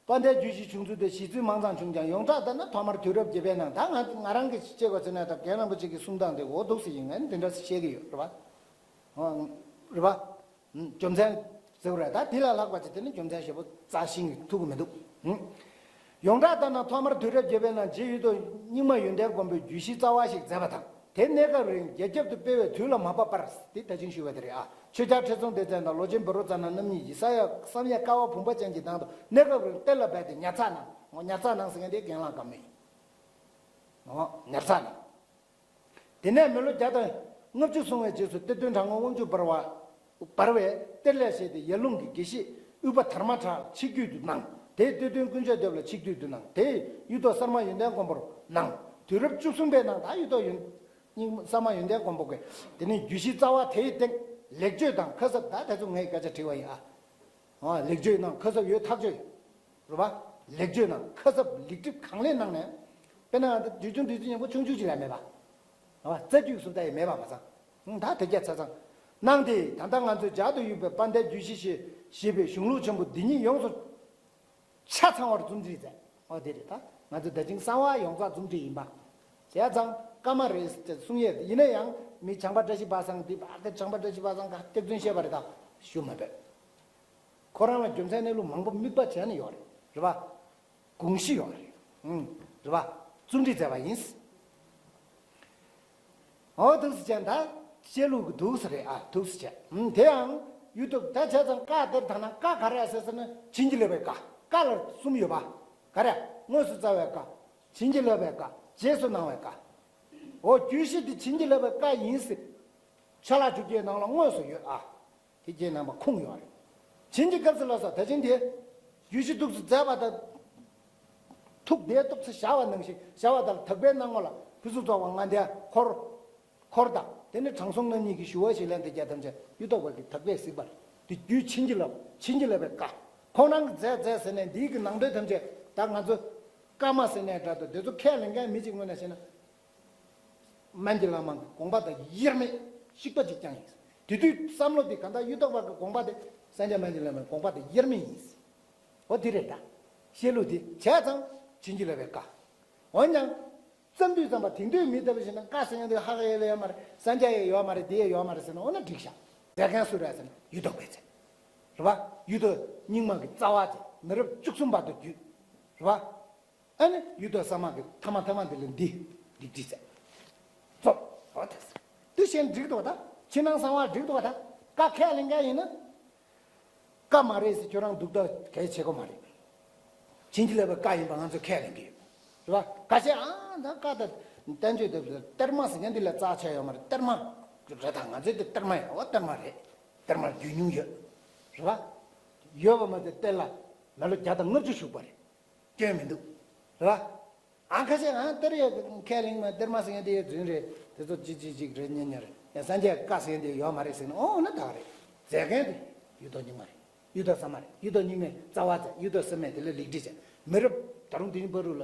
དཔལ་ལྡན་རྒྱུད་བཞིའི་བྱུང་ཚུལ་དེ་གཞི་རྩའི་མང་ཚང་བྱུང་ཀྱང་ཡོངས་གྲགས་ལྟར་ན་ཐོག་མར་དུས་རབས་བརྒྱད་པའི་ནང་ད་ང་ང་རང་གི་བཤད་པ་ཚོ་ནས་ད་རྒན་རིན་པོ་ཆེ་གི་གསུང་སྟངས་དེ་འོ་འདུག་སེ་ཡིན་ངས་འདི་འདྲ་བཤད་ཀྱི་ཡོད་རེད་པ། རེད་པ། རྒྱུ་མཚན། ཟེར་བ་རེད། ད་དེ་ལ་ལྷག་པ་ཅིག་དེ་ནི་རྒྱུ་མཚན་ཞེ་པོ་རྩ་ཤིང་ཐུག་གི་མི་འདུག་ཨང་། ཡོངས་གྲགས་ལྟར་ན་ཐོག་མར་དུས་རབས་བརྒྱད་པའི་ནང་རྗེ་ཡིད་འོང་རྙིང་མ་ཡོན་ཏན་མགོན་པོས་རྒྱུད་བཞི་རྩ་བ་ཞིག་མཛད་པ་དང་། དེ་གནས་སྐབས་རིང་རྒྱ་ཁྱབ་ཏུ་སྤེལ་བའི་དུས་ལ་མ་བབས་པར། དེ་ད་ཅིང་ཞུས་པ་དེ་རེད་ཨ། ཆོས་རྒྱལ་ཁྲི་སྲོང་ལྡེ་བཙན་དང་ལོ་ཆེན་བཻ་རོ་ཙ་ན་རྣམ་གཉིས་ཀྱིས་ས་ཡ་བསམ་ཡས་ཀ་བ་བུམ་པ་ཅན་གྱི་ནང་དུ་གནས་སྐབས་རིང་གཏེར་ལ་སྦས་ཏེ་ཉར་ཚགས་གནང་། ཉར་ཚགས་གནང་ཟེར་མཁན་དེ་གྱེན་ལངས་ཀ་མེད། ཉར་ཚགས་གནང་། དེ་ནས་མི་ལོ་བརྒྱ་དང་ལྔ་བཅུ་སོང་བའི་རྗེས་སུ་གཏེར་སྟོན་དྲག་མོ་དབང་ཕྱུག་འབར་བ། འབར་བས་གཏེར་ལས་བཞེས་ཏེ་ཡར་ཀླུང་གི་དགེ་བཤེས་དབུས་པ་དྷརྨ་ཊ་ཆིག་བསྒྱུར་དུ་གནང་། དེས་གཏེར་སྟོན་དཀོན་མཆོག་ལྡེབ་ལ་ཆིག་བསྒྱུར་དུ་གནང་། དེས་གཡུ་ཐོག་གསར་མ་ཡོན་ཏན་མགོན་པོར་གནང་། དུས་རབས་བཅུ་གསུམ་པའི་ནང་ད་གཡུ་ཐོག་ཡོན་རྙིང་གསར་མ་ཡོན་ཏན་མགོན་པོ་གིས་དེ་ནས་རྒྱུད་བཞི་རྩ་བ་དེའི་སྟེང་ལེགས་བཅོས་དང་ཁ་གསབ། ད་དེ་ཚོ་ངས་སྐད་ཆ་དྲིས་པ་ཡིན་ཨ། ཨ། ལེགས་བཅོས་གནང་། ཁ་གསབ་ཡོད། ཐག་ཆོད་ཡོད་རེད་པ། ལེགས་བཅོས་གནང་། ཁ་གསབ་ལེགས་སྒྲིག་གང་ལེགས་གནང་ནས། དཔེར་ན་ང་ཚོ་དུས་ཆུང་དུས་ཆུང་ཉམ་པོ་ཆུང་ཆུང་ཅིག་ལས་མེད་པ། རེད་པ། རྩ་རྒྱུད་སུ་ད་ཡང་མེད་པ་མ་ཚང་། ཨང་། ད་དེ་རྒྱ་ཆ་ཚང་གནང་སྟེ། ད་ལྟ་ང་ཚོའི་ཇག་ཏུ་ཡོད་པའི་དཔལ་ལྡན་རྒྱུད་བཞི་ཞེས་ཞེས་པའི་གཞུང་ལུགས་ཆེན་པོ་འདི་ཉིད་ཡོངས་སུ་ཆ་ཚང་བར་རྩོམ་སྒྲིག་མཛད། ཨོ་དེ་རེད། ད་ང་ཚོ་ད་ཅིང་གསང་བ་ཡོངས་རྫོགས་རྩོམ་སྒྲིག་ཡིན་པ། བྱས་ཙང་བཀའ་མ་རེད་ཅེས་གསུང་ཡས། ཡིན་ན་ཡང་མི་བྱམས་པ་བཀྲ་ཤིས་པ་སངས་འདི་བར་དེ་བྱམས་པ་བཀྲ་ཤིས་པ་སངས་ཀྱིས་སྐྱག་རྫུན་བཤད་པ་རེད། ད་ཞུ་མ་འབད། ཁོ་རང་ལ་རྒྱུ་མཚན་གནས་ལུགས་མང་པོ་དམིགས་པ་བྱས་ནས་ཡོད་རེད། རེད་པ། དགོངས་གཞི་ཡོད་རེད། ཨང་། རེད་པ། རྩོམ་སྒྲིག་མཛད་པ་ཡིན། ཨོ་འདུག་སེ་བྱས། ད་བཤད་ལུགས་ཀྱི་འདུག་སེ་རེད་ཨ། འདུག་སེ་བྱས། ཨང་། དེའང་གཡུ་ཐོག་ད་བྱས་ཙང་བཀའ་དེར་ད་ན་བཀའ་ག་རེ་ཟེར་ཟེར་ན་བྱིན་གྱིས་བརླབས་པའི་བཀའ། བཀའ་ལ་གསུམ་ཡོད་པ། ག་རེ། དངོས་སུ་སྩལ་བའི་བཀའ། བྱིན་གྱིས་བརླབས་པའི་བཀའ། རྗེས་སུ་གནང་བའི་བཀའ། ཨོ་རྒྱུད་བཞི་དེ་བྱིན་གྱིས་བརླབས་པའི་བཀའ་ཡིན་ཟེར། ཆ་ལག་བཅུ་བརྒྱད་ནང་ལ་དངོས་སུ་ཡོད་ཨ། དེ་རྗེ་རྣམ་པ་ཁུངས་ཡོད་རེད། བྱིན་གྱིས་བརླབས་ཟེར་ལབ་ས་ད་ཅིང་དེ། རྒྱུད་བཞི་འདུག་སེ་མཛད་པ་དང་། ཐུགས་དེ་ཏོག་ཙམ་བཞག་པ་ནང་བཞིན་བཞག་པ་དང་། དག་པའི་སྣང་ངོ་ལ་ཕུན་སུམ་ཚོགས་པ་ལྔ་ལྡན་འཁོར། འཁོར་དང་། དེ་ནས་དྲང་སྲོང་རྣམ་གཉིས་ཀྱི་ཞུ་བ་ཞིག་ལེན་ཏེ་རྒྱ་ཐམས་ཅད་གཡུ་ཐོག་པ་གི་དག་པས་གཟིགས་པ་རེད། དེ་རྒྱུད་བྱིན་གྱིས་བརླབས། བྱིན་གྱིས་བརླབས་པའི་བཀའ། ཁོང་རང་གིས་མཛད་མཛད་ཟེར་ནས་འདིའི་གི་ནང་དོན་ཐམས་ཅད་ད་ང་ཚོ་བཀའ་མ་ཟེར་ནས་འདྲ་འདུག་དེ་ཚོ་ཁས་ལེན་མཁན་མི་གཅིག་ངོས་ནས་བཤད་ན། སྨན་གྱི་བླ་མ་གི་དགོངས་པ་དང་དབྱེར་མེད་གཅིག་པ་གཅིག་རྐྱང་ཡིན། དེ་དུས་བསམ་བློ་དེ་གང་ལྟར་གཡུ་ཐོག་པ་གི་དགོངས་པ་དེ་སངས་རྒྱས་སྨན་གྱི་བླ་མའི་དགོངས་པ་དང་དབྱེར་མེད་ཡིན། འོ་དེ་རེད་ད། བཤད་ལུགས་དེ་བྱས་ཙང་བྱིན་གྱིས་བརླབས་པའི་བཀའ། འོན་ཀྱང་། བརྩམས་དུས་ཙམ་པ་དེང་དུས་མི་ལྟ་བུ་ཞིག་ན་བཀའ་ཟེར་མཁན་དེ་ཧ་ཧ་ཡེ་ལེ་ཡོད་མ་རེད། སངས་རྒྱས་ཡེ་ཡོད་མ་རེད། དེ་ཡེ་ཡོད་མ་རེད་ཟེར་ན། འོ་ན་འགྲིག་ཤག་མཛད་མཁན་སུ་རེད་ཟེར་ན་གཡུ་ཐོག་པས་མཛད། རེད་པ། གཡུ་ཐོག་རྙིང་མ་གི་རྩ་བ་དེ་མི་རབས་བཅུ་གསུམ་བར་དུ་བརྒྱུད། རེད་པ། ཨ་ནི་གཡུ་ཐོག་གསར་མ་གི་ཐ་མ་ཐ་མ་འདི་ལ་འདི་ལེགས་སྒྲིག་མཛད། རྩོམ། འོ་དེ་ཟེར། དེ་བཞིན་འགྲིག་འདུག་ད། ཕྱི་ནང་གསང་བ་འགྲིག་འདུག་ད། བཀའ་ཁས་ལེན་མཁན་ཡིན་ན། བཀའ་མ་རེད་ཟེར་ཁྱོད་རང་སྡུག་ཐབས་གལ་ཆེ་གོ་མ་རེད། བྱིན་གྱིས་བརླབས་པའི་བཀའ་ཡིན་པ་ང་ཚོས་ཁས་ལེན་གྱི་ཡོད། རེད་པ། ཁ་ཤས་ཨ་ད་བཀའ་དང་བསྟན་བཅོས་དེ་གཏེར་མ་ཟེར་མཁན་འདི་ལས་རྩ་ཆེ་ཡོད་མ་རེད། གཏེར་མ་རེད་ད། ང་ཚོའི་དེ་གཏེར་མ་ཡིན། འོ་གཏེར་མ་རེད། གཏེར་མ་བརྒྱུད་མྱོང་ཡོད། རེད་པ། ཡོད་པ་མ་ཚད་གཏེར་ལ་མི་ལོ་བརྒྱ་དང་ལྔ་བཅུ་བཞུགས་པ་རེད། སྐྱོན་མི་འདུག་རེད་པ། ཨང་། ཁ་ཤས་ཨང་། གཏེར་ཡོད་ཁས་ལེན་མ། གཏེར་མ་ཟེར་མཁན་དེ་ཡོད་རྫུན་རེད། དེ་ཚོ་ཅི་ཅི་ཅིག་རེད། ཉན་ཉན་རེད། ཡང་སངས་རྒྱས་བཀའ་ཟེར་མཁན་དེ་ཡོད་མ་རེད་ཟེར་ན། ཨོ་ན་ད་རེད། མཛད་མཁན་དེ་གཡུ་ཐོག་རྙིང་མ་རེད། གཡུ་ཐོག་གསར་མ་རེད། གཡུ་ཐོག་རྙིང་མའི་རྩ་བ་མཛད། གཡུ་ཐོག་གསར་མས་དེ་ལ་ལེགས་སྒྲིག་བྱས། མི་རབས་ད་རུང་དེ་རིང་བར་དུ་ལ་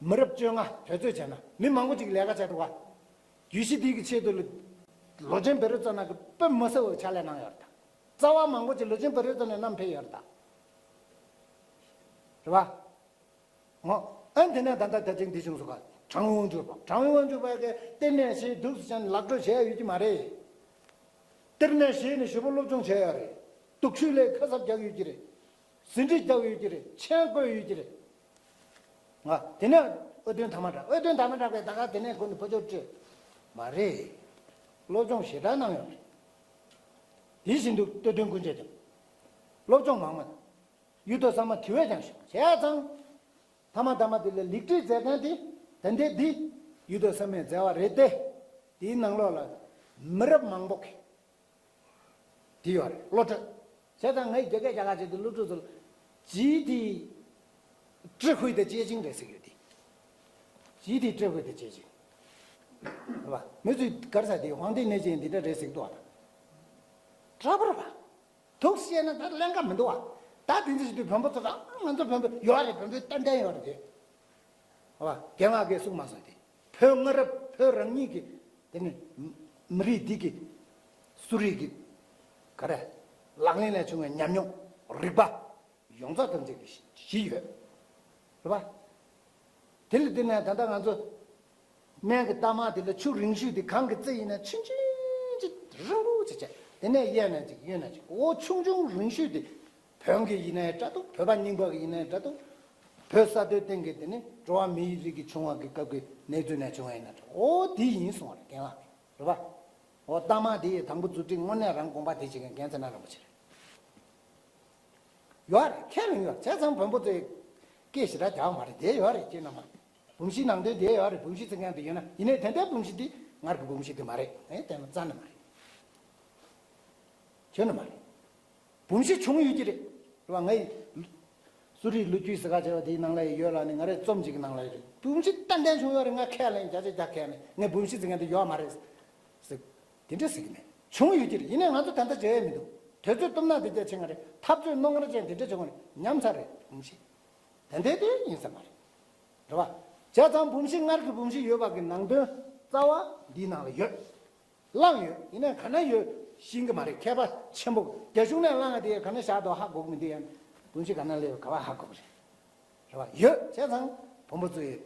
མི་རབས་བཅོ་ལྔ་དུས་ཚོད་བྱས་ན་མི་མང་པོ་ཅིག་ལས་ཀ་བྱས་འདུག་པ། རྒྱུད་བཞི་འདི་གི་ཆེད་དུ་ལ་ལོ་ཆེན་བཻ་རོ་ཙ་ན་གིས་དཔེ་མི་སྲིད་པའི་ཕྱག་ལས་གནང་ཡོད་རེད་ད། རྩ་བ་མང་པོ་ཅིག་ལོ་ཆེན་བཻ་རོ་ཙ་ན་བསྣམས་ཕེབས་ཡོད་རེད་ད། རེད་པ། འོ། ཨ་དེ་ནས་ད་ལྟ་ད་ཅིང་འདི་བྱུང་སོང་ག་དྲང་དབང་གྱུར་པ། དྲང་དབང་གྱུར་པ་གིས་གཏེར་ནས་བཞེས། འདུག་སེ་བྱས་ནས་ལག་འགྲོ་བྱས་ཡོད་ཀྱི་མ་རེད། གཏེར་ནས་བཞེས་ནས་ཞེ་པོ་སློབ་སྦྱོང་བྱས་ཡོད་རེད། དུག་ཆུ་ལས་ཁ་གསབ་རྒྱག་ཡོད་ཀྱི་རེད། ཟིན་བྲིས་རྒྱག་ཡོད་ཀྱི་རེད། མཆན་བཀོད་ཡོད་ཀྱི་རེད། ང་དེ་ནས་ཨོ་དོན་དྷརྨ་གྲགས། ཨོ་དོན་དྷརྨ་གྲགས་པས་ད་ག་དེ་ནས་ཁོ་ནི་ཕོ་ཅོག་སྤྲད། མ་རེད། སློབ་སྦྱོང་ཞེ་དྲག་གནང་ཡོད་རེད། དེ་བཞིན་དུ་གཏེར་སྟོན་དཀོན་མཆོག་ཀྱང་སློབ་སྦྱོང་མང་མ། གཡུ་ཐོག་གསར་མ་དེ་བས་ཀྱང་ཞིག་བྱས་ཙང་། ཐ་མ་ཐ་མ་དེ་ལ་ལེགས་སྒྲིག་མཛད་མཁན་དེ་ད་ལྟའི་འདི་གཡུ་ཐོག་གསར་མས་མཛད་པ་རེད་དེ། དེའི་ནང་ལོགས་ལ་མི་རབས་མང་པོ་གིས་དེ་ཡོད་རེད། བློ་གྲོས། བྱས་ཙང་ངས་རྒྱ་སྐད་རྒྱ་གར་བྱས་ཏེ་བློ་གྲོས་ཚོ་ལ་ཇི་དེ་ཀྲི་ཧུའི་དེ་ཅེ་ཅིང་རེད་ཟེར་གྱི་ཡོད་དེ། ཇི་དེ་ཀྲི་ཧུའི་དེ་ཅེ་ཅིང་། རེད་པ། མི་ཚོས་ག་རེ་ཟེར་དེ་ཧུང་ཏེ་ནེ་ཅིང་འདི་འདྲ་རེད་ཟེར་གྱི་འདུག་པ། འདྲ་པོ་རེད་པ། འདུག་སེ་བཤད་ན་ད་ཀླན་ཀ་མི་འདུག་པ། ད་དེ་འདྲ་ཞིག་དུས་བོན་པོ་ཚོ་ལ་ང་ཚོ་བོན་པོ་ཡོད་རེད། བོན་པོའི་ཏན་ཏན་ཡོད་རེད་དེ། ཨ་རྒན་ལགས་ཀྱིས་གསུངས་མ་སོང་དེ། བོད་སྔ་རབས་བོད་རང་ཉིད་ཀྱི་དེ་ནི་མི་རིགས་འདི་གི་གསོ་རིག་གི་ག་རེ་ལག་ལེན་ལས་བྱུང་བའི་ཉམས་མྱོང་རིག་པ་ཡོངས་རྫོགས་ཐམས་ཅད་ཀྱི་གཞི་ཡོད་རེད་པ། དེ་ལ་བརྟེན་ནས་ད་ལྟ་ང་ཚོ་སྨན་གྱི་རྟགས་མ་དེ་ལ་ཆུ་རིང་ཤོས་དེ་གངས་ཀྱི་རྩེ་ཡིན་ན་ཆུང་ཆུང་ཅིག་རིང་པོ་ཅིག་བྱས། དེ་ནས་གཡས་ནས་ཅིག་གཡོན་ནས་ཅིག་འོ་ཆུང་ཆུང་རིང་ཤོས་དེ། བོན་གྱི་ཡིན་ནའི་འདྲ་འདུག་བོད་པ་རྙིང་པ་གི་ཡིན་ནའི་འདྲ་འདུག་བོད་ས་མཐོའི་སྟེང་གི་དེ་ནི་འགྲོ་བ་མིའི་རིགས་ཀྱི་བྱུང་བ་གི་སྐབས་ཀྱི་གནས་ཚུལ་ནས་བྱུང་བ་ཡིན་ན་འདྲ། འོ་དེ་ཡིན་གསུང་བ་རེད། རྒན་ལགས་ཀྱིས་རེད་པ། འོ་གཏའ་མ་དེ་ཡི་དང་པོ་རྫུ་འཕྲུལ་དངོས་གནས་རང་དགོངས་པ་དེ་བྱེད་མཁན་རྒན་ཚེ་ན་རིན་པོ་ཆེ་རེད། ཡོད་རེད། ཁས་ལེན་ཡོད་རེད། བྱས་ཙང་བོན་པོ་ཚོས་སྐད་ཞེ་དྲག་རྒྱག་མ་རེད། དེ་ཡོད་རེད། ཁྱེད་རྣམ་པ། འབུམ་བཞིའི་ནང་དོན་དེ་ཡོད་རེད། འབུམ་བཞི་ཟེར་མཁན་དེ་ཡོད་ན་ཡིན་ནའི་དེ་འདྲའི་འབུམ་བཞི་དེ་སྔར་གྱི་འབུམ་བཞི་དེ་མ་རེད། ངས་བལྟས་ན་རྩ་ནས་མ་རེད། ཁྱོན་ནས་མ་རེད། འབུམ་བཞི་བྱུང་ཡོད་ཀྱི་རེད། རེད་བ། ངའི་གསོ་རིག་ལོ་རྒྱུས་ཟེར་ག་བྱས་པ་དེའི་ནང་ལ་ཡོད་ལ་ནི་ང་རའི་རྩོམ་གཅིག་གི་ནང་ལ་ཡོད་རེད། འབུམ་བཞི་ཏན་ཏན་བྱུང་ཡོད་རེད། ང་ཁས་ལེན་བརྒྱ་ཆ་བརྒྱ་ཁས་ལེན། ངས་འབུམ་བཞི་ཟེར་མཁན་དེ་ཡོད་མ་རེད་ཟེར། དེ་འདྲ་ཟེར་གི་མེད། བྱུང་ཡོད་ཀྱི་རེད། ཡིན་ནའི་ང་ཚོ་ད་ལྟ་བྱས་ཡ་མི་འདུག་དུས་ཚོད་གཏུབ་ན་དེ་འདྲ་བྱེད་ང་རེད། འཐབ་རྩོད་རྣོ་ངར་ཅན་དེ་འདྲ་བྱེད་ང་རེད། ཉམས་ཚར་རེད་འབུམ་བཞི། ད་ལྟའི་དེ་ཡིན་ས་མ་རེད། རེད་བ། བྱས་ཙང་འབུམ་བཞི་སྔར་གྱི་འབུམ་བཞི་ཡོད་པ་གི་ནང་དོན་རྩ་བ་འདིའི་ནང་ལ་ཡོད། བླངས་ཡོད། ཡིན་ནའི་ག་ན་ཡོད་ཤེས་ཀྱི་མ་རེད། མཁས་པ་ཆེན་པོ་རྒྱ་གཞུང་ནས་བླངས་ཡ་དེ་ག་ན་བཞག་འདུག་ཧ་གོ་གི་མི་འདུག་ཡང་འབུམ་བཞི་ག་ན་སླེབས་ག་བ་ཧ་གོ་གི་རེད། རེད་བ། ཡོད། བྱས་ཙང་བོན་པོ་ཚོས་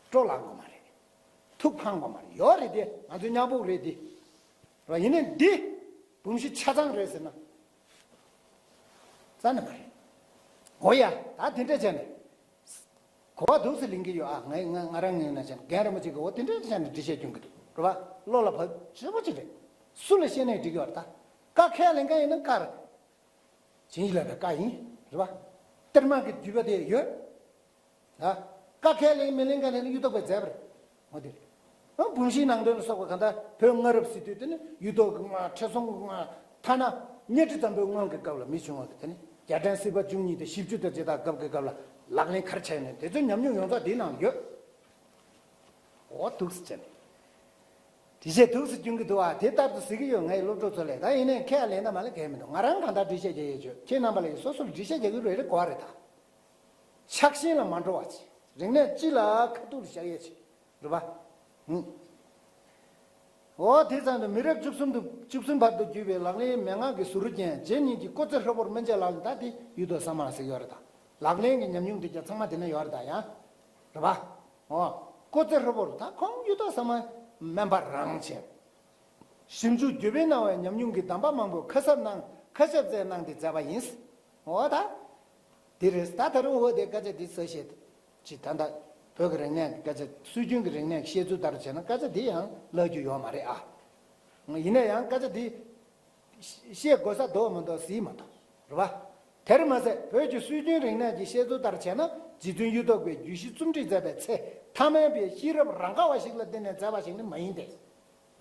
སྤྲོ་ལངས་དགོས་མ་རེད། ཐུགས་ཕངས་དགོས་མ་རེད། ཡོད་རེད་དེ། ང་ཚོའི་མཉམ་པོ་རེད་དེ། རེད་བ། ཡིན་ནའི་འདི་འབུམ་བཞི་ཆ་ཚང་རེད་ཟེར་ན། རྩ་ནས་མ་རེད། འོ་ཡ། ད་དེ་འདྲ་བྱས་ནས་གོ་བ་འདུག་སེ་ལེན་གྱི་ཡོད་ཨ། ང་ང་ང་རང་ངོས་ནས་བྱས་ན་རྒན་རིན་པོ་ཆེ་གིས་འོ་དེ་འདྲ་བྱས་ནས་འགྲེལ་བཤད་སྐྱོན་གྱི་འདུག་རེད་བ། བློ་ལ་བབ་ཆེ་པོ་ཅིག་རེད། སུ་ལ་བཤད་ནའི་འགྲིག་གི་ཡོད་རེད་ད། བཀའ་ཁས་ལེན་མཁན་ཡིན་ན་བཀའ་རེད། བྱིན་གྱིས་བརླབས་པའི་བཀའ་ཡིན། རེད་བ། གཏེར་མ་གི་བརྒྱུད་པ་དེ་ཡོད། ད། བཀའ་ཁས་ལེན་མི་ལེན་ག་ལེན་གཡུ་ཐོག་པས་མཛད་པ་རེད། འོ་དེ་རེད། ཨ། འབུམ་བཞིའི་ནང་དོན་ལ་སོགས་པ་གང་ལྟར་བོད་སྔ་རབས་ཟེར་དུས་དེ་ནི་གཡུ་ཐོག་གི་སྔགས། ཁྲི་སྲོང་གི་སྔགས། ཐ་ན་གཉའ་ཁྲི་བཙན་པོའི་སྔོན་གྱི་སྐབས་ལ་མི་བྱུང་བ་གི་དེ་ནི་རྒྱལ་ཕྲན་སྲིད་པ་བཅུ་གཉིས་དང་བཞི་བཅུ་དང་ཇི་ལྟར་སྐབས་ཀྱི་སྐབས་ལ་ལག་ལེན་ག་རེ་བྱས་ནས་དེ་ཚོའི་ཉམས་མྱོང་ཡོངས་རྫོགས་དེའི་ནང་ཡོད། འོ་འདུག་སེ་བྱས་ནས། དེ་བྱས་འདུག་སེ་སྐྱོན་གྱི་འདུག་ཨ། དེ་ལྟར་དུ་ཟེར་གྱི་ཡོད། ངའི་སློབ་གྲོགས་ཚོ་ལས། ད་ཡིན་ནའི་ཁས་ལེན་ན་མ་ལེན་གལ་མི་འདུག་ང་རང་གང་ལྟར་འགྲེལ་བཤད་རྒྱག་ཡས་ཡོད། ཁྱེད་རྣམ་པ་ལ་ཡིན་སོ་སོར་འགྲེལ་བཤད་རྒྱག་གི་རེད། རེད་གོ་བ་རེད་ད། ཆགས་ཞེན་ལ་མ་འགྲོ་བ་བྱེད། རིག་གནས་སྤྱི་ལ་ཁ་ཐུག་ལ་བཞག་ཡས་བྱེད། རེད་པ། ཧུམ། འོ་དེ་ཙམ་དུ་མི་རབས་བཅུ་གསུམ་དུ་བཅུ་གསུམ་བར་དུ་བརྒྱུད་པའི་ལག་ལེན་མན་ངག་གི་ཟུར་རྒྱན་རྗེ་ཉིད་ཀྱི་སྐུ་ཚེ་ཧྲིལ་པོར་སྨིན་བྱེད་ལག་ལེན། ད་དེ་གཡུ་ཐོག་ས་མ་ཟེར་གྱི་ཡོད་རེད་ད། ལག་ལེན་གྱི་ཉམས་མྱོང་དེ་ཀྱང་ཚང་མ་དེ་ན་ཡོད་རེད་ད་ཡང་། རེད་པ། འོ། སྐུ་ཚེ་ཧྲིལ་པོར་ད་ཁོང་གཡུ་ཐོག་ས་མ་སྨན་པ་རང་བྱས། ཞིབ་འཇུག་བརྒྱུད་པས་གནང་བའི་ཉམས་མྱོང་གི་གདམས་པ་མང་པོ་ཁ་གསབ་གནང་། ཁ་ཤས་བསྩལ་གནང་སྟེ་མཛད་པ་ཡིན། འོ་ད། དེ་རེད། ད་ད་རུང་འོ་དེ་སྐད་ཆ་འདི་གསལ་བཤད་ཅིག་ད་ལྟ་བོད་ཀྱི་རིག་གནས་ཀྱི་སྐད་ཆ། སྲོལ་རྒྱུན་གྱི་རིག་གནས་ཀྱི་བཤད་ཚུལ་ལྟར་བྱས་ན་སྐད་ཆ་འདི་ཡང་ལབ་རྒྱུ་ཡོད་མ་རེད་ཨ། ཡིན་ན་ཡང་སྐད་ཆ་འདི་བཤད་དགོས་ས་འདུག་མི་འདུག་གཟིགས་མ་ཐུབ། རེད་པ། དེར་མ་ཟད་བོད་ཀྱི་སྲོལ་རྒྱུན་རིག་གནས་ཀྱི་བཤད་ཚུལ་ལྟར་བྱས་ན། རྗེ་བཙུན་གཡུ་ཐོག་པས་རྒྱུད་བཞི་རྩོམ་སྒྲིག་མཛད་པའི་ཚེ་ཐ་མལ་པའི་ཤེས་རབ་རང་ག་བ་ཞིག་ལ་བརྟེན་ནས་མཛད་པ་ཞིག་ནི་མ་ཡིན་ཏེ།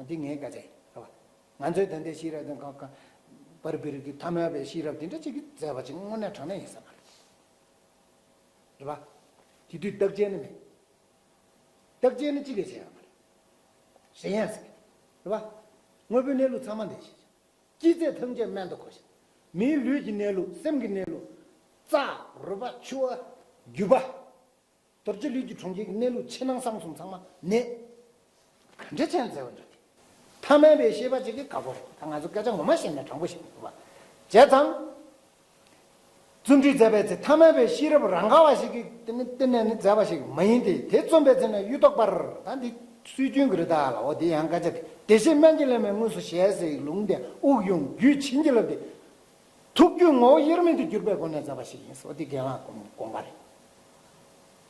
འདི་ངའི་སྐད་ཆ་ཡིན། རེད་པ། ང་ཚོའི་ད་ལྟའི་ཤེས་རབ་དང་གང་གང་། པར་པིར་གྱི་ཐ་མལ་པའི་ཤེས་རབ་དེ་འདྲ་ཅིག་གིས་མཛད་པ་ཅིག་དངོས་གནས་དྲང་གནས་ཡིན་ས་མ་རེད། རེད་པ། དེ་དུས་རྟགས་ཅན་ནི་མེད། རྟགས་ཅན་ནི་གཅིག་ལས་བྱེད་ཡག་མ་རེད། ཞེན་ཡག་ཟེར་གི་རེད་པ། དངོས་པོའི་གནས་ལུགས་ཚང་མ་འདི་ཞིག་ཅི་ཚད་ཐམས་ཅད་སྨན་དུ་གོ་ཞིང་། མིའི་ལུས་ཀྱི་གནས་ལུགས། སེམས་ཀྱི་གནས་ལུགས། རྩ། རུས་པ། མཆུ་བ། རྒྱུས་པ། རྡོ་རྗེ་ལུས་ཀྱི་གྲོང་ཁྱེར་གྱི་གནས་ལུགས་ཕྱི་ནང་གསང་གསུམ་ཚང་མ་ནད། ག་འདྲ་བྱས་ནས་མཛད་པ་འདྲ་དེ། ཐ་མལ་པའི་ཤེས་པ་ཅིག་གིས་དགའ་པོ་རེད། ད་ང་ཚོ་སྐད་ཆ་ངོ་མ་བཤད་ན་དྲང་པོ་བཤད་དགོས་པ། བྱས་ཙང་། རྩོམ་སྒྲིག་མཛད་པའི་ཚེ་ཐ་མལ་པའི་ཤེས་རབ་རང་ག་བ་ཞིག་གིས་བརྟེན་ནས་ནི་མཛད་པ་ཞིག་མ་ཡིན་ཏེ། དེ་རྩོམ་པའི་ཚེ་ན་གཡུ་ཐོག་པར་ད་འདི་སྲོལ་རྒྱུན་གྱི་རེད་ད་ལ། འོ་དེ་ཡང་སྐད་ཆ་དེ། བདེ་གཤེགས་སྨན་གྱི་ལེགས་སྨན་དངོས་སུ་ཞལ་གཟིགས། ལུང་བསྟན་དབུགས་དབྱུང་རྒྱུད་བྱིན་གྱིས་བརླབས་ཏེ། ཐུགས་རྒྱུད་ངོ་བོ་དབྱེར་མེད་དུ་གྱུར་པའི་སྒོ་ནས་མཛད་པ་ཞིག་ཡིན་ཟེར། འོ་དེ་རྒན་ལགས་དགོངས་པ་རེད།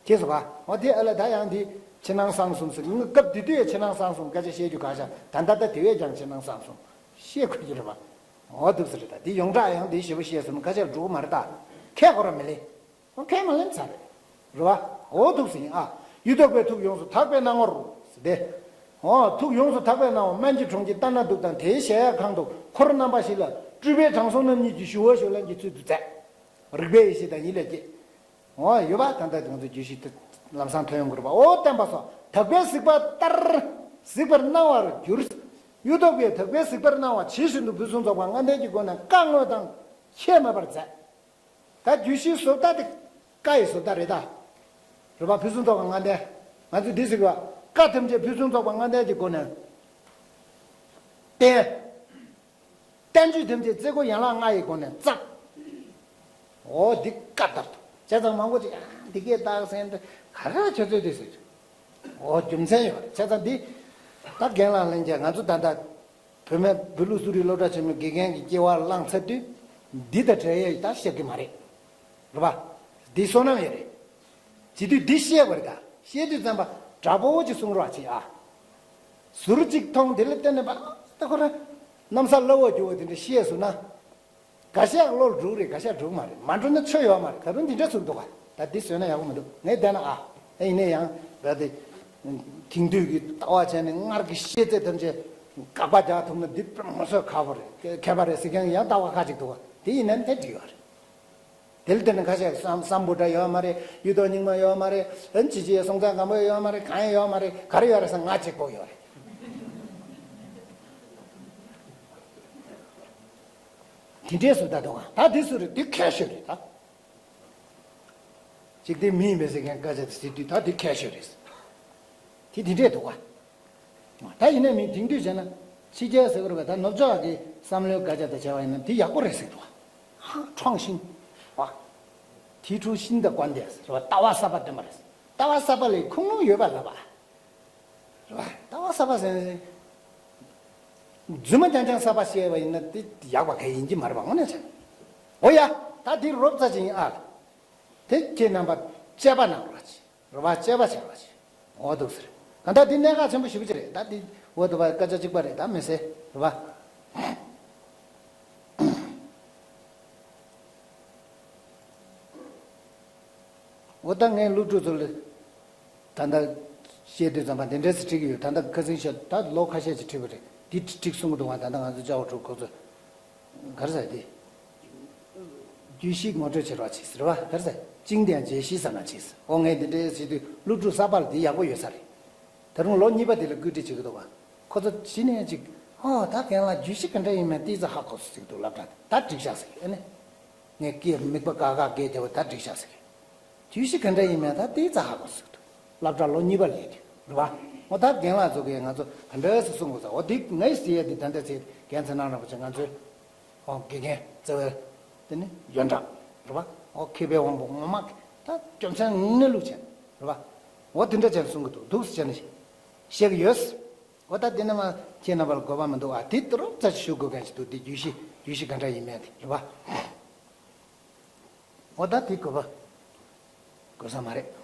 ཅེས་སོ་ག་འོ་དེ་ཨ་ལ་ད་ཡང་འདི་ཕྱི་ནང་གསང་གསུམ་ཟེར། ངས་སྐབས་དེ་དུས་ཡང་ཕྱི་ནང་གསང་གསུམ་སྐད་ཆ་བཤད་རྒྱུ་ག་ཤ། ད་ལྟ་ད་དེ་བས་ཀྱང་ཕྱི་ནང་གསང་གསུམ་བཤད་དགོས་ཀྱི་རེད་པ། འོ་འདུག་ཟེར་རེད། ད་འདི་ཡོངས་གྲགས་ཡང་འདི་ཞེ་པོ་བཤད་སོང་ན་ཁ་ཤས་འགྲོ་གི་མ་རེད་ད། ཁས་གོ་ར་མི་ལེན། འོ་ཁས་མ་ལེན་ཚར་རེད། རེད་པ། འོ་འདུག་ཟེར་ཡིན་ཨ། གཡུ་ཐོག་པའི་ཐུགས་ཡོངས་སུ་དག་པའི་སྣང་ངོར། ཟེར་ཏེ། འོ་ཐུགས་ཡོངས་སུ་དག་པའི་སྣང་བ་སྨན་གྱི་གྲོང་ཁྱེར་ཏཱ་ན་ཏུཏྟཱ་དེའི་གཞལ་ཡས་ཁང་དུ་འཁོར་རྣམ་པ་བཞི་ལ་སྤྲུལ་པའི་དྲང་སྲོང་རྣམ་གཉིས་ཀྱིས་ཞུ་བ་ཞུ་ལན་གྱི་ཚུལ་དུ་མཛད། རིག་པའི་ཡེ་ཤེས་དང་ཡིད་ལ་སྐྱེས། འོ་ཡོད་པ། ད་ལྟ་ང་ཚོ་རྒྱུད་བཞི་དེ་ལམ་སང་ཐོན་ཡོང་གི་རེད་པ། འོ་བསྟན་པ་སོགས་དག་པས་གཟིགས་པ་ལྟར་གཟིགས་པར་སྣང་བར་གྱུར། གཡུ་ཐོག་པས་དག་པས་གཟིགས་པར་སྣང་བ་ཇི་བཞིན་དུ་ཕུན་སུམ་ཚོགས་པ་ལྔ་ལྡན་གྱི་སྒོ་ནས་བཀའ་བསྔོ་དང་ཁྱད་མེད་པར་མཛད། ད་རྒྱུད་བཞིའི་བཟོ་ལྟ་དེ་བཀའ་ཡི་བཟོ་ལྟ་རེད་ད། རེད་པ། ཕུན་སུམ་ཚོགས་པ་ལྔ་ལྡན། ང་ཚོས་འདི་ཟེར་གི་བ། བཀའ་ཐམས་ཅད་ཕུན་སུམ་ཚོགས་པ་ལྔ་ལྡན་གྱི་སྒོ་ནས་བསྟན། བསྟན་བཅོས་ཐམས་ཅད་རྩེ་དགུ་ཡན་ལག་ལྔ་ཡི་སྒོ་ནས་བརྩམས། འོ་འདི་བཀའ་ལྟར་དུ། བྱས་ཙང་མང་པོ་ཅིག་ཡང་འདི་སྐད་བཏགས་ཟེར་འདི་ག་རེ་ལ་ཁྱོད་ཚོས་འདི་ཟེར། འོ་རྒྱུ་མཚན་ཡོད་རེད། བྱས་ཙང་འདི་ད་རྒན་ལགས་ལྷན་རྒྱས་ང་ཚོ་ད་ལྟ་ བོད་སྨད་བོད་ལུགས་གསོ་རིག་སློབ་གྲྭ་ཆེན་མོའི་དགེ་རྒན་གྱི་སྐྱེ་བ་བླངས་ཚར་དུས། འདི་དང་བྲལ་ཡས་ད་བཤད་ཀྱི་མ་རེད། རེད་པ། འདི་བསོད་ནམས་ཡོད་རེད། བྱེད་དུས་འདི་བཤད་དགོས་རེད་ད། བཤད་དུས་ཙམ་པ་དྲག་པོ་ཅིག་གསུང་རོགས་བྱེད་ཨ། ཟུར་གཅིག་མཐོང་དེ་ལ་བརྟེན་ནས་པ་ད་ཁོ་རང་། གནམ་ས་བླ་འོག་རྒྱུ་བོ་དེ་འདྲ་བཤད་སོང་ན། འགའ་ཤས་བློར་འགྲོ་གི་རེད། འགའ་ཤས་འགྲོ་གི་མ་རེད། མ་འགྲོ་ན་ཆོ་ཡོད་མ་རེད། ད་རུང་འདི་འདྲ་ཚུགས་འདུག་ག་ད་འདི་བཟོས་ན་ཡག་པོ་མི་འདུག་ངས་བལྟས་ན་ཨ། ཨེ་ཡིན་ནའི་ཡང་བལྟས་ཏེ། དེང་དུས་ཀྱི་ལྟ་བ་བྱས་ནས་སྔར་གྱི་ཤེས་ཚད་ཐམས་ཅད་དགག་པ་རྒྱག་ཐུབ་ན་འདི་དཔེ་མི་སྲིད་ཁག་པོ་རེད། མཁས་པ་རེད་ཟེར་མཁན་ཡང་ལྟ་བ་ཁ་ཅིག་འདུག་ག་དེ་ཡིན་ན་འདི་འགྲིག་ཡོད་རེད། དེ་ལ་བརྟེན་ནས་ཁ་ཤས་སམ་སམ་བྷོ་ཊ་ཡོད་མ་རེད། གཡུ་ཐོག་རྙིང་མ་ཡོད་མ་རེད། ཨན་ཅི་ཅི་སྲོང་བཙན་སྒམ་པོ་ཡོད་མ་རེད། གང་ཡང་ཡོད་མ་རེད། ག་རེ་ཡོད་རེད་ཟེར་ང་གཅིག་པོ་ཡོད་རེད། དེ་འདྲས་སུ་ད་དུང་ད་འདི་སུ་རེད། འདི་ཁྱད་ཤོས་རེད་ད། ཅིག་དེ་མི་ཡིན་པས་ཟེར་མཁན་སྐད་ཆ་དེ་ཟེར་དུས་ད་འདི་ཁྱད་ཤོས་རེད། དེ་དེ་འདྲས་འདུག་ག་ད་ཡིན་ན་མི་དེང་དུས་བྱས་ན་ཕྱི་རྒྱལ་ཟེར་གི་རེད་པ། ད་ནུབ་ཕྱོགས་ཀྱི་བསམ་བློའི་སྐད་ཆ་དེ་བྱས་པ་ཡིན་ན་དེ་ཡག་པོ་རེད་ཟེར་འདུག་ག་ཧ་ཁྲོང་ཤིང་བ། དེ་ཁྲུ་ཤིན་ཏུ་ཀོན་ཏེ་ཟེར་བ། ལྟ་བ་གསར་པ་སྟོན་པ་རེད། ལྟ་བ་གསར་པ་ལས་ཁུངས་ལུང་ཡོད་པ་ལབ་པ། རེད་པ། ལྟ་བ་གསར་པ་ཟེར་ནས། རྫུན་མ་རྐྱང་རྐྱང་གསར་པ་བཤད་པ་ཡིན་ན་དེ་ཡག་པ་གང་ཡིན་གྱི་མ་རེད་པ། དངོས་གནས་བྱས། འོ་ཡ། ད་འདི་རོབ་ཙམ་ཅིག་ཡིན་ཨ། དེ་ཁྱེད་རྣམ་པ་དཔྱད་པ་གནང་རོགས་བྱེད། རེད་པ། དཔྱད་པ་བྱེད་རོགས་བྱེད། འོ་འདུག་ཟེར། གང་ལྟར་འདི་གནད་འགག་ཆེན་པོ་ཞེ་པོ་ཅིག་རེད། ད་འདི་འོ་འདུག་པ། སྐད་ཆ་གཅིག་པ་རེད། ད་མི་ཟེར། རེད་པ། འོ་ད་ངས་སློབ་ཕྲུག་ཚོ་ལ་ད་ལྟ་བཤད་དུས་ཙམ་པ་འདི་འདྲས་སེ་ཁྲིད་ཀྱི་ཡོད། ད་ལྟ་ཁ་སང་ཤོད་ད་ལོ་ཁ་ཤས་ཅིག་ཁྲིད་པ་རེད། འདི་ཁྲིད་ཁྲིད་གསུང་གི་འདུག་ག་ད་ལྟ་ང་ཚོ་ཅའོ་ཕྲུག་ཁོ་ཚོ་ག་རེ་ཟེར་དེ། རྒྱུད་བཞི་ངོ་སྤྲོད་བྱེད་རོགས་བྱེད་ཟེར་བ་ག་རེ་ཟེར། ཅིང་དང་རྒྱལ་སྤྱིའི་ས་ན་བྱེད་ཟེར། འོ་ངས་འདི་འདྲས་ཟེར་དུས་སློབ་ཕྲུག་གསར་པ་ལ་འདི་ཡག་པོ་ཡོད་ས་རེད། ད་རུང་ལོ་གཉིས་པ་དེ་ལ་བཀོད་སྒྲིག་བྱེད་ཀྱི་འདུག་ག་ཁོ་ཚོ་གཞི་ནས་ཅིག་ཨོ་ད་རྒན་ལགས་རྒྱུད་བཞི་ག་འདྲ་ཡིན་མིན་ཏོག་ཙམ་ཧ་གོ་སོང་ཟེར་གྱི་འདུག་སློབ་གྲྭ་དེ་ད་འགྲིག་ཤག་ཟེར་གྱི་ཨ་ནི། ངས་སྐད་མིག་པ་དགའ་དགའ་སྐད་རྒྱབ་པ་ད་འགྲིག་ཤག་ཟེར་གྱི། རྒྱུད་བཞི་ག་འདྲ་ཡིན་མིན་ད་ཏོག་ཙམ་ཧ་གོ་སོང་ཟེར་གྱི་འདུག་སློབ་གྲྭ་ལོ་གཉིས་པ་སླེབས་དུས་རེད་པ། ཨོ་ད་རྒན་ལགས་ཚོ་གིས་ང་ཚོ་ག་འདྲ་ཟེར་གསུང་དགོས་ས། ཨོ་འདི་ངས་ཟེར་ཡས་འདི་ད་ལྟ་ཟེར་རྒན་ཚེ་རིང་རིན་པོ་ཆེ་ང་ཚོའི་ཨོ་དགེ་རྒན་བརྩེ་བའི་དེ་ནི་ཡོན་ཀྲང་རེད་པ། ཨོ་མཁས་པའི་དབང་པོ་ངོ་མ་ད་རྒྱུ་མཚན་གནས་ལུགས་ཅན་རེད་པ། ཨོ་དེ་འདྲ་ཅན་གསུང་གི་འདུག་འདུག་ཟེར་བྱས་ནས་བཤད་གི་ཡོད། ཨོ་ད་དེ་ནི་མ་ཁྱེད་རྣམ་པར་དགོས་པ་མི་འདུག་ཨ། དེ་ལྟར་རོབ་ཙམ་ཞུ་དགོས་མཁན་ཞིག་འདུག་དེ་རྒྱུད་བཞི་རྒྱུད་བཞི་ག་འདྲ་ཡིན་མིན་དེ་རེད་པ། ཨོ་ད་དེ་དགོས་པ་དགོས་ས་མ་རེད།